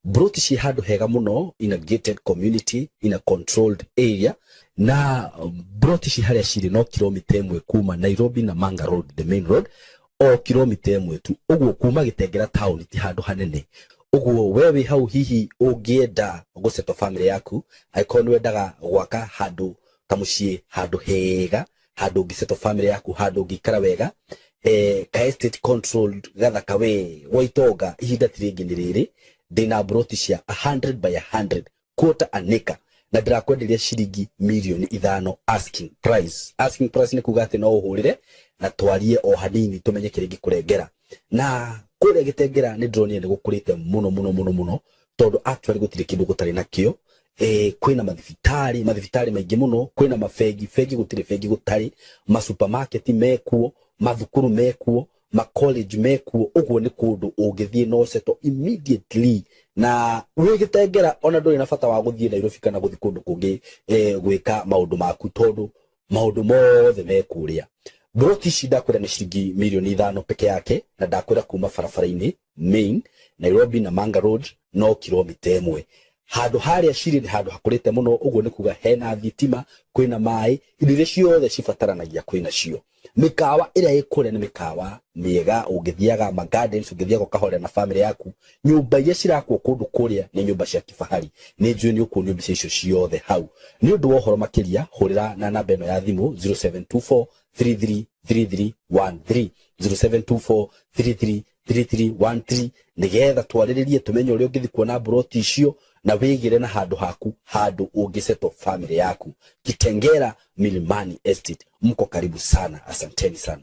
Speaker 2: Mburoti ciĩ handũ hega mũno, in a gated community, in a controlled area, na mburoti ci harĩa cirĩ no kilomita 1 kuma Nairobi na Manga Road, the main road, o kilomita 1 tu. Ũguo kuma Gĩtengera town ti handũ hanene. Ũguo we wĩ hau, hihi ũngĩenda gũsettle family yaku, angĩkorwo nĩ wendaga gwaka handũ kamũciĩ, handũ hega, handũ ũngĩsettle family yaku, handũ ũngĩikara wega, ka estate controlled gathaka we gwa itonga, ihinda ti rĩngĩ nĩ rĩrĩ. Ndĩna mburoti cia 100 by 100, quarter an acre, na ndĩrakwenderia ciringi mirioni 5 asking price. Asking price nĩ kuga atĩ no ũhũrĩre na twarie o hanini tũmenye kĩrĩa ingĩkũrengera. Na kũrĩa Gĩtengera nĩ ndĩronire nĩ gũkũrĩte mũno mũno mũno mũno, tondũ actually gũtirĩ kĩndũ gũtarĩ nakĩo. Kwĩna mathibitarĩ maingĩ mũno, kwĩna mabengi, bengi gũtirĩ bengi gũtarĩ, masupermarket mekuo, mathukuru mekuo, macollege mekuo. Ũguo nĩ kũndũ ũngĩthiĩ no settle immediately na wĩ Gĩtengera, ona ndũrĩ na bata wa gũthiĩ Nairobi kana gũthiĩ kũndũ kũngĩ gwĩka maũndũ maku, tondũ maũndũ mothe me kũrĩa. Mburoti ici ndakwĩra nĩ ciringi mirioni 5 peke yake, na ndakwĩra kuma barabara-inĩ main Nairobi na Manga Road no kilomita 1. Handũ harĩa cirĩ nĩ handũ hakũrĩte mũno. Ũguo nĩ kuga hena thitima, kwĩna maĩ, indo iria ciothe cibataranagia kwĩna cio. Mĩkawa ĩrĩa ĩ kũrĩa nĩ mĩkawa mĩega, ũngĩthiaga ma gardens, ũngĩthiaga ũkahorera na family yaku. Nyũmba iria cirakwo kũndũ kũrĩa nĩ nyũmba cia kifahari. Nĩ njũĩ nĩ ũkuonio mbica icio ciothe hau. Nĩ ũndũ wa ũhoro makĩria, hũrĩra na namba ĩno ya thimũ 0724 333313, 0724 333313, nĩgetha twarĩrĩrie tũmenye ũrĩa ũngĩthiĩ kuona mburoti icio na wĩgĩre na handũ haku, handũ ũngĩsettle family yaku. Kitengera Milimani Estate, mko karibu sana. Asanteni sana.